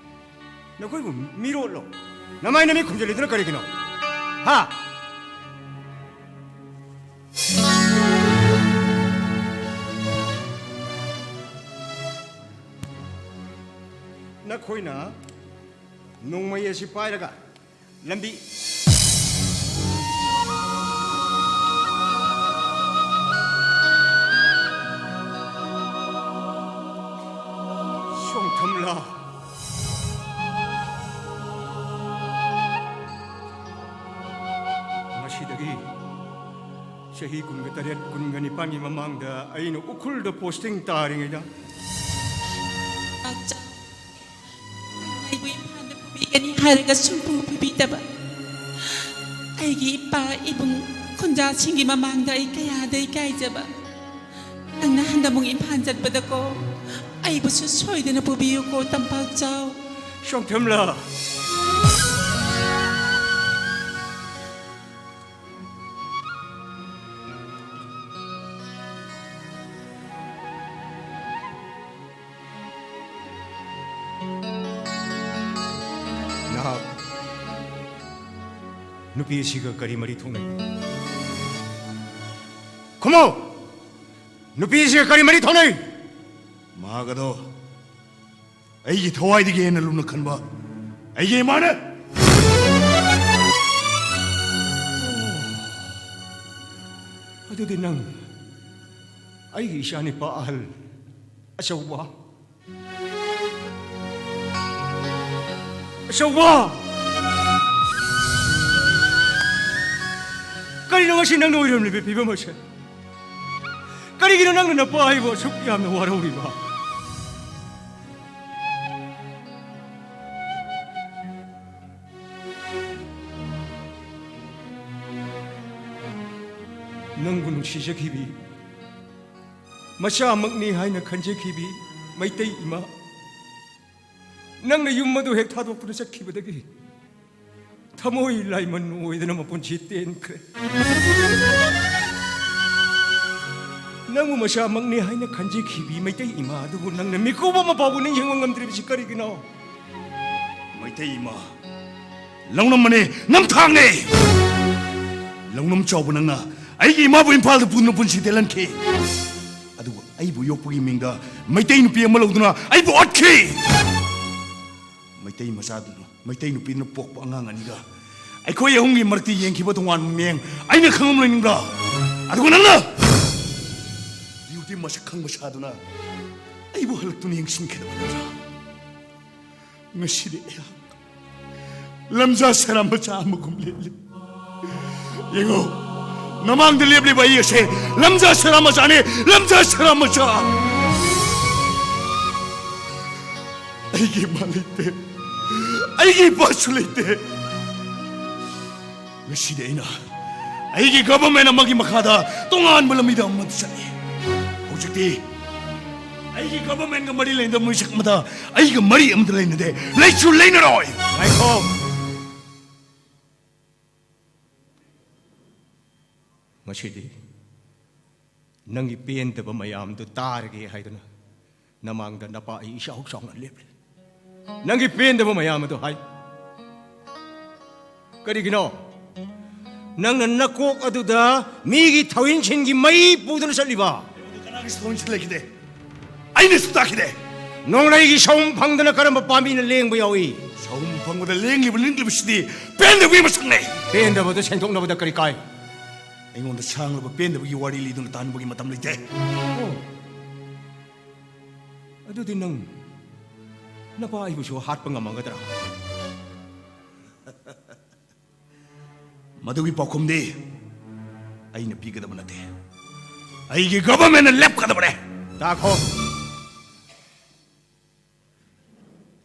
ꯅꯈꯣꯏꯕꯨ ꯃꯤꯔꯣꯠꯂꯣ? ꯅꯃꯥꯏ ꯅꯃꯤꯠ ꯈꯨꯝꯖꯤꯜꯂꯤꯗꯨꯅ ꯀꯔꯤꯒꯤꯅꯣ? ꯍꯥ? ꯅꯈꯣꯏꯅ ꯅꯣꯡꯃꯩ ꯑꯁꯤ ꯄꯥꯏꯔꯒ ꯂꯝꯕꯤ ꯁꯣꯡꯊꯝꯂꯥ꯫ ꯉꯁꯤꯗꯒꯤ ꯆꯍꯤ ꯀꯨꯟꯒ ꯇꯔꯦꯠ, ꯀꯨꯟꯒ ꯅꯤꯄꯥꯟꯒꯤ ꯃꯃꯥꯡꯗ ꯑꯩꯅ ꯎꯈ꯭ꯔꯨꯜꯗ posting ꯇꯥꯔꯤꯉꯩꯗ, ꯑꯩꯕꯨ ꯏꯝꯐꯥꯜꯗ ꯄꯨꯕꯤꯒꯅꯤ ꯍꯥꯏꯔꯒ ꯁꯨꯡꯄꯨ ꯄꯨꯕꯤꯗꯕ ꯑꯩꯒꯤ ꯏꯄꯥ ꯏꯕꯨꯡ ꯈꯨꯟꯖꯥꯁꯤꯡꯒꯤ ꯃꯃꯥꯡꯗ ꯑꯩ ꯀꯌꯥꯗ ꯏꯀꯥꯏꯖꯕ꯫ ꯅꯪꯅ ꯍꯟꯗꯛꯃꯨꯛ ꯏꯝꯐꯥꯜ ꯆꯠꯄꯗꯀꯣ, ꯑꯩꯕꯨꯁꯨ ꯁꯣꯏꯗꯅ ꯄꯨꯕꯤꯌꯨꯀꯣ, ꯇꯝꯄꯥꯛ ꯆꯥꯎ꯫ ꯁꯣꯡꯊꯦꯝꯂꯥ꯫ ꯅꯍꯥꯛ ꯅꯨꯄꯤ ꯑꯁꯤꯒ ꯀꯔꯤ ꯃꯔꯤ ꯊꯣꯛꯅꯩ? ꯈꯨꯝꯃꯨ! ꯅꯨꯄꯤ ꯑꯁꯤꯒ ꯀꯔꯤ ꯃꯔꯤ ꯊꯣꯛꯅꯩ? ꯃꯍꯥꯛ ꯑꯗꯣ ꯑꯩꯒꯤ ꯊꯋꯥꯏꯗꯒꯤ ꯍꯦꯟꯅ ꯂꯨꯝꯅ ꯈꯟꯕ ꯑꯩꯒꯤ ꯏꯃꯥꯅ꯫ ꯑꯗꯨꯗꯤ ꯅꯪ ꯑꯩꯒꯤ ꯏꯆꯥꯅꯤꯄꯥ ꯑꯍꯜ ꯑꯆꯧꯕ, ꯑꯆꯧꯕ! ꯀꯔꯤꯅꯣ ꯉꯁꯤ ꯅꯪꯅ ꯑꯣꯏꯔꯝꯂꯤꯕ ꯐꯤꯕꯝ ꯑꯁꯦ? ꯀꯔꯤꯒꯤꯅꯣ ꯅꯪꯅ ꯅꯄꯥ ꯑꯩꯕꯨ ꯑꯁꯨꯛ ꯌꯥꯝꯅ ꯋꯥꯔꯧꯔꯤꯕ? ꯅꯪꯕꯨ ꯅꯨꯡꯁꯤꯖꯈꯤꯕꯤ, ꯃꯆꯥꯃꯛꯅꯤ ꯍꯥꯏꯅ ꯈꯟꯖꯈꯤꯕꯤ ꯃꯩꯇꯩ ꯏꯃꯥ, ꯅꯪꯅ ꯌꯨꯝ ꯑꯗꯨ ꯍꯦꯛ ꯊꯥꯗꯣꯛꯇꯨꯅ ꯆꯠꯈꯤꯕꯗꯒꯤ ꯊꯃꯣꯏ ꯂꯥꯏꯃꯟ ꯑꯣꯏꯗꯅ ꯃꯄꯨꯟꯁꯤ ꯇꯦꯟꯈ꯭ꯔꯦ꯫ ꯅꯪꯕꯨ ꯃꯆꯥꯃꯛꯅꯤ ꯍꯥꯏꯅ ꯈꯟꯖꯈꯤꯕꯤ ꯃꯩꯇꯩ ꯏꯃꯥ ꯑꯗꯨꯕꯨ ꯅꯪꯅ ꯃꯤꯀꯨꯞ ꯑꯃ ꯐꯥꯎꯕ ꯅꯤꯡꯁꯤꯡꯕ ꯉꯝꯗ꯭ꯔꯤꯕꯁꯤ ꯀꯔꯤꯒꯤꯅꯣ? ꯃꯩꯇꯩ ꯏꯃꯥ, ꯂꯧꯅꯝ ꯃꯅꯦ, ꯅꯝꯊꯥꯛꯅꯦ꯫ ꯂꯧꯅꯝ ꯆꯥꯎꯕ ꯅꯪꯅ ꯑꯩꯒꯤ ꯏꯃꯥꯕꯨ ꯏꯝꯐꯥꯜꯗ ꯄꯨꯗꯨꯅ ꯄꯨꯟꯁꯤ ꯇꯦꯜꯍꯟꯈꯤ꯫ ꯑꯗꯨꯕꯨ ꯑꯩꯕꯨ ꯌꯣꯛꯄꯒꯤ ꯃꯤꯡꯗ ꯃꯩꯇꯩ ꯅꯨꯄꯤ ꯑꯃ ꯂꯧꯗꯨꯅ ꯑꯩꯕꯨ ꯑꯣꯠꯈꯤ꯫ ꯃꯩꯇꯩ ꯃꯆꯥꯗꯨꯅ, ꯃꯩꯇꯩ ꯅꯨꯄꯤꯗꯨꯅ ꯄꯣꯛꯄ ꯑꯉꯥꯡ ꯑꯅꯤꯒ ꯑꯩꯈꯣꯏ ꯑꯍꯨꯝꯒꯤ ꯃꯔꯛꯇ ꯌꯦꯡꯈꯤꯕ ꯇꯣꯉꯥꯟꯕ ꯃꯤꯠꯌꯦꯡ ꯑꯩꯅ ꯈꯪꯉꯝꯂꯣꯏꯅꯤꯡꯕ꯭ꯔꯥ? ꯑꯗꯨꯒ ꯅꯪꯅ ꯕ꯭ꯌꯨꯇꯤ ꯃꯁꯛ ꯈꯪꯕ ꯁꯥꯗꯨꯅ ꯑꯩꯕꯨ ꯍꯜꯂꯛꯇꯨꯅ ꯌꯦꯡꯁꯤꯟꯈꯤꯗꯕ ꯅꯠꯇ꯭ꯔꯥ? ꯉꯁꯤꯗꯤ ꯑꯩꯍꯥꯛ ꯂꯝꯖꯥ ꯁꯦꯔꯥ ꯃꯆꯥ ꯑꯃꯒꯨꯝ ꯂꯦꯞꯂꯤ꯫ ꯌꯦꯡꯉꯣ, ꯅꯃꯥꯡꯗ ꯂꯦꯞꯂꯤꯕ ꯑꯩ ꯑꯁꯦ ꯂꯝꯖꯥ ꯁꯦꯔꯥ ꯃꯆꯥꯅꯤ, ꯂꯝꯖꯥ ꯁꯦꯔꯥ ꯃꯆꯥ꯫ ꯑꯩꯒꯤ ꯏꯃꯥ ꯂꯩꯇꯦ, ꯑꯩꯒꯤ ꯏꯄꯥꯁꯨ ꯂꯩꯇꯦ꯫ ꯉꯁꯤꯗꯤ ꯑꯩꯅ ꯑꯩꯒꯤ ꯒꯚꯔꯟꯃꯦꯟ ꯑꯃꯒꯤ ꯃꯈꯥꯗ ꯇꯣꯉꯥꯟꯕ ꯂꯝꯕꯤꯗ ꯑꯃꯗ ꯆꯠꯂꯤ꯫ ꯍꯧꯖꯤꯛꯇꯤ ꯑꯩꯒꯤ ꯒꯚꯔꯟꯃꯦꯟꯒ ꯃꯔꯤ ꯂꯩꯅꯗꯕ ꯃꯤꯁꯛ ꯑꯃꯗ ꯑꯩꯒ ꯃꯔꯤ ꯑꯃꯠꯇ ꯂꯩꯅꯗꯦ, ꯂꯩꯁꯨ ꯂꯩꯅꯔꯣꯏ꯫ ꯉꯥꯏꯈꯣ꯫ ꯉꯁꯤꯗꯤ ꯅꯪꯒꯤ ꯄꯦꯟꯗꯕ ꯃꯌꯥꯝꯗꯨ ꯇꯥꯔꯒꯦ ꯍꯥꯏꯗꯨꯅ ꯅꯃꯥꯡꯗ ꯅꯄꯥ ꯑꯩ ꯏꯆꯥꯎ ꯆꯥꯎꯅ ꯂꯦꯞꯂꯤ꯫ ꯅꯪꯒꯤ ꯄꯦꯟꯗꯕ ꯃꯌꯥꯝ ꯑꯗꯨ ꯍꯥꯏ꯫ ꯀꯔꯤꯒꯤꯅꯣ? ꯅꯪꯅ ꯅꯀꯣꯛ ꯑꯗꯨꯗ ꯃꯤꯒꯤ ꯊꯧꯏꯟꯁꯤꯟꯒꯤ ꯃꯩ ꯄꯨꯗꯨꯅ ꯆꯠꯂꯤꯕ? ꯀꯅꯥꯒꯤ ꯊꯧꯏꯟꯁꯤꯟ ꯂꯩꯈꯤꯗꯦ? ꯑꯩꯅꯁꯨ ꯇꯥꯈꯤꯗꯦ꯫ ꯅꯣꯡꯂꯩꯒꯤ ꯁꯍꯨꯝ ꯐꯪꯗꯅ ꯀꯔꯝꯕ ꯄꯥꯝꯕꯤꯅ ꯂꯦꯡꯕ ꯌꯥꯎꯏ? ꯁꯍꯨꯝ ꯐꯪꯕꯗ ꯂꯦꯡꯂꯤꯕ ꯅꯤꯡꯂꯤꯕꯁꯤꯗꯤ ꯄꯦꯟꯗꯕꯒꯤ ꯃꯁꯛꯅꯦ꯫ ꯄꯦꯟꯗꯕꯗꯨ ꯁꯦꯡꯗꯣꯛꯅꯕꯗ ꯀꯔꯤ ꯀꯥꯏ? ꯑꯩꯉꯣꯟꯗ ꯁꯥꯡꯂꯕ ꯄꯦꯟꯗꯕꯒꯤ ꯋꯥꯔꯤ ꯂꯤꯗꯨꯅ ꯇꯥꯟꯕꯒꯤ ꯃꯇꯝ ꯂꯩꯇꯦ꯫ ꯑꯣ, ꯑꯗꯨꯗꯤ ꯅꯪ ꯅꯄꯥ ꯑꯩꯕꯨꯁꯨ ꯍꯥꯠꯄ ꯉꯝꯃꯒꯗ꯭ꯔꯥ? ꯃꯗꯨꯒꯤ ꯄꯥꯎꯈꯨꯝꯗꯤ ꯑꯩꯅ ꯄꯤꯒꯗꯕ ꯅꯠꯇꯦ, ꯑꯩꯒꯤ ꯒꯚꯔꯟꯃꯦꯟꯅ ꯂꯦꯞꯀꯗꯕꯅꯦ꯫ ꯇꯥꯈꯣ,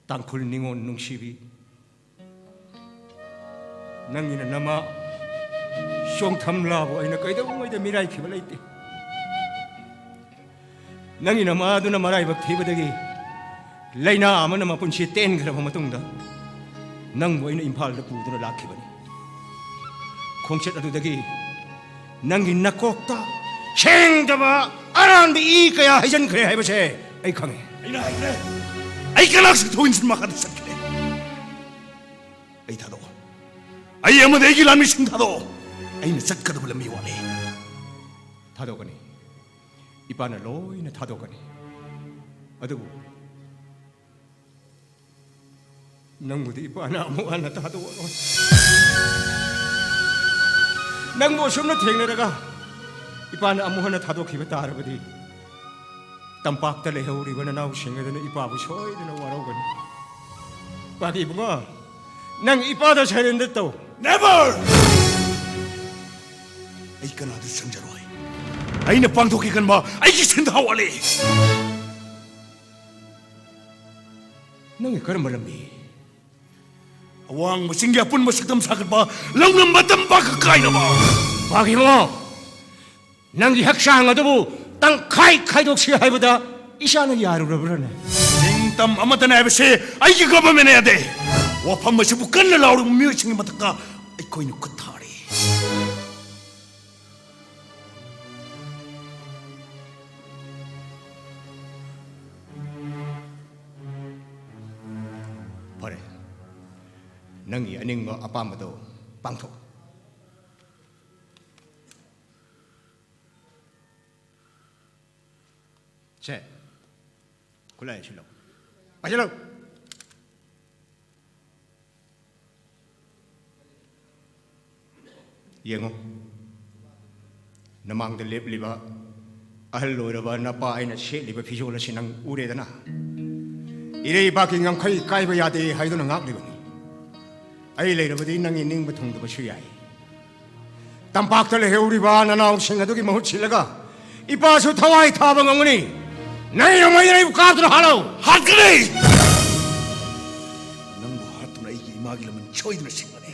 ꯇꯥꯡꯈꯨꯜ ꯅꯤꯉꯣꯜ ꯅꯨꯡꯁꯤꯕꯤ, ꯅꯪꯒꯤꯅ ꯅꯃꯥ ꯆꯣꯡꯊꯝꯂꯥꯕꯨ ꯑꯩꯅ ꯀꯩꯗꯧꯉꯩꯗ ꯃꯤꯔꯥꯏꯈꯤꯕ ꯂꯩꯇꯦ꯫ ꯅꯪꯒꯤ ꯅꯃꯥꯗꯨꯅ ꯃꯔꯥꯏꯕꯛ ꯊꯤꯕꯗꯒꯤ ꯂꯥꯏꯅꯥ ꯑꯃꯅ ꯃꯄꯨꯟꯁꯤ ꯇꯦꯟꯈ꯭ꯔꯕ ꯃꯇꯨꯡꯗ ꯅꯪꯕꯨ ꯑꯩꯅ ꯏꯝꯐꯥꯜꯗ ꯄꯨꯗꯨꯅ ꯂꯥꯛꯈꯤꯕꯅꯤ꯫ ꯈꯣꯡꯆꯠ ꯑꯗꯨꯗꯒꯤ ꯅꯪꯒꯤ ꯅꯀꯣꯛꯇ ꯁꯦꯡꯗꯕ ꯑꯔꯥꯟꯕ ꯏ ꯀꯌꯥ ꯍꯩꯖꯤꯟꯈ꯭ꯔꯦ ꯍꯥꯏꯕꯁꯦ ꯑꯩ ꯈꯪꯉꯦ꯫ ꯑꯩꯅ ꯍꯥꯏꯈ꯭ꯔꯦ, ꯑꯩ ꯀꯅꯥꯁꯨ ꯊꯧꯏꯟꯁꯤꯟ ꯃꯈꯥꯗ ꯆꯠꯈꯤꯗꯦ꯫ ꯑꯩ ꯊꯥꯗꯣꯛꯑꯣ꯫ ꯑꯩ ꯑꯃꯗꯤ ꯑꯩꯒꯤ ꯂꯥꯟꯃꯤꯁꯤꯡ ꯊꯥꯗꯣꯛꯑꯣ꯫ ꯑꯩꯅ ꯆꯠꯀꯗꯕ ꯂꯝꯕꯤ ꯋꯥꯠꯂꯤ꯫ ꯊꯥꯗꯣꯛꯀꯅꯤ꯫ ꯏꯄꯥꯅ ꯂꯣꯏꯅ ꯊꯥꯗꯣꯛꯀꯅꯤ꯫ ꯑꯗꯨꯕꯨ ꯅꯪꯕꯨꯗꯤ ꯏꯄꯥꯅ ꯑꯃꯨꯛ ꯍꯟꯅ ꯊꯥꯗꯣꯛꯑꯔꯣꯏ꯫ ꯅꯪꯕꯨ ꯑꯁꯨꯝꯅ ꯊꯦꯡꯅꯔꯒ ꯏꯄꯥꯅ ꯑꯃꯨꯛ ꯍꯟꯅ ꯊꯥꯗꯣꯛꯈꯤꯕ ꯇꯥꯔꯕꯗꯤ, ꯇꯝꯄꯥꯛꯇ ꯂꯩꯍꯧꯔꯤꯕ ꯅꯅꯥꯎꯁꯤꯡ ꯑꯗꯨꯅ ꯏꯄꯥꯕꯨ ꯁꯣꯏꯗꯅ ꯋꯥꯔꯧꯒꯅꯤ꯫ ꯄꯥꯒꯤ ꯏꯕꯨꯡꯉꯣ, ꯅꯪ ꯏꯄꯥꯗ surrender ꯇꯧ꯫ Never! ꯑꯩ ꯀꯅꯥꯗꯁꯨ ꯁꯪꯖꯔꯣꯏ꯫ ꯑꯩꯅ ꯄꯥꯡꯊꯣꯛꯀꯦ ꯈꯟꯕ ꯑꯩꯒꯤ ꯁꯤꯟꯊꯥ ꯋꯥꯠꯂꯤ꯫ ꯅꯪꯒꯤ ꯀꯔꯝꯕ ꯂꯝꯕꯤ? ꯑꯋꯥꯡꯕ ꯆꯤꯡꯒꯤ ꯑꯄꯨꯟꯕ ꯁꯛꯇꯝ ꯁꯥꯒꯠꯄ, ꯂꯧꯅꯝꯕ ꯇꯝꯄꯥꯛꯀ ꯀꯥꯏꯅꯕ꯫ ꯄꯥꯒꯤ ꯏꯕꯨꯡꯉꯣ, ꯅꯪꯒꯤ ꯍꯛꯆꯥꯡ ꯑꯗꯨꯕꯨ ꯇꯪꯈꯥꯏ ꯈꯥꯏꯗꯣꯛꯁꯤ ꯍꯥꯏꯕꯗ ꯏꯁꯥꯅ ꯌꯥꯔꯨꯔꯕ꯭ꯔꯥꯅꯦ? ꯅꯤꯡꯇꯝ ꯑꯃꯠꯇꯅꯦ ꯍꯥꯏꯕꯁꯦ ꯑꯩꯒꯤ government ꯌꯥꯗꯦ꯫ ꯋꯥꯐꯝ ꯑꯁꯤꯕꯨ ꯀꯟꯅ ꯂꯥꯎꯔꯤꯕ ꯃꯤꯑꯣꯏꯁꯤꯡꯒꯤ ꯃꯊꯛꯇ ꯑꯩꯈꯣꯏꯅ ꯈꯨꯠ ꯊꯥꯔꯤ꯫ ꯐꯔꯦ, ꯅꯪꯒꯤ ꯑꯅꯤꯡꯕ ꯑꯄꯥꯝꯕꯗꯣ ꯄꯥꯡꯊꯣꯛ꯫ ꯁꯦ, ꯈꯨꯠꯂꯥꯏ ꯁꯤꯜꯂꯣ꯫ ꯄꯥꯏꯁꯤꯜꯂꯣ꯫ ꯌꯦꯡꯉꯨ, ꯅꯃꯥꯡꯗ ꯂꯦꯞꯂꯤꯕ ꯑꯍꯜ ꯑꯣꯏꯔꯕ ꯅꯄꯥ ꯑꯩꯅ ꯁꯦꯠꯂꯤꯕ ꯐꯤꯖꯣꯜ ꯑꯁꯤ ꯅꯪ ꯎꯔꯦꯗꯅ? ꯏꯔꯩ ꯏꯄꯥꯛꯀꯤ ꯉꯝꯈꯩ ꯀꯥꯏꯕ ꯌꯥꯗꯦ ꯍꯥꯏꯗꯨꯅ ꯉꯥꯛꯂꯤꯕꯅꯤ꯫ ꯑꯩ ꯂꯩꯔꯕꯗꯤ ꯅꯪꯒꯤ ꯅꯤꯡꯕ ꯊꯨꯡꯗꯕꯁꯨ ꯌꯥꯏ꯫ ꯇꯝꯄꯥꯛꯇ ꯂꯩꯍꯧꯔꯤꯕ ꯅꯅꯥꯎꯁꯤꯡ ꯑꯗꯨꯒꯤ ꯃꯍꯨꯠ ꯁꯤꯜꯂꯒ ꯏꯄꯥꯁꯨ ꯊꯋꯥꯏ ꯊꯥꯕ ꯉꯝꯒꯅꯤ꯫ ꯅꯪ ꯅꯣꯡꯃꯩ ꯑꯩꯕꯨ ꯀꯥꯞꯇꯨꯅ ꯍꯥꯠꯂꯣ꯫ ꯍꯥꯠꯀꯅꯤ! ꯅꯪꯕꯨ ꯍꯥꯠꯇꯨꯅ ꯑꯩꯒꯤ ꯏꯃꯥꯒꯤ ꯂꯃꯟ ꯁꯣꯏꯗꯅ ꯁꯤꯡꯒꯅꯤ꯫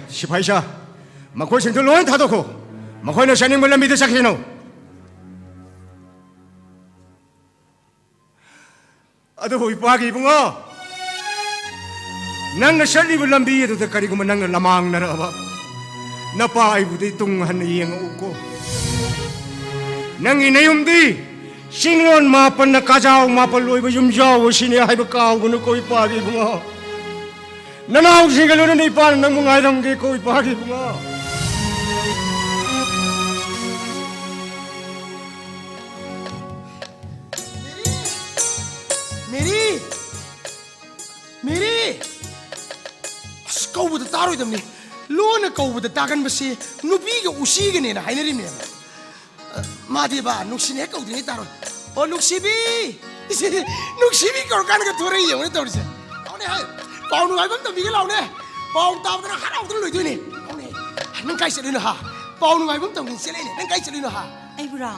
ꯁꯤꯐꯥꯏ ꯁꯥ, ꯃꯈꯣꯏꯁꯤꯡꯗꯨ ꯂꯣꯏ ꯊꯥꯗꯣꯛꯈꯣ꯫ ꯃꯈꯣꯏꯅ ꯆꯠꯅꯤꯡꯕ ꯂꯝꯕꯤꯗ ꯆꯠꯈꯤꯅꯨ꯫ ꯑꯗꯨꯕꯨ ꯏꯄꯥꯒꯤ ꯏꯕꯨꯡꯉꯣ, ꯅꯪꯅ ꯆꯠꯂꯤꯕ ꯂꯝꯕꯤ ꯑꯗꯨꯗ ꯀꯔꯤꯒꯨꯝꯕ ꯅꯪꯅ ꯂꯃꯥꯡꯅꯔꯛꯑꯕ, ꯅꯄꯥ ꯑꯩꯕꯨꯗꯤ ꯇꯨꯡ ꯍꯟꯅ ꯌꯦꯡꯉꯛꯎꯀꯣ꯫ ꯅꯪꯒꯤ ꯅꯌꯨꯝꯗꯤ ꯆꯤꯡꯂꯣꯟ ꯃꯥꯄꯟꯅ ꯀꯥꯖꯥꯎ ꯃꯥꯄꯜ ꯑꯣꯏꯕ ꯌꯨꯝꯖꯥꯎ ꯑꯁꯤꯅꯤ ꯍꯥꯏꯕ ꯀꯥꯎꯒꯅꯨꯀꯣ ꯏꯄꯥꯒꯤ ꯏꯕꯨꯡꯉꯣ꯫ ꯅꯅꯥꯎꯁꯤꯡꯒ ꯂꯣꯏꯅꯅ ꯏꯄꯥꯅ ꯅꯪꯕꯨ ꯉꯥꯏꯔꯝꯒꯦꯀꯣ ꯏꯄꯥꯒꯤ ꯏꯕꯨꯡꯉꯣ꯫ ꯃꯦꯔꯤ! ꯃꯦꯔꯤ! ꯑꯁ, ꯀꯧꯕꯗ ꯇꯥꯔꯣꯏꯗꯕꯅꯤ꯫ ꯂꯣꯟꯅ ꯀꯧꯕꯗ ꯇꯥꯒꯟꯕꯁꯤ ꯅꯨꯄꯤꯒ ꯎꯆꯤꯒꯅꯦꯅ ꯍꯥꯏꯅꯔꯤꯕꯅꯦꯕ꯫ ꯑ, ꯃꯥꯗꯤꯕ ꯅꯨꯡꯁꯤꯅ ꯍꯦꯛ ꯀꯧꯗ꯭ꯔꯤꯉꯩ ꯇꯥꯔꯣꯏ꯫ "ꯑꯣ, ꯅꯨꯡꯁꯤꯕꯤ!" ꯅꯨꯡꯁꯤꯕꯤ ꯀꯧꯔꯀꯥꯟꯗꯒ ꯊꯣꯔꯛꯏ ꯌꯦꯡꯉꯨꯅꯦ ꯇꯧꯔꯤꯁꯦ꯫ ꯂꯥꯎꯅꯦ ꯍꯥꯏ, ꯄꯥꯎ ꯅꯨꯡꯉꯥꯏꯕ ꯑꯃ ꯇꯝꯕꯤꯒꯦ ꯂꯥꯎꯅꯦ꯫ ꯄꯥꯎ ꯇꯥꯕꯗꯅ ꯍꯔꯥꯎꯗꯅ ꯂꯣꯏꯗꯣꯏꯅꯦ꯫ ꯂꯥꯎꯅꯦ꯫ "ꯅꯪ ꯀꯥꯏ ꯆꯠꯂꯨꯏꯅꯣ ꯍꯥ? ꯄꯥꯎ ꯅꯨꯡꯉꯥꯏꯕ ꯑꯃ ꯇꯝꯒꯦꯅ ꯆꯦꯜꯂꯛꯏꯅꯦ꯫ ꯅꯪ ꯀꯥꯏ ꯆꯠꯂꯨꯏꯅꯣ ꯍꯥ?" ꯑꯩꯕꯨꯔꯥ?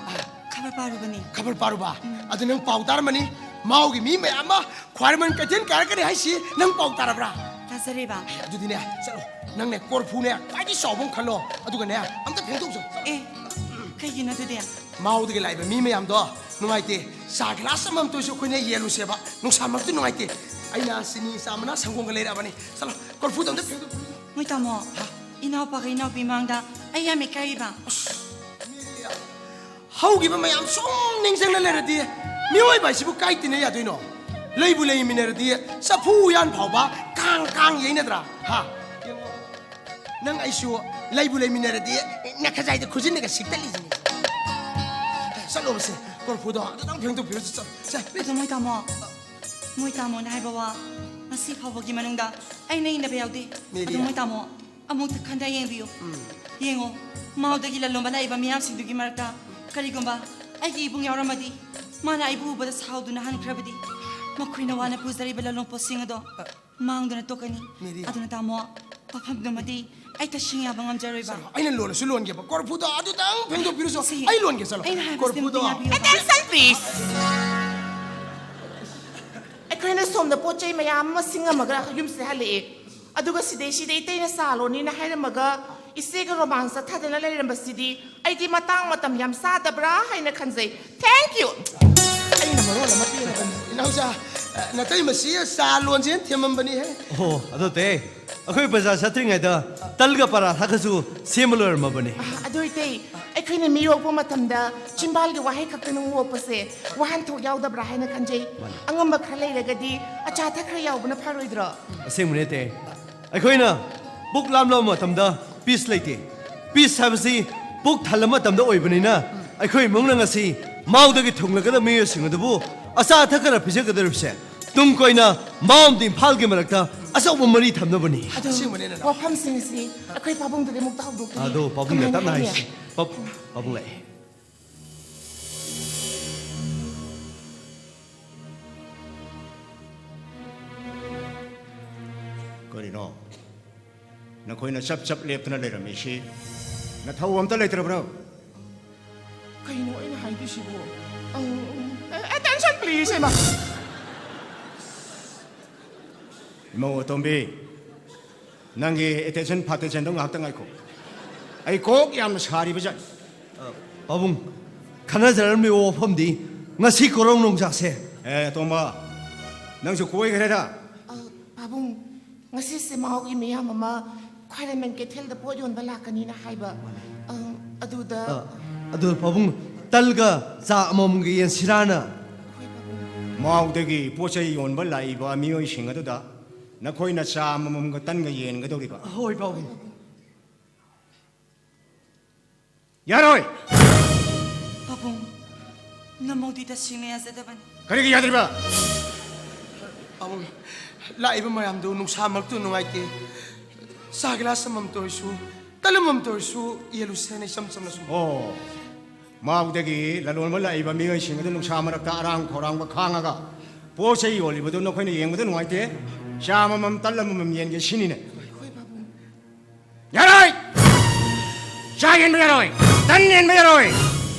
ꯈꯕꯔ ꯄꯥꯔꯨꯕꯅꯤ꯫ ꯈꯕꯔ ꯄꯥꯔꯨꯕ? ꯎꯝ꯫ ꯑꯗꯨ ꯅꯪ ꯄꯥꯎ ꯇꯥꯔꯝꯃꯅꯤ꯫ ꯃꯥꯎꯒꯤ ꯃꯤ ꯃꯌꯥꯝ ꯑꯃ ꯈ꯭ꯋꯥꯏꯔꯝꯕꯟ ꯀꯩꯊꯦꯜ ꯀꯥꯔꯛꯀꯅꯤ ꯍꯥꯏꯁꯤ ꯅꯪ ꯄꯥꯎ ꯇꯥꯔꯕ꯭ꯔꯥ? ꯇꯥꯖꯔꯦꯕ꯫ ꯑꯦ, ꯑꯗꯨꯗꯤꯅꯦ, ꯆꯠꯂꯣ꯫ ꯅꯪꯅꯦ, ꯀꯣꯔꯐꯨꯅꯦ, ꯈ꯭ꯋꯥꯏꯗꯒꯤ ꯆꯥꯎꯕ ꯑꯃ ꯈꯜꯂꯣ꯫ ꯑꯗꯨꯒꯅꯦ, ꯑꯝꯇ ꯐꯦꯡꯗꯣꯛꯎꯆꯣ꯫ ꯆꯠꯂꯣ꯫ ꯑꯦ, ꯀꯩꯒꯤꯅꯣ ꯑꯗꯨꯗꯤ? ꯃꯥꯎꯗꯒꯤ ꯂꯥꯛꯏꯕ ꯃꯤ ꯃꯌꯥꯝꯗꯣ ꯅꯨꯡꯉꯥꯏꯇꯦ꯫ ꯆꯥ ꯒꯤꯂꯥꯁ ꯑꯃꯃꯝꯇ ꯑꯣꯏꯁꯨ ꯑꯩꯈꯣꯏꯅ ꯌꯦꯜꯂꯨꯁꯦꯕ꯫ ꯅꯨꯡꯁꯥꯃꯛꯇꯤ ꯅꯨꯡꯉꯥꯏꯇꯦ꯫ ꯑꯩꯅ ꯆꯤꯅꯤ ꯆꯥ ꯃꯅꯥ ꯁꯪꯒꯣꯝꯒ ꯂꯩꯔꯛꯑꯕꯅꯤ꯫ ꯆꯠꯂꯣ, ꯀꯣꯔꯐꯨꯗꯣ ꯑꯝꯇ ꯐꯦꯡꯗꯣꯛ-, ꯃꯣꯏ ꯇꯥꯃꯣ, ꯍꯥ? ꯏꯅꯥꯎꯄꯥꯒ ꯏꯅꯥꯎꯄꯤ ꯃꯥꯡꯗ ꯑꯩ ꯌꯥꯝ ꯏꯀꯥꯏꯕ꯫ ꯑꯁ, ꯃꯤꯗꯤ ꯌꯥꯝ ꯍꯧꯈꯤꯕ ꯃꯌꯥꯝ ꯁꯨꯝ ꯅꯤꯡꯁꯤꯡꯅ ꯂꯩꯔꯗꯤ ꯃꯤꯑꯣꯏꯕ ꯍꯥꯏꯁꯤꯕꯨ ꯀꯥꯏ ꯇꯤꯟꯅ ꯌꯥꯗꯣꯏꯅꯣ? ꯂꯩꯕꯨ ꯂꯩꯃꯤꯟꯅꯔꯗꯤ ꯆꯐꯨ ꯎꯌꯥꯟ ꯐꯥꯎꯕ ꯀꯥꯡ ꯀꯥꯡ ꯌꯩꯅꯗ꯭ꯔꯥ? ꯍꯥ? ꯌꯦꯡꯉꯣ, ꯅꯪ ꯑꯩꯁꯨ ꯂꯩꯕꯨ ꯂꯩꯃꯤꯟꯅꯔꯗꯤ ꯅꯈꯖꯥꯏꯗ ꯈꯨꯖꯤꯟꯅꯒ ꯁꯤꯛꯇꯠꯂꯤꯁꯤꯅꯤ꯫ ꯆꯠꯂꯣꯕꯁꯦ, ꯀꯣꯔꯐꯨꯗꯣ ꯑꯗꯨꯗꯪ ꯐꯦꯡꯗꯣꯛꯄꯤꯔꯨꯆꯣ, ꯆꯠꯂꯣ꯫ ꯁꯦ, please꯫ ꯑꯗꯣ ꯃꯣꯏ ꯇꯥꯃꯣ, ꯃꯣꯏ ꯇꯥꯃꯣꯅ ꯍꯥꯏꯕ ꯋꯥ ꯉꯁꯤ ꯐꯥꯎꯕꯒꯤ ꯃꯅꯨꯡꯗ ꯑꯩꯅ ꯏꯟꯅꯕ ꯌꯥꯎꯗꯦ꯫ ꯃꯦꯔꯤ꯫ ꯑꯗꯣ ꯃꯣꯏ ꯇꯥꯃꯣ, ꯑꯃꯨꯛꯇ ꯈꯟꯊ ꯌꯦꯡꯕꯤꯌꯨ꯫ ꯎꯝ꯫ ꯌꯦꯡꯉꯣ, ꯃꯥꯎꯗꯒꯤ ꯂꯂꯣꯟꯕ ꯂꯥꯛꯏꯕ ꯃꯤꯌꯥꯝꯁꯤꯡꯗꯨꯒꯤ ꯃꯔꯛꯇ ꯀꯔꯤꯒꯨꯝꯕ ꯑꯩꯒꯤ ꯏꯕꯨꯡ ꯌꯥꯎꯔꯝꯃꯗꯤ, ꯃꯥꯅ ꯑꯩꯕꯨ ꯎꯕꯗ ꯁꯥꯎꯗꯨꯅ ꯍꯟꯈ꯭ꯔꯕꯗꯤ, ꯃꯈꯣꯏꯅ ꯋꯥꯅ ꯄꯨꯖꯔꯤꯕ ꯂꯂꯣꯟꯄꯣꯠꯁꯤꯡ ꯑꯗꯣ ꯃꯥꯡꯗꯨꯅ ꯇꯣꯛꯀꯅꯤ꯫ ꯃꯦꯔꯤ꯫ ꯑꯗꯨꯅ ꯇꯥꯃꯣ, ꯋꯥꯐꯝꯗꯨꯃꯗꯤ ꯑꯩ ꯇꯁꯦꯡ ꯌꯥꯕ ꯉꯝꯖꯔꯣꯏꯕ꯫ ꯆꯠꯂꯣ, ꯑꯩꯅ ꯂꯣꯜꯂꯁꯨ ꯂꯣꯟꯒꯦꯕ꯫ ꯀꯣꯔꯐꯨꯗꯣ ꯑꯗꯨꯇꯪ ꯐꯦꯡꯗꯣꯛꯄꯤꯔꯨꯆꯣ꯫ ꯁꯤ ꯑꯩ ꯂꯣꯟꯒꯦ, ꯆꯠꯂꯣ꯫ ꯑꯩꯅ ꯍꯥꯏꯕꯁꯤ ꯀꯣꯔꯐꯨꯗꯣ꯫ ꯑꯝꯇ ꯌꯥꯕꯤꯌꯨ꯫ Attention, please. ꯑꯩꯈꯣꯏꯅ ꯁꯣꯝꯗ ꯄꯣꯠ ꯆꯩ ꯃꯌꯥꯝ ꯑꯃ ꯁꯤꯡꯉꯝꯃꯒ ꯌꯨꯝꯁꯤꯗ ꯍꯜꯂꯛꯑꯦ꯫ ꯑꯗꯨꯒ ꯁꯤꯗꯩꯁꯤꯗ ꯏꯇꯩꯅ ꯆꯥ ꯂꯣꯟꯅꯤꯅ ꯍꯥꯏꯔꯝꯃꯒ ꯏꯆꯦꯒ ꯔꯣꯃꯥꯟꯁ ꯆꯠꯊꯗꯅ ꯂꯩꯔꯝꯕꯁꯤꯗꯤ ꯑꯩꯗꯤ ꯃꯇꯥꯡ ꯃꯇꯝ ꯌꯥꯝ ꯆꯥꯗꯕ꯭ꯔꯥ ꯍꯥꯏꯅ ꯈꯟꯖꯩ꯫ Thank you꯫ ꯑꯩꯅ ꯃꯔꯣꯜ ꯑꯃ ꯄꯦꯟꯅꯕꯅꯤ꯫ ꯏꯅꯥꯎꯆꯥ, ꯅꯇꯩꯃꯁꯤ ꯆꯥ ꯂꯣꯟꯁꯦꯅ ꯊꯦꯝꯃꯝꯕꯅꯤꯍꯦ꯫ ꯑꯣ, ꯑꯗꯣ ꯇꯦ, ꯑꯩꯈꯣꯏ ꯕꯖꯥꯔ ꯆꯠꯇ꯭ꯔꯤꯉꯩꯗ ꯇꯜꯒ ꯄꯔꯥꯊꯥꯒꯁꯨ ꯁꯦꯝꯕ ꯂꯣꯏꯔꯝꯃꯕꯅꯤ꯫ ꯑꯗꯨ ꯏꯇꯩ, ꯑꯩꯈꯣꯏꯅ ꯃꯤ ꯑꯣꯛꯄ ꯃꯇꯝꯗ ꯆꯤꯝꯕꯥꯜꯒꯤ ꯋꯥꯍꯩ ꯈꯛꯇꯅ ꯑꯣꯛꯄꯁꯦ ꯋꯥꯍꯟꯊꯣꯛ ꯌꯥꯎꯗꯕ꯭ꯔꯥ ꯍꯥꯏꯅ ꯈꯟꯖꯩ꯫ ꯑꯉꯝꯕ ꯈꯔ ꯂꯩꯔꯒꯗꯤ ꯑꯆꯥ ꯑꯊꯛ ꯈꯔ ꯌꯥꯎꯕꯅ ꯐꯔꯣꯏꯗ꯭ꯔꯣ? ꯑꯁꯦꯡꯕꯅꯦ ꯇꯦ꯫ ꯑꯩꯈꯣꯏꯅ ꯄꯨꯛ ꯂꯥꯝꯂꯕ ꯃꯇꯝꯗ ꯄꯤꯁ ꯂꯩꯇꯦ꯫ ꯄꯤꯁ ꯍꯥꯏꯕꯁꯤ ꯄꯨꯛ ꯊꯜꯂꯕ ꯃꯇꯝꯗ ꯑꯣꯏꯕꯅꯤꯅ ꯑꯩꯈꯣꯏ ꯏꯃꯨꯡꯅ ꯉꯁꯤ ꯃꯥꯎꯗꯒꯤ ꯊꯨꯡꯂꯒꯗꯕ ꯃꯤꯑꯣꯏꯁꯤꯡ ꯑꯗꯨꯕꯨ ꯑꯆꯥ ꯑꯊꯛ ꯈꯔ ꯄꯤꯖꯒꯗꯧꯔꯤꯕꯁꯦ ꯇꯨꯡ ꯀꯣꯏꯅ ꯃꯥꯎ ꯑꯃꯗꯤ ꯏꯝꯐꯥꯜꯒꯤ ꯃꯔꯛꯇ ꯑꯆꯧꯕ ꯃꯔꯤ ꯊꯝꯅꯕꯅꯤ꯫ ꯑꯗꯣ ꯑꯁꯦꯡꯕꯅꯦ, ꯅꯅꯥꯎ꯫ ꯋꯥꯐꯝꯁꯤꯡ ꯑꯁꯤ ꯑꯩꯈꯣꯏ ꯄꯥꯕꯨꯡꯗꯗꯤ ꯑꯃꯨꯛꯇ ꯍꯧꯗꯣꯛꯇ꯭ꯔꯤ꯫ ꯑꯗꯣ ꯄꯥꯕꯨꯡꯗ ꯀꯃꯥꯏꯅ ꯇꯞꯅ ꯍꯥꯏꯅꯤ? ꯍꯥꯏꯁꯤ꯫ ꯄꯥꯕꯨꯡ ꯂꯥꯛꯑꯦ꯫ ꯀꯔꯤꯅꯣ? ꯅꯈꯣꯏꯅ ꯆꯞ ꯆꯞ ꯂꯦꯞꯇꯨꯅ ꯂꯩꯔꯝꯃꯤꯁꯤ ꯅꯊꯧ ꯑꯝꯇ ꯂꯩꯇ꯭ꯔꯕ꯭ꯔꯣ? ꯀꯩꯅꯣ ꯑꯩꯅ ꯍꯥꯏꯗꯣꯏꯁꯤꯕꯨ? ꯑꯪ, ꯑꯪ, attention please, ꯍꯩꯃꯥ꯫ ꯏꯃꯧ ꯑꯇꯣꯝꯕꯤ, ꯅꯪꯒꯤ attention ꯐꯥꯇꯦꯟꯁꯟꯗꯣ ꯉꯥꯏꯍꯥꯛꯇ ꯉꯥꯏꯈꯣ꯫ ꯑꯩ ꯀꯣꯛ ꯌꯥꯝꯅ ꯁꯥꯔꯤꯕ ꯖꯥꯠꯅꯤ꯫ ꯑ, ꯄꯥꯕꯨꯡ, ꯈꯟꯅꯖꯔꯝꯂꯤꯕ ꯋꯥꯐꯝꯗꯤ ꯉꯁꯤ ꯀꯣꯔꯧ ꯅꯣꯡꯖꯥꯛꯁꯦ꯫ ꯑꯦ, ꯑꯇꯣꯝꯕ, ꯅꯪꯁꯨ ꯀꯣꯏꯈ꯭ꯔꯦꯗ꯫ ꯑ, ꯄꯥꯕꯨꯡ, ꯉꯁꯤꯁꯦ ꯃꯥꯎꯒꯤ ꯃꯤꯌꯥꯝ ꯑꯃ ꯈ꯭ꯋꯥꯏꯔꯝꯕꯟ ꯀꯩꯊꯦꯜꯗ ꯄꯣꯠ ꯌꯣꯟꯕ ꯂꯥꯛꯀꯅꯤꯅ ꯍꯥꯏꯕ꯫ ꯑ, ꯑꯗꯨꯗ ꯑ, ꯑꯗꯨ ꯄꯥꯕꯨꯡ, ꯇꯜꯒ ꯆꯥ ꯑꯃꯃꯝꯒ ꯌꯦꯟꯁꯤꯔꯥꯅ꯫ ꯍꯣꯏ, ꯄꯥꯕꯨꯡ꯫ ꯃꯥꯎꯗꯒꯤ ꯄꯣꯠ ꯆꯩ ꯌꯣꯟꯕ ꯂꯥꯛꯏꯕ ꯃꯤꯑꯣꯏꯁꯤꯡ ꯑꯗꯨꯗ ꯅꯈꯣꯏꯅ ꯆꯥ ꯑꯃꯃꯝꯒ ꯇꯟꯒ ꯌꯦꯟꯒꯗꯧꯔꯤꯕ꯫ ꯍꯣꯏ, ꯄꯥꯕꯨꯡ꯫ ꯌꯥꯔꯣꯏ! ꯄꯥꯕꯨꯡ, ꯅꯃꯧꯗꯤ ꯇꯁꯦꯡꯅ ꯌꯥꯖꯗꯕꯅꯤ꯫ ꯀꯔꯤꯒꯤ ꯌꯥꯗ꯭ꯔꯤꯕ? ꯄꯥꯕꯨꯡ, ꯂꯥꯛꯏꯕ ꯃꯌꯥꯝꯗꯨ ꯅꯨꯡꯁꯥ ꯃꯔꯛꯇꯨ ꯅꯨꯡꯉꯥꯏꯇꯦ꯫ ꯆꯥ ꯒꯤꯂꯥꯁ ꯑꯃꯃꯝꯇ ꯑꯣꯏꯔꯁꯨ, ꯇꯟ ꯑꯃꯃꯝꯇ ꯑꯣꯏꯔꯁꯨ ꯌꯦꯜꯂꯨꯁꯦꯅ ꯏꯆꯝ ꯆꯝꯅ ꯁꯨꯝ꯫ ꯑꯣ, ꯃꯥꯎꯗꯒꯤ ꯂꯂꯣꯟꯕ ꯂꯥꯛꯏꯕ ꯃꯤꯑꯣꯏꯁꯤꯡ ꯑꯗꯨ ꯅꯨꯡꯁꯥ ꯃꯔꯛꯇ ꯑꯔꯥꯡ ꯈꯧꯔꯥꯡꯕ ꯈꯥꯡꯉꯒ ꯄꯣꯠ ꯆꯩ ꯌꯣꯜꯂꯤꯕꯗꯨ ꯅꯈꯣꯏꯅ ꯌꯦꯡꯕꯗ ꯅꯨꯡꯉꯥꯏꯇꯦ꯫ ꯆꯥ ꯑꯃꯃꯝ, ꯇꯟ ꯑꯃꯃꯝ ꯌꯦꯟꯒꯦ ꯁꯤꯅꯤꯅꯦ꯫ ꯍꯣꯏ, ꯄꯥꯕꯨꯡ꯫ ꯌꯥꯔꯣꯏ! ꯆꯥ ꯌꯦꯟꯕ ꯌꯥꯔꯣꯏ! ꯇꯟ ꯌꯦꯟꯕ ꯌꯥꯔꯣꯏ!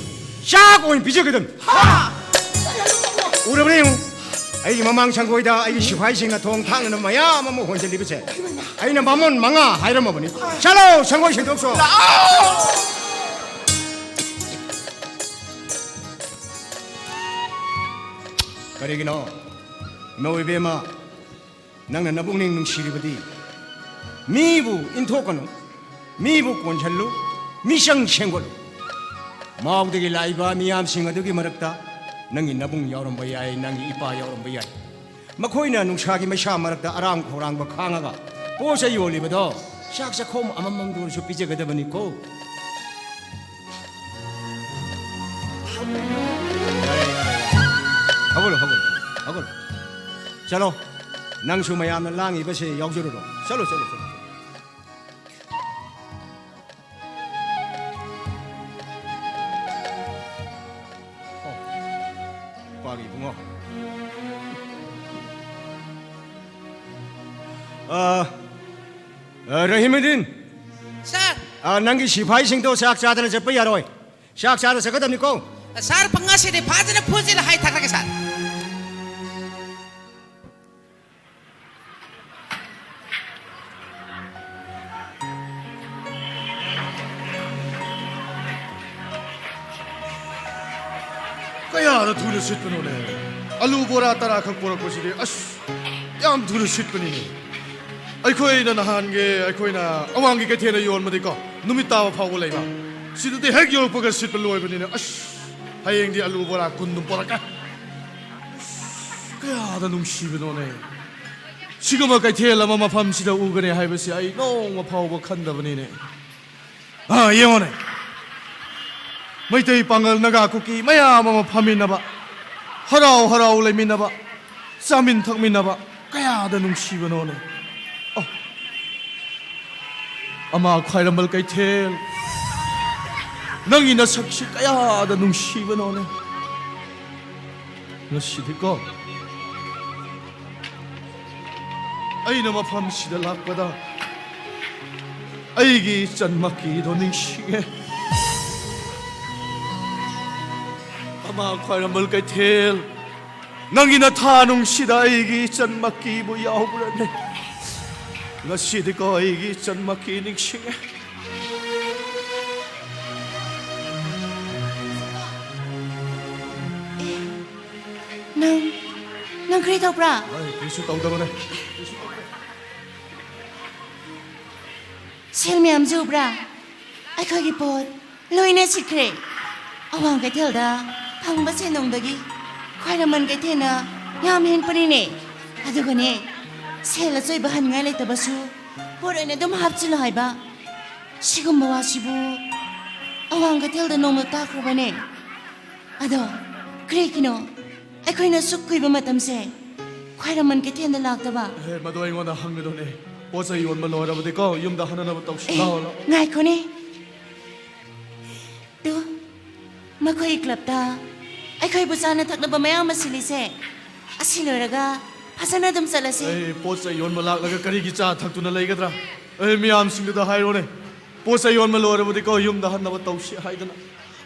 ꯆꯥꯛ ꯑꯣꯏꯅ ꯄꯤꯖꯒꯗꯕꯅꯤ꯫ ꯍꯥ! ꯎꯔꯕ꯭ꯔꯥ ꯌꯦꯡꯉꯨ꯫ ꯑꯩꯒꯤ ꯃꯃꯥꯡ ꯁꯪꯒꯣꯏꯗ ꯑꯩꯒꯤ ꯁꯤꯐꯥꯏꯁꯤꯡꯅ ꯊꯣꯡ ꯊꯥꯛꯅꯅ ꯃꯌꯥꯝ ꯑꯃ ꯍꯣꯟꯖꯜꯂꯤꯕꯁꯦ, ꯑꯩꯅ ꯕꯥꯃꯣꯟ ꯃꯉꯥ ꯍꯥꯏꯔꯝꯃꯕꯅꯤ꯫ ꯆꯠꯂꯣ, ꯁꯪꯒꯣꯏ ꯁꯦꯡꯗꯣꯛꯁꯣ꯫ ꯀꯔꯤꯒꯤꯅꯣ? ꯏꯃꯧ ꯏꯕꯦꯝꯃ, ꯅꯪꯅ ꯅꯕꯨꯛꯅꯤꯡ ꯅꯨꯡꯁꯤꯔꯤꯕꯗꯤ ꯃꯤꯕꯨ ꯏꯟꯊꯣꯛꯀꯅꯨ, ꯃꯤꯕꯨ ꯀꯣꯟꯁꯤꯜꯂꯨ, ꯃꯤꯆꯪ ꯁꯦꯝꯒꯠꯂꯨ꯫ ꯃꯥꯎꯗꯒꯤ ꯂꯥꯛꯏꯕ ꯃꯤꯌꯥꯝꯁꯤꯡ ꯑꯗꯨꯒꯤ ꯃꯔꯛꯇ ꯅꯪꯒꯤ ꯅꯕꯨꯡ ꯌꯥꯎꯔꯝꯕ ꯌꯥꯏ, ꯅꯪꯒꯤ ꯏꯄꯥ ꯌꯥꯎꯔꯝꯕ ꯌꯥꯏ꯫ ꯃꯈꯣꯏꯅ ꯅꯨꯡꯁꯥꯒꯤ ꯃꯩꯁꯥ ꯃꯔꯛꯇ ꯑꯔꯥꯝ ꯈꯧꯔꯥꯡꯕ ꯈꯥꯡꯉꯒ ꯄꯣꯠ ꯆꯩ ꯌꯣꯜꯂꯤꯕꯗꯣ ꯆꯥꯛ ꯆꯥꯛꯈꯣꯝ ꯑꯃꯃꯝꯗ ꯑꯣꯏꯔꯁꯨ ꯄꯤꯖꯒꯗꯕꯅꯤꯀꯣ꯫ ꯌꯥꯔꯦ, ꯌꯥꯔꯦ, ꯌꯥꯔꯦ꯫ ꯍꯧꯒꯠꯂꯣ, ꯍꯧꯒꯠꯂꯣ, ꯍꯧꯒꯠꯂꯣ꯫ ꯆꯠꯂꯣ꯫ ꯅꯪꯁꯨ ꯃꯌꯥꯝꯅ ꯂꯥꯡꯉꯤꯕꯁꯦ ꯌꯥꯎꯖꯔꯨꯔꯣ꯫ ꯆꯠꯂꯣ, ꯆꯠꯂꯣ, ꯆꯠꯂꯣ, ꯆꯠꯂꯣ꯫ ꯑꯣ, ꯅꯨꯄꯥꯒꯤ ꯏꯕꯨꯡꯉꯣ꯫ ꯑ, ꯑ, ꯔꯍꯤꯃꯨꯗꯤꯟ꯫ ꯁꯥꯔ꯫ ꯑ, ꯅꯪꯒꯤ ꯁꯤꯐꯥꯏꯁꯤꯡꯗꯣ ꯆꯥꯛ ꯆꯥꯗꯅ ꯆꯠꯄ ꯌꯥꯔꯣꯏ꯫ ꯆꯥꯛ ꯆꯥꯗ ꯆꯠꯀꯗꯕꯅꯤꯀꯣ꯫ ꯁꯥꯔ, ꯉꯁꯤꯗꯤ ꯐꯖꯅ ꯐꯨꯖꯤꯜꯂ ꯍꯥꯏꯊꯈ꯭ꯔꯒꯦ, ꯁꯥꯔ꯫ ꯀꯌꯥꯗ ꯊꯨꯅ ꯁꯤꯠꯄꯅꯣꯅꯦ? ꯑꯂꯨ ꯕꯣꯔꯥ ꯇꯔꯥ ꯈꯛ ꯄꯣꯔꯛꯄꯁꯤꯗꯤ, ꯑꯁ, ꯌꯥꯝ ꯊꯨꯅ ꯁꯤꯠꯄꯅꯤꯅꯦ꯫ ꯑꯩꯈꯣꯏꯅ ꯅꯍꯥꯟꯒꯤ, ꯑꯩꯈꯣꯏꯅ ꯑꯋꯥꯡꯒꯤ ꯀꯩꯊꯦꯜꯗ ꯌꯣꯟꯕꯗꯤꯀꯣ, ꯅꯨꯃꯤꯠ ꯇꯥꯕ ꯐꯥꯎꯕ ꯂꯩꯕ꯫ ꯁꯤꯗꯗꯤ ꯍꯦꯛ ꯌꯧꯔꯛꯄꯒ ꯁꯤꯠꯄ ꯂꯣꯏꯕꯅꯤꯅ, ꯑꯁ, ꯍꯌꯦꯡꯗꯤ ꯑꯂꯨ ꯕꯣꯔꯥ ꯀꯨꯟ ꯑꯗꯨꯝ ꯄꯣꯔꯛꯀꯦ꯫ ꯑꯁ, ꯀꯌꯥꯗ ꯅꯨꯡꯁꯤꯕꯅꯣꯅꯦ꯫ ꯁꯤꯒꯨꯝꯕ ꯀꯩꯊꯦꯜ ꯑꯃ ꯃꯐꯝꯁꯤꯗ ꯎꯒꯅꯤ ꯍꯥꯏꯕꯁꯤ ꯑꯩ ꯅꯣꯡꯃ ꯐꯥꯎꯕ ꯈꯟꯗꯕꯅꯤꯅꯦ꯫ ꯑꯥ, ꯌꯦꯡꯉꯣꯅꯦ꯫ ꯃꯩꯇꯩ, ꯄꯥꯉꯜ, ꯅꯥꯒꯥ, ꯀꯨꯀꯤ ꯃꯌꯥꯝ ꯑꯃ ꯐꯝꯃꯤꯟꯅꯕ, ꯍꯔꯥꯎ ꯍꯔꯥꯎ ꯂꯩꯃꯤꯟꯅꯕ, ꯆꯥꯃꯤꯟ ꯊꯛꯃꯤꯟꯅꯕ ꯀꯌꯥꯗ ꯅꯨꯡꯁꯤꯕꯅꯣꯅꯦ꯫ ꯑꯣ, ꯑꯃꯥ ꯈ꯭ꯋꯥꯏꯔꯝꯕꯜ ꯀꯩꯊꯦꯜ, ꯅꯪꯒꯤ ꯅꯁꯛꯁꯤ ꯀꯌꯥꯗ ꯅꯨꯡꯁꯤꯕꯅꯣꯅꯦ꯫ ꯉꯁꯤꯗꯤꯀꯣ, ꯑꯩꯅ ꯃꯐꯝꯁꯤꯗ ꯂꯥꯛꯄꯗ ꯑꯩꯒꯤ ꯏꯆꯟ ꯃꯀꯤꯗꯣ ꯅꯤꯡꯁꯤꯡꯉꯦ꯫ ꯑꯃꯥ ꯈ꯭ꯋꯥꯏꯔꯝꯕꯜ ꯀꯩꯊꯦꯜ, ꯅꯪꯒꯤ ꯅꯊꯥ ꯅꯨꯡꯁꯤꯗ ꯑꯩꯒꯤ ꯏꯆꯟ ꯃꯛꯀꯤꯕꯨ ꯌꯥꯎꯕ꯭ꯔꯅꯦ? ꯉꯁꯤꯗꯤꯀꯣ ꯑꯩꯒꯤ ꯏꯆꯟ ꯃꯛꯀꯤ ꯅꯤꯡꯁꯤꯡꯉꯦ꯫ ꯅꯪ ꯅꯪ ꯀꯔꯤ ꯇꯧꯕ꯭ꯔꯥ? ꯑꯩ ꯀꯔꯤꯁꯨ ꯇꯧꯗꯕꯅꯦ꯫ ꯁꯦꯜ ꯃꯌꯥꯝꯁꯦ ꯎꯕ꯭ꯔꯥ? ꯑꯩꯈꯣꯏꯒꯤ ꯄꯣꯠ ꯂꯣꯏꯅ ꯁꯤꯠꯈ꯭ꯔꯦ꯫ ꯑꯋꯥꯡ ꯀꯩꯊꯦꯜꯗ ꯐꯪꯕ ꯁꯦꯟꯗꯣꯡꯗꯒꯤ ꯈ꯭ꯋꯥꯏꯔꯝꯕꯟ ꯀꯩꯊꯦꯜꯅ ꯌꯥꯝ ꯍꯦꯟꯄꯅꯤꯅꯦ꯫ ꯑꯗꯨꯒꯅꯦ, ꯁꯦꯜ ꯑꯆꯣꯏꯕ ꯍꯟꯉꯥꯏ ꯂꯩꯇꯕꯁꯨ ꯄꯣꯠ ꯑꯣꯏꯅ ꯑꯗꯨꯝ ꯍꯥꯞꯆꯤꯜꯂꯣ ꯍꯥꯏꯕ꯫ ꯁꯤꯒꯨꯝꯕ ꯋꯥꯁꯤꯕꯨ ꯑꯋꯥꯡ ꯀꯩꯊꯦꯜꯗ ꯅꯣꯡꯃ ꯇꯥꯈ꯭ꯔꯕꯅꯦ꯫ ꯑꯗꯣ ꯀꯔꯤꯒꯤꯅꯣ ꯑꯩꯈꯣꯏꯅ ꯁꯨꯛ ꯀꯨꯏꯕ ꯃꯇꯝꯁꯦ ꯈ꯭ꯋꯥꯏꯔꯝꯕꯟ ꯀꯩꯊꯦꯜꯗ ꯂꯥꯛꯇꯕ? ꯑꯦ, ꯃꯗꯨ ꯑꯩꯉꯣꯟꯗ ꯍꯪꯒꯗꯧꯅꯦ꯫ ꯄꯣꯠ ꯆꯩ ꯌꯣꯟꯕ ꯂꯣꯏꯔꯕꯗꯤꯀꯣ ꯌꯨꯝꯗ ꯍꯟꯅꯅꯕ ꯇꯧꯁꯤ꯫ ꯑꯦ, ꯂꯥꯛꯑꯣ, ꯂꯥꯛꯑꯣ꯫ ꯉꯥꯏꯈꯣꯅꯦ꯫ ꯇꯨ, ꯃꯈꯣꯏꯒꯤ ꯀ꯭ꯂꯕꯇ ꯑꯩꯈꯣꯏꯕꯨ ꯆꯥꯅ ꯊꯛꯅꯕ ꯃꯌꯥꯝ ꯑꯃ ꯁꯤꯜꯂꯤꯁꯦ꯫ ꯑꯁꯤ ꯂꯣꯏꯔꯒ ꯐꯖꯅ ꯑꯗꯨꯝ ꯆꯠꯂꯁꯦ꯫ ꯑꯩ ꯄꯣꯠ ꯆꯩ ꯌꯣꯟꯕ ꯂꯥꯛꯂꯒ ꯀꯔꯤꯒꯤ ꯆꯥ ꯊꯛꯇꯨꯅ ꯂꯩꯒꯗ꯭ꯔꯥ? ꯑꯩ ꯃꯤꯌꯥꯝꯁꯤꯡꯗꯨꯗ ꯍꯥꯏꯔꯣꯅꯦ, ꯄꯣꯠ ꯆꯩ ꯌꯣꯟꯕ ꯂꯣꯏꯔꯕꯗꯤꯀꯣ ꯌꯨꯝꯗ ꯍꯟꯅꯕ ꯇꯧꯁꯤ ꯍꯥꯏꯗꯅ꯫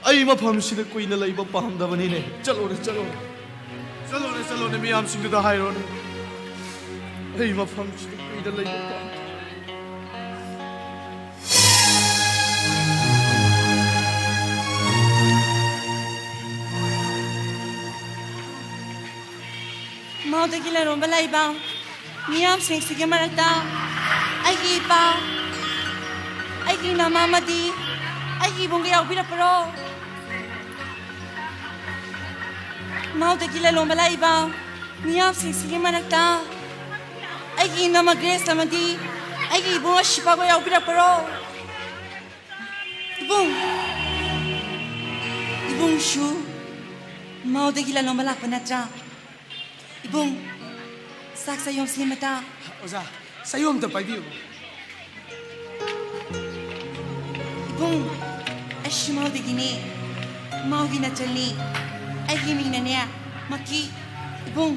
ꯑꯩ ꯃꯐꯝꯁꯤꯗ ꯀꯨꯏꯅ ꯂꯩꯕ ꯄꯥꯝꯗꯕꯅꯤꯅꯦ꯫ ꯆꯠꯂꯣꯅꯦ, ꯆꯠꯂꯣꯅꯦ, ꯆꯠꯂꯣꯅꯦ, ꯆꯠꯂꯣꯅꯦ, ꯃꯤꯌꯥꯝꯁꯤꯡꯗꯨꯗ ꯍꯥꯏꯔꯣꯅꯦ, ꯑꯩ ꯃꯐꯝꯁꯤꯗ ꯀꯨꯏꯅ ꯂꯩꯕ ꯄꯥꯝꯗꯦ꯫ ꯃꯥꯎꯗꯒꯤ ꯂꯂꯣꯟꯕ ꯂꯥꯛꯏꯕ ꯃꯤꯌꯥꯝꯁꯤꯡꯁꯤꯒꯤ ꯃꯔꯛꯇ ꯑꯩꯒꯤ ꯏꯄꯥ, ꯑꯩꯒꯤ ꯏꯅꯝꯃ ꯑꯃꯗꯤ ꯑꯩꯒꯤ ꯏꯕꯨꯡꯒ ꯌꯥꯎꯕꯤꯔꯛꯄ꯭ꯔꯣ? ꯃꯥꯎꯗꯒꯤ ꯂꯂꯣꯟꯕ ꯂꯥꯛꯏꯕ ꯃꯤꯌꯥꯝꯁꯤꯡꯁꯤꯒꯤ ꯃꯔꯛꯇ ꯑꯩꯒꯤ ꯏꯅꯝꯃ ꯒ꯭ꯔꯦꯁ ꯑꯃꯗꯤ ꯑꯩꯒꯤ ꯏꯕꯨꯡ ꯑꯁꯤꯐꯥꯎꯕ ꯌꯥꯎꯕꯤꯔꯛꯄ꯭ꯔꯣ? ꯏꯕꯨꯡ! ꯏꯕꯨꯡꯁꯨ ꯃꯥꯎꯗꯒꯤ ꯂꯂꯣꯟꯕ ꯂꯥꯛꯄ ꯅꯠꯇ꯭ꯔꯥ? ꯏꯕꯨꯡ, ꯆꯥꯛ ꯆꯌꯣꯝ ꯁꯦꯝꯃꯇ꯫ ꯑꯣꯖꯥ, ꯆꯌꯣꯝꯇ ꯄꯥꯏꯕꯤꯌꯨ꯫ ꯏꯕꯨꯡ, ꯑꯩꯁꯨ ꯃꯥꯎꯗꯒꯤꯅꯦ꯫ ꯃꯥꯎꯒꯤ ꯅꯆꯟꯅꯤ꯫ ꯑꯩꯒꯤ ꯃꯤꯡꯅꯅꯦ, ꯃꯛꯀꯤ꯫ ꯏꯕꯨꯡ,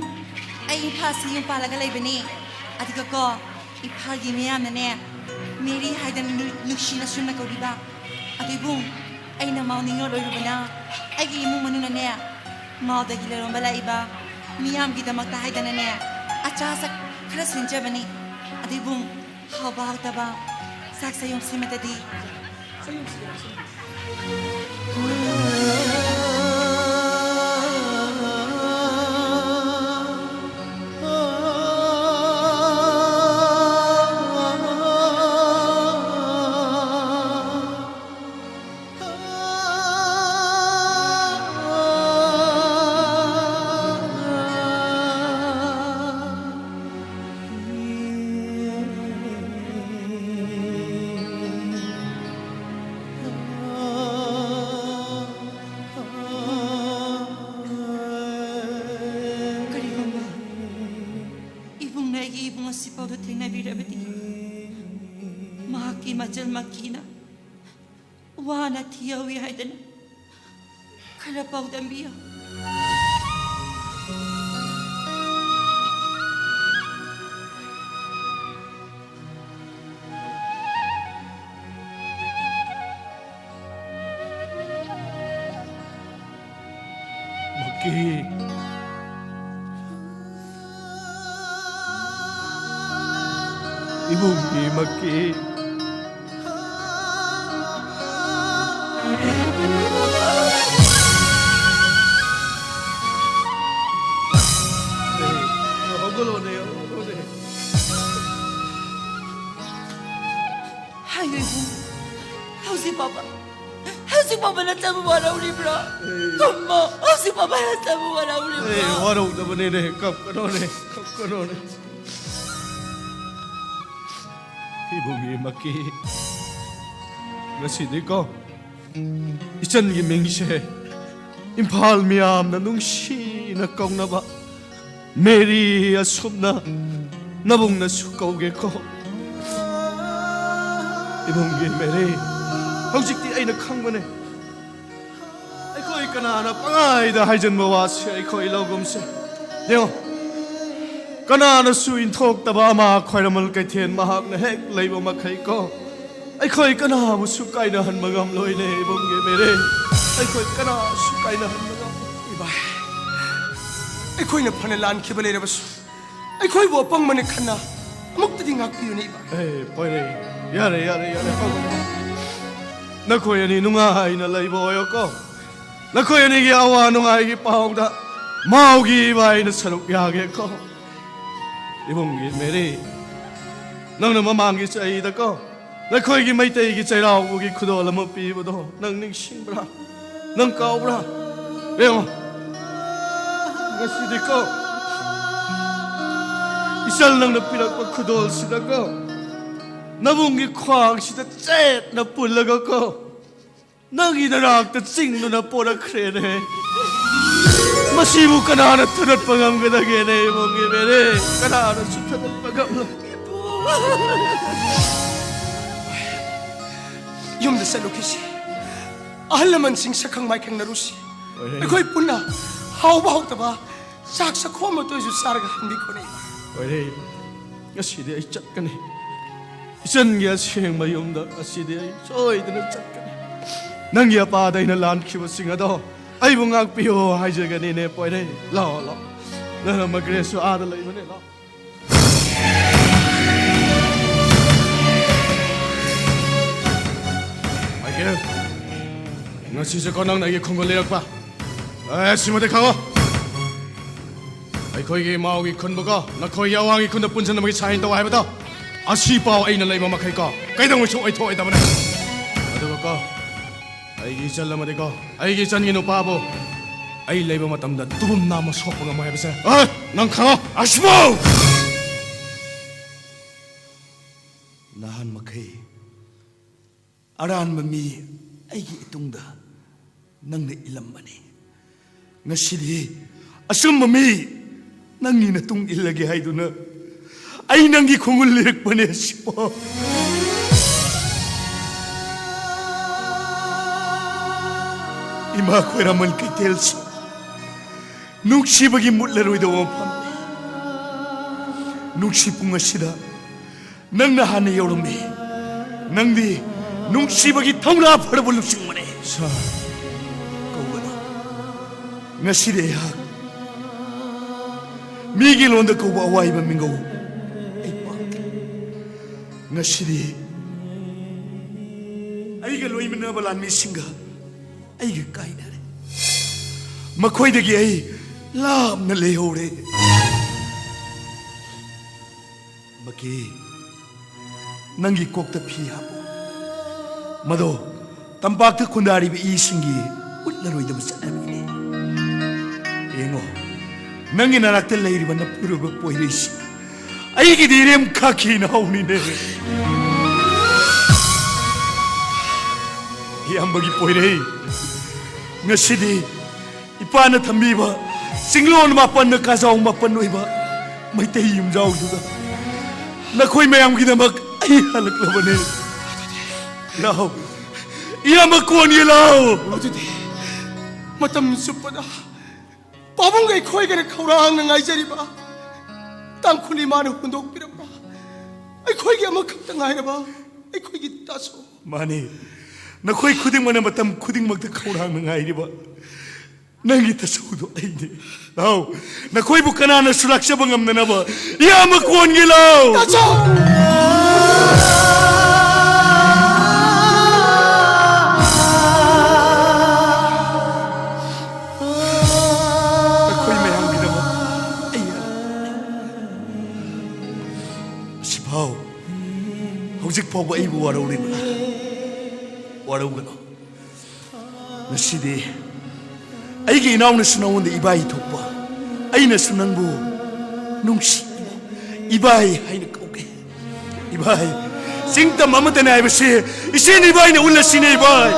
ꯑꯩ ꯏꯝꯐꯥꯜꯁꯤ ꯌꯨꯝ ꯄꯥꯜꯂꯒ ꯂꯩꯕꯅꯤ꯫ ꯑꯗꯨꯒꯀꯣ, ꯏꯝꯐꯥꯜꯒꯤ ꯃꯤꯌꯥꯝꯅꯅꯦ, ꯃꯦꯔꯤ ꯍꯥꯏꯗꯅ ꯅꯨ-, ꯅꯨꯡꯁꯤꯅ ꯁꯨꯝꯅ ꯀꯧꯕꯤꯕ꯫ ꯑꯗꯨ ꯏꯕꯨꯡ, ꯑꯩꯅ ꯃꯥꯎ ꯅꯤꯉꯣꯜ ꯑꯣꯏꯔꯨꯕꯅ ꯑꯩꯒꯤ ꯏꯃꯨꯡ ꯃꯅꯨꯡꯅꯅꯦ, ꯃꯥꯎꯗꯒꯤ ꯂꯩꯔꯣꯝꯕ ꯂꯥꯛꯏꯕ ꯃꯤꯌꯥꯝꯒꯤꯗꯃꯛꯇ ꯍꯥꯏꯗꯅꯅꯦ, ꯑꯆꯥ ꯑꯊꯛ ꯈꯔ ꯁꯤꯟꯖꯕꯅꯤ꯫ ꯑꯗꯨ ꯏꯕꯨꯡ, ꯍꯥꯎꯕ ꯍꯥꯎꯇꯕ ꯆꯥꯛ ꯆꯌꯣꯝ ꯁꯦꯝꯃꯗꯗꯤ꯫ ꯀꯔꯤꯒꯨꯝꯕ ꯏꯕꯨꯡꯅ ꯑꯩꯒꯤ ꯏꯕꯨꯡ ꯑꯁꯤꯐꯥꯎꯗ ꯊꯦꯡꯅꯕꯤꯔꯕꯗꯤ, ꯃꯍꯥꯛꯀꯤ ꯃꯆꯜ ꯃꯀꯤꯅ ꯋꯥꯅ ꯊꯤꯍꯧꯏ ꯍꯥꯏꯗꯅ ꯈꯔ ꯄꯥꯎꯗꯝꯕꯤꯌꯨ꯫ ꯃꯀꯤ꯫ ꯏꯕꯨꯡꯒꯤ ꯃꯀꯤ꯫ ꯍꯧꯒꯠꯂꯣꯅꯦ, ꯍꯧꯒꯠꯂꯣꯅꯦ꯫ ꯍꯥꯏꯌꯨ ꯏꯕꯨꯡ, ꯍꯧꯖꯤꯛ ꯐꯥꯎꯕ, ꯍꯧꯖꯤꯛ ꯐꯥꯎꯕ ꯅꯆꯥꯕꯨ ꯋꯥꯔꯧꯔꯤꯕ꯭ꯔꯥ? ꯑꯦ꯫ ꯈꯨꯝꯃꯣ, ꯍꯧꯖꯤꯛ ꯐꯥꯎꯕ ꯅꯆꯥꯕꯨ ꯋꯥꯔꯧꯔꯤꯕ꯭ꯔꯥ? ꯑꯦ, ꯋꯥꯔꯧꯗꯕꯅꯤꯅꯦ, ꯀꯞꯀꯅꯣꯅꯦ, ꯀꯞꯀꯅꯣꯅꯦ꯫ ꯏꯕꯨꯡꯒꯤ ꯃꯀꯤ, ꯉꯁꯤꯗꯤꯀꯣ, ꯏꯆꯟꯒꯤ ꯃꯤꯡꯁꯦ ꯏꯝꯐꯥꯜ ꯃꯤꯌꯥꯝꯅ ꯅꯨꯡꯁꯤꯅ ꯀꯧꯅꯕ ꯃꯦꯔꯤ ꯑꯁꯨꯝꯅ ꯅꯕꯨꯡꯅꯁꯨ ꯀꯧꯒꯦꯀꯣ꯫ ꯏꯕꯨꯡꯒꯤ ꯃꯦꯔꯤ, ꯍꯧꯖꯤꯛꯇꯤ ꯑꯩꯅ ꯈꯪꯕꯅꯦ, ꯑꯩꯈꯣꯏ ꯀꯅꯥꯅ ꯄꯉꯥꯏꯗ ꯍꯥꯏꯖꯟꯕ ꯋꯥꯁꯦ ꯑꯩꯈꯣꯏ ꯂꯧꯒꯨꯝꯁꯦ꯫ ꯌꯦꯡꯉꯣ, ꯀꯅꯥꯅꯁꯨ ꯏꯟꯊꯣꯛꯇꯕ ꯑꯃ ꯈ꯭ꯋꯥꯏꯔꯝꯕꯟ ꯀꯩꯊꯦꯜ ꯃꯍꯥꯛꯅ ꯍꯦꯛ ꯂꯩꯕ ꯃꯈꯩ ꯀꯣ, ꯑꯩꯈꯣꯏ ꯀꯅꯥꯕꯨꯁꯨ ꯀꯥꯏꯅꯍꯟꯕ ꯉꯝꯂꯣꯏꯅꯦ ꯏꯕꯨꯡꯒꯤ ꯃꯦꯔꯦ꯫ ꯑꯩꯈꯣꯏ ꯀꯅꯥꯁꯨ ꯀꯥꯏꯅꯍꯟꯕ ꯉꯝꯂꯣꯏ꯫ ꯏꯕꯥꯏ, ꯑꯩꯈꯣꯏꯅ ꯐꯅ ꯂꯥꯟꯈꯤꯕ ꯂꯩꯔꯕꯁꯨ, ꯑꯩꯈꯣꯏꯕꯨ ꯑꯄꯪꯕꯅ ꯈꯟꯅ ꯑꯃꯨꯛꯇꯗꯤ ꯉꯥꯛꯄꯤꯌꯨꯅꯦ, ꯏꯃꯥ꯫ ꯑꯦ, ꯄꯣꯏꯔꯩ, ꯌꯥꯔꯦ, ꯌꯥꯔꯦ, ꯌꯥꯔꯦ, ꯄꯣꯏꯔꯩ꯫ ꯅꯈꯣꯏ ꯑꯅꯤ ꯅꯨꯡꯉꯥꯏꯅ ꯂꯩꯕ ꯑꯣꯏꯌꯣꯀꯣ꯫ ꯅꯈꯣꯏ ꯑꯅꯤꯒꯤ ꯑꯋꯥ ꯅꯨꯡꯉꯥꯏꯒꯤ ꯄꯥꯎꯗ ꯃꯥꯎꯒꯤ ꯏꯕꯥꯏꯅ ꯁꯔꯨꯛ ꯌꯥꯒꯦꯀꯣ꯫ ꯏꯕꯨꯡꯒꯤ ꯃꯦꯔꯤ, ꯅꯪꯅ ꯃꯃꯥꯡꯒꯤ ꯆꯍꯤꯗꯀꯣ, ꯅꯈꯣꯏꯒꯤ ꯃꯩꯇꯩꯒꯤ ꯆꯩꯔꯥꯎꯕꯒꯤ ꯈꯨꯗꯣꯜ ꯑꯃ ꯄꯤꯕꯗꯣ ꯅꯪ ꯅꯤꯡꯁꯤꯡꯕ꯭ꯔꯥ? ꯅꯪ ꯀꯥꯎꯕ꯭ꯔꯥ? ꯌꯦꯡꯉꯣ, ꯉꯁꯤꯗꯤꯀꯣ, ꯏꯆꯜ ꯅꯪꯅ ꯄꯤꯔꯛꯄ ꯈꯨꯗꯣꯜꯁꯤꯗꯀꯣ, ꯅꯕꯨꯡꯒꯤ ꯈ꯭ꯋꯥꯡꯁꯤꯗ ꯆꯦꯠꯅ ꯄꯨꯜꯂꯒꯀꯣ, ꯅꯪꯒꯤ ꯅꯅꯥꯛꯇ ꯆꯤꯡꯗꯨꯅ ꯄꯣꯔꯛꯈ꯭ꯔꯦꯅꯦ꯫ ꯃꯁꯤꯕꯨ ꯀꯅꯥꯅ ꯊꯨꯗꯠꯄ ꯉꯝꯒꯗꯒꯦꯅꯦ, ꯏꯕꯨꯡꯒꯤ ꯃꯦꯔꯦ? ꯀꯅꯥꯅꯁꯨ ꯊꯨꯗꯠꯄ ꯉꯝꯂꯣꯏ꯫ ꯌꯨꯝꯗ ꯆꯠꯂꯨꯈꯤꯁꯤ꯫ ꯑꯍꯜ ꯂꯃꯟꯁꯤꯡ ꯁꯛꯈꯪ ꯃꯥꯏꯈꯪꯅꯔꯨꯁꯤ꯫ ꯍꯣꯏ꯫ ꯑꯩꯈꯣꯏ ꯄꯨꯟꯅ ꯍꯥꯎꯕ ꯍꯥꯎꯇꯕ ꯆꯥꯛ ꯆꯥꯛꯈꯣꯝ ꯑꯃꯇ ꯑꯣꯏꯁꯨ ꯆꯥꯔꯒ ꯍꯟꯕꯤꯈꯣꯅꯦ, ꯏꯃꯥ꯫ ꯍꯣꯏꯔꯦ, ꯉꯁꯤꯗꯤ ꯑꯩ ꯆꯠꯀꯅꯤ꯫ ꯏꯆꯟꯒꯤ ꯑꯁꯦꯡꯕ ꯌꯨꯝꯗ ꯉꯁꯤꯗꯤ ꯑꯩ ꯁꯣꯏꯗꯅ ꯆꯠꯀꯅꯤ꯫ ꯅꯪꯒꯤ ꯑꯄꯥꯗ ꯑꯩꯅ ꯂꯥꯟꯈꯤꯕꯁꯤꯡ ꯑꯗꯣ ꯑꯩꯕꯨ ꯉꯥꯛꯄꯤꯌꯣ ꯍꯥꯏꯖꯒꯅꯤꯅꯦ, ꯄꯣꯏꯔꯦ꯫ ꯂꯥꯛꯑꯣ, ꯂꯥꯛꯑꯣ꯫ ꯅꯪ ꯃꯒ꯭ꯔꯦꯁꯁꯨ ꯑꯥꯗ ꯂꯩꯕꯅꯦ, ꯂꯥꯛꯑꯣ꯫ ꯃꯥꯏꯀꯦꯜ, ꯉꯁꯤꯁꯦꯀꯣ ꯅꯪꯅ ꯑꯩꯒꯤ ꯈꯣꯡꯒꯨꯜ ꯂꯤꯔꯛꯄ꯫ ꯑꯦ, ꯁꯤꯃꯗꯤ ꯈꯪꯉꯣ꯫ ꯑꯩꯈꯣꯏꯒꯤ ꯏꯃꯥꯒꯤ ꯈꯨꯟꯕꯨꯀꯣ, ꯅꯈꯣꯏꯒꯤ ꯑꯋꯥꯡꯒꯤ ꯈꯨꯟꯗ ꯄꯨꯟꯁꯤꯟꯅꯕꯒꯤ ꯁꯥꯏꯟ ꯇꯧ ꯍꯥꯏꯕꯗꯣ, ꯑꯁꯤꯐꯥꯎ ꯑꯩꯅ ꯂꯩꯕ ꯃꯈꯩꯀꯣ, ꯀꯩꯗꯧꯉꯩꯁꯨ ꯑꯣꯏꯊꯣꯛꯑꯣꯏꯗꯕꯅꯦ꯫ ꯑꯗꯨꯒꯀꯣ, ꯑꯩꯒꯤ ꯏꯆꯜ ꯑꯃꯗꯤꯀꯣ, ꯑꯩꯒꯤ ꯏꯆꯟꯒꯤ ꯅꯨꯄꯥꯕꯨ ꯑꯩ ꯂꯩꯕ ꯃꯇꯝꯗ ꯇꯨꯕꯨꯝ ꯅꯥꯝꯃ ꯁꯣꯛꯄ ꯉꯝꯃꯣꯏ ꯍꯥꯏꯕꯁꯦ, ꯑꯦ, ꯅꯪ ꯈꯪꯉꯣ꯫ ꯑꯁꯤꯐꯥꯎ! ꯅꯍꯥꯟ ꯃꯈꯩ ꯑꯔꯥꯟꯕ ꯃꯤ ꯑꯩꯒꯤ ꯏꯇꯨꯡꯗ ꯅꯪꯅ ꯏꯜꯂꯝꯕꯅꯤ꯫ ꯉꯁꯤꯗꯤ ꯑꯆꯨꯝꯕ ꯃꯤ ꯅꯪꯒꯤ ꯅꯇꯨꯡ ꯏꯜꯂꯒꯦ ꯍꯥꯏꯗꯨꯅ ꯑꯩ ꯅꯪꯒꯤ ꯈꯣꯡꯒꯨꯜ ꯂꯤꯔꯛꯄꯅꯦ, ꯁꯤꯐꯥꯎ꯫ ꯏꯃꯥ ꯈ꯭ꯋꯥꯏꯔꯝꯕꯟ ꯀꯩꯊꯦꯜꯁꯤ ꯅꯨꯡꯁꯤꯕꯒꯤ ꯃꯨꯠꯂꯔꯣꯏꯗꯕ ꯃꯐꯝꯅꯤ꯫ ꯅꯨꯡꯁꯤ ꯄꯨꯡ ꯑꯁꯤꯗ ꯅꯪꯅ ꯍꯥꯟꯅ ꯌꯧꯔꯝꯃꯤ꯫ ꯅꯪꯗꯤ ꯅꯨꯡꯁꯤꯕꯒꯤ ꯊꯧꯅꯥ ꯐꯔꯕ ꯂꯨꯆꯤꯡꯕꯅꯤ꯫ ꯁꯥꯔ꯫ ꯀꯧꯒꯅꯨ꯫ ꯉꯁꯤꯗꯤ ꯑꯩꯍꯥꯛ ꯃꯤꯒꯤ ꯂꯣꯟꯗ ꯀꯧꯕ ꯑꯋꯥꯏꯕ ꯃꯤꯡꯒꯧ ꯑꯩ ꯄꯥꯝꯗꯦ꯫ ꯉꯁꯤꯗꯤ ꯑꯩꯒ ꯂꯣꯏꯃꯤꯟꯅꯕ ꯂꯥꯟꯃꯤꯁꯤꯡꯒ ꯑꯩꯒ ꯀꯥꯏꯅꯔꯦ꯫ ꯃꯈꯣꯏꯗꯒꯤ ꯑꯩ ꯂꯥꯞꯅ ꯂꯩꯍꯧꯔꯦ꯫ ꯃꯀꯤ, ꯅꯪꯒꯤ ꯀꯣꯛꯇ ꯐꯤ ꯍꯥꯞꯄꯨ꯫ ꯃꯗꯣ ꯇꯝꯄꯥꯛꯇ ꯈꯨꯟꯗꯥꯔꯤꯕ ꯏꯁꯤꯡꯒꯤ ꯎꯠꯂꯔꯣꯏꯗꯕ ꯆꯠꯅꯕꯤꯅꯤ꯫ ꯌꯦꯡꯉꯣ, ꯅꯪꯒꯤ ꯅꯅꯥꯛꯇ ꯂꯩꯔꯤꯕ ꯅꯄꯨꯔꯣꯏꯕ ꯄꯣꯏꯔꯩꯁꯤ ꯑꯩꯒꯤꯗꯤ ꯏꯔꯦꯝ ꯈꯥꯈꯤ ꯅꯍꯧꯅꯤꯅꯦ꯫ ꯏꯌꯥꯝꯕꯒꯤ ꯄꯣꯏꯔꯩ, ꯉꯁꯤꯗꯤ ꯏꯄꯥꯅ ꯊꯝꯕꯤꯕ ꯆꯤꯡꯂꯣꯟ ꯃꯥꯄꯟꯅ ꯀꯥꯖꯥꯎ ꯃꯥꯄꯟ ꯑꯣꯏꯕ ꯃꯩꯇꯩ ꯌꯨꯝꯖꯥꯎꯗꯨꯗ ꯅꯈꯣꯏ ꯃꯌꯥꯝꯒꯤꯗꯃꯛ ꯑꯩ ꯍꯜꯂꯛꯂꯕꯅꯦ꯫ ꯂꯥꯛꯑꯣ, ꯏꯌꯥꯝꯕ ꯀꯣꯟꯒꯤ ꯂꯥꯛꯑꯣ꯫ ꯑꯗꯨꯗꯤ ꯃꯇꯝ ꯆꯨꯞꯄꯗ ꯄꯥꯕꯨꯡꯒ ꯑꯩꯈꯣꯏꯒꯅ ꯈꯧꯔꯥꯡꯅ ꯉꯥꯏꯖꯔꯤꯕ ꯇꯥꯡꯈꯨꯜ ꯏꯃꯥꯅ ꯍꯨꯟꯗꯣꯛꯄꯤꯔꯝꯕ ꯑꯩꯈꯣꯏꯒꯤ ꯑꯃꯈꯛꯇ ꯉꯥꯏꯔꯕ ꯑꯩꯈꯣꯏꯒꯤ ꯇꯥꯆꯧ꯫ ꯃꯥꯅꯤ, ꯅꯈꯣꯏ ꯈꯨꯗꯤꯡꯃꯛꯅ ꯃꯇꯝ ꯈꯨꯗꯤꯡꯃꯛꯇ ꯈꯧꯔꯥꯡꯅ ꯉꯥꯏꯔꯤꯕ ꯅꯪꯒꯤ ꯇꯥꯆꯧꯗꯣ ꯑꯩꯅꯦ꯫ ꯂꯥꯎ, ꯅꯈꯣꯏꯕꯨ ꯀꯅꯥꯅꯁꯨ ꯂꯥꯛꯆꯕ ꯉꯝꯗꯅꯕ ꯏꯌꯥꯝꯕ ꯀꯣꯟꯒꯤ ꯂꯥꯎ꯫ ꯇꯥꯆꯧ! ꯅꯈꯣꯏ ꯃꯌꯥꯝꯒꯤꯗꯃꯛ ꯑꯩ ꯍꯜꯂꯛꯄꯅꯤ꯫ ꯍꯧꯖꯤꯛ ꯐꯥꯎꯕ ꯑꯩꯕꯨ ꯋꯥꯔꯧꯔꯤꯕ꯭ꯔꯥ? ꯋꯥꯔꯧꯒꯅꯨ꯫ ꯉꯁꯤꯗꯤ ꯑꯩꯒꯤ ꯏꯅꯥꯎꯅꯁꯨ ꯅꯉꯣꯟꯗ ꯏꯕꯥꯏ ꯊꯣꯛꯄ, ꯑꯩꯅꯁꯨ ꯅꯪꯕꯨ ꯅꯨꯡꯁꯤ ꯏꯕꯥꯏ ꯍꯥꯏꯅ ꯀꯧꯒꯦ꯫ ꯏꯕꯥꯏ, ꯆꯤꯡ ꯇꯝ ꯑꯃꯠꯇꯅꯦ ꯍꯥꯏꯕꯁꯤ ꯏꯆꯦꯅ ꯏꯕꯥꯏꯅ ꯎꯠꯂꯁꯤꯅꯦ ꯏꯕꯥꯏ꯫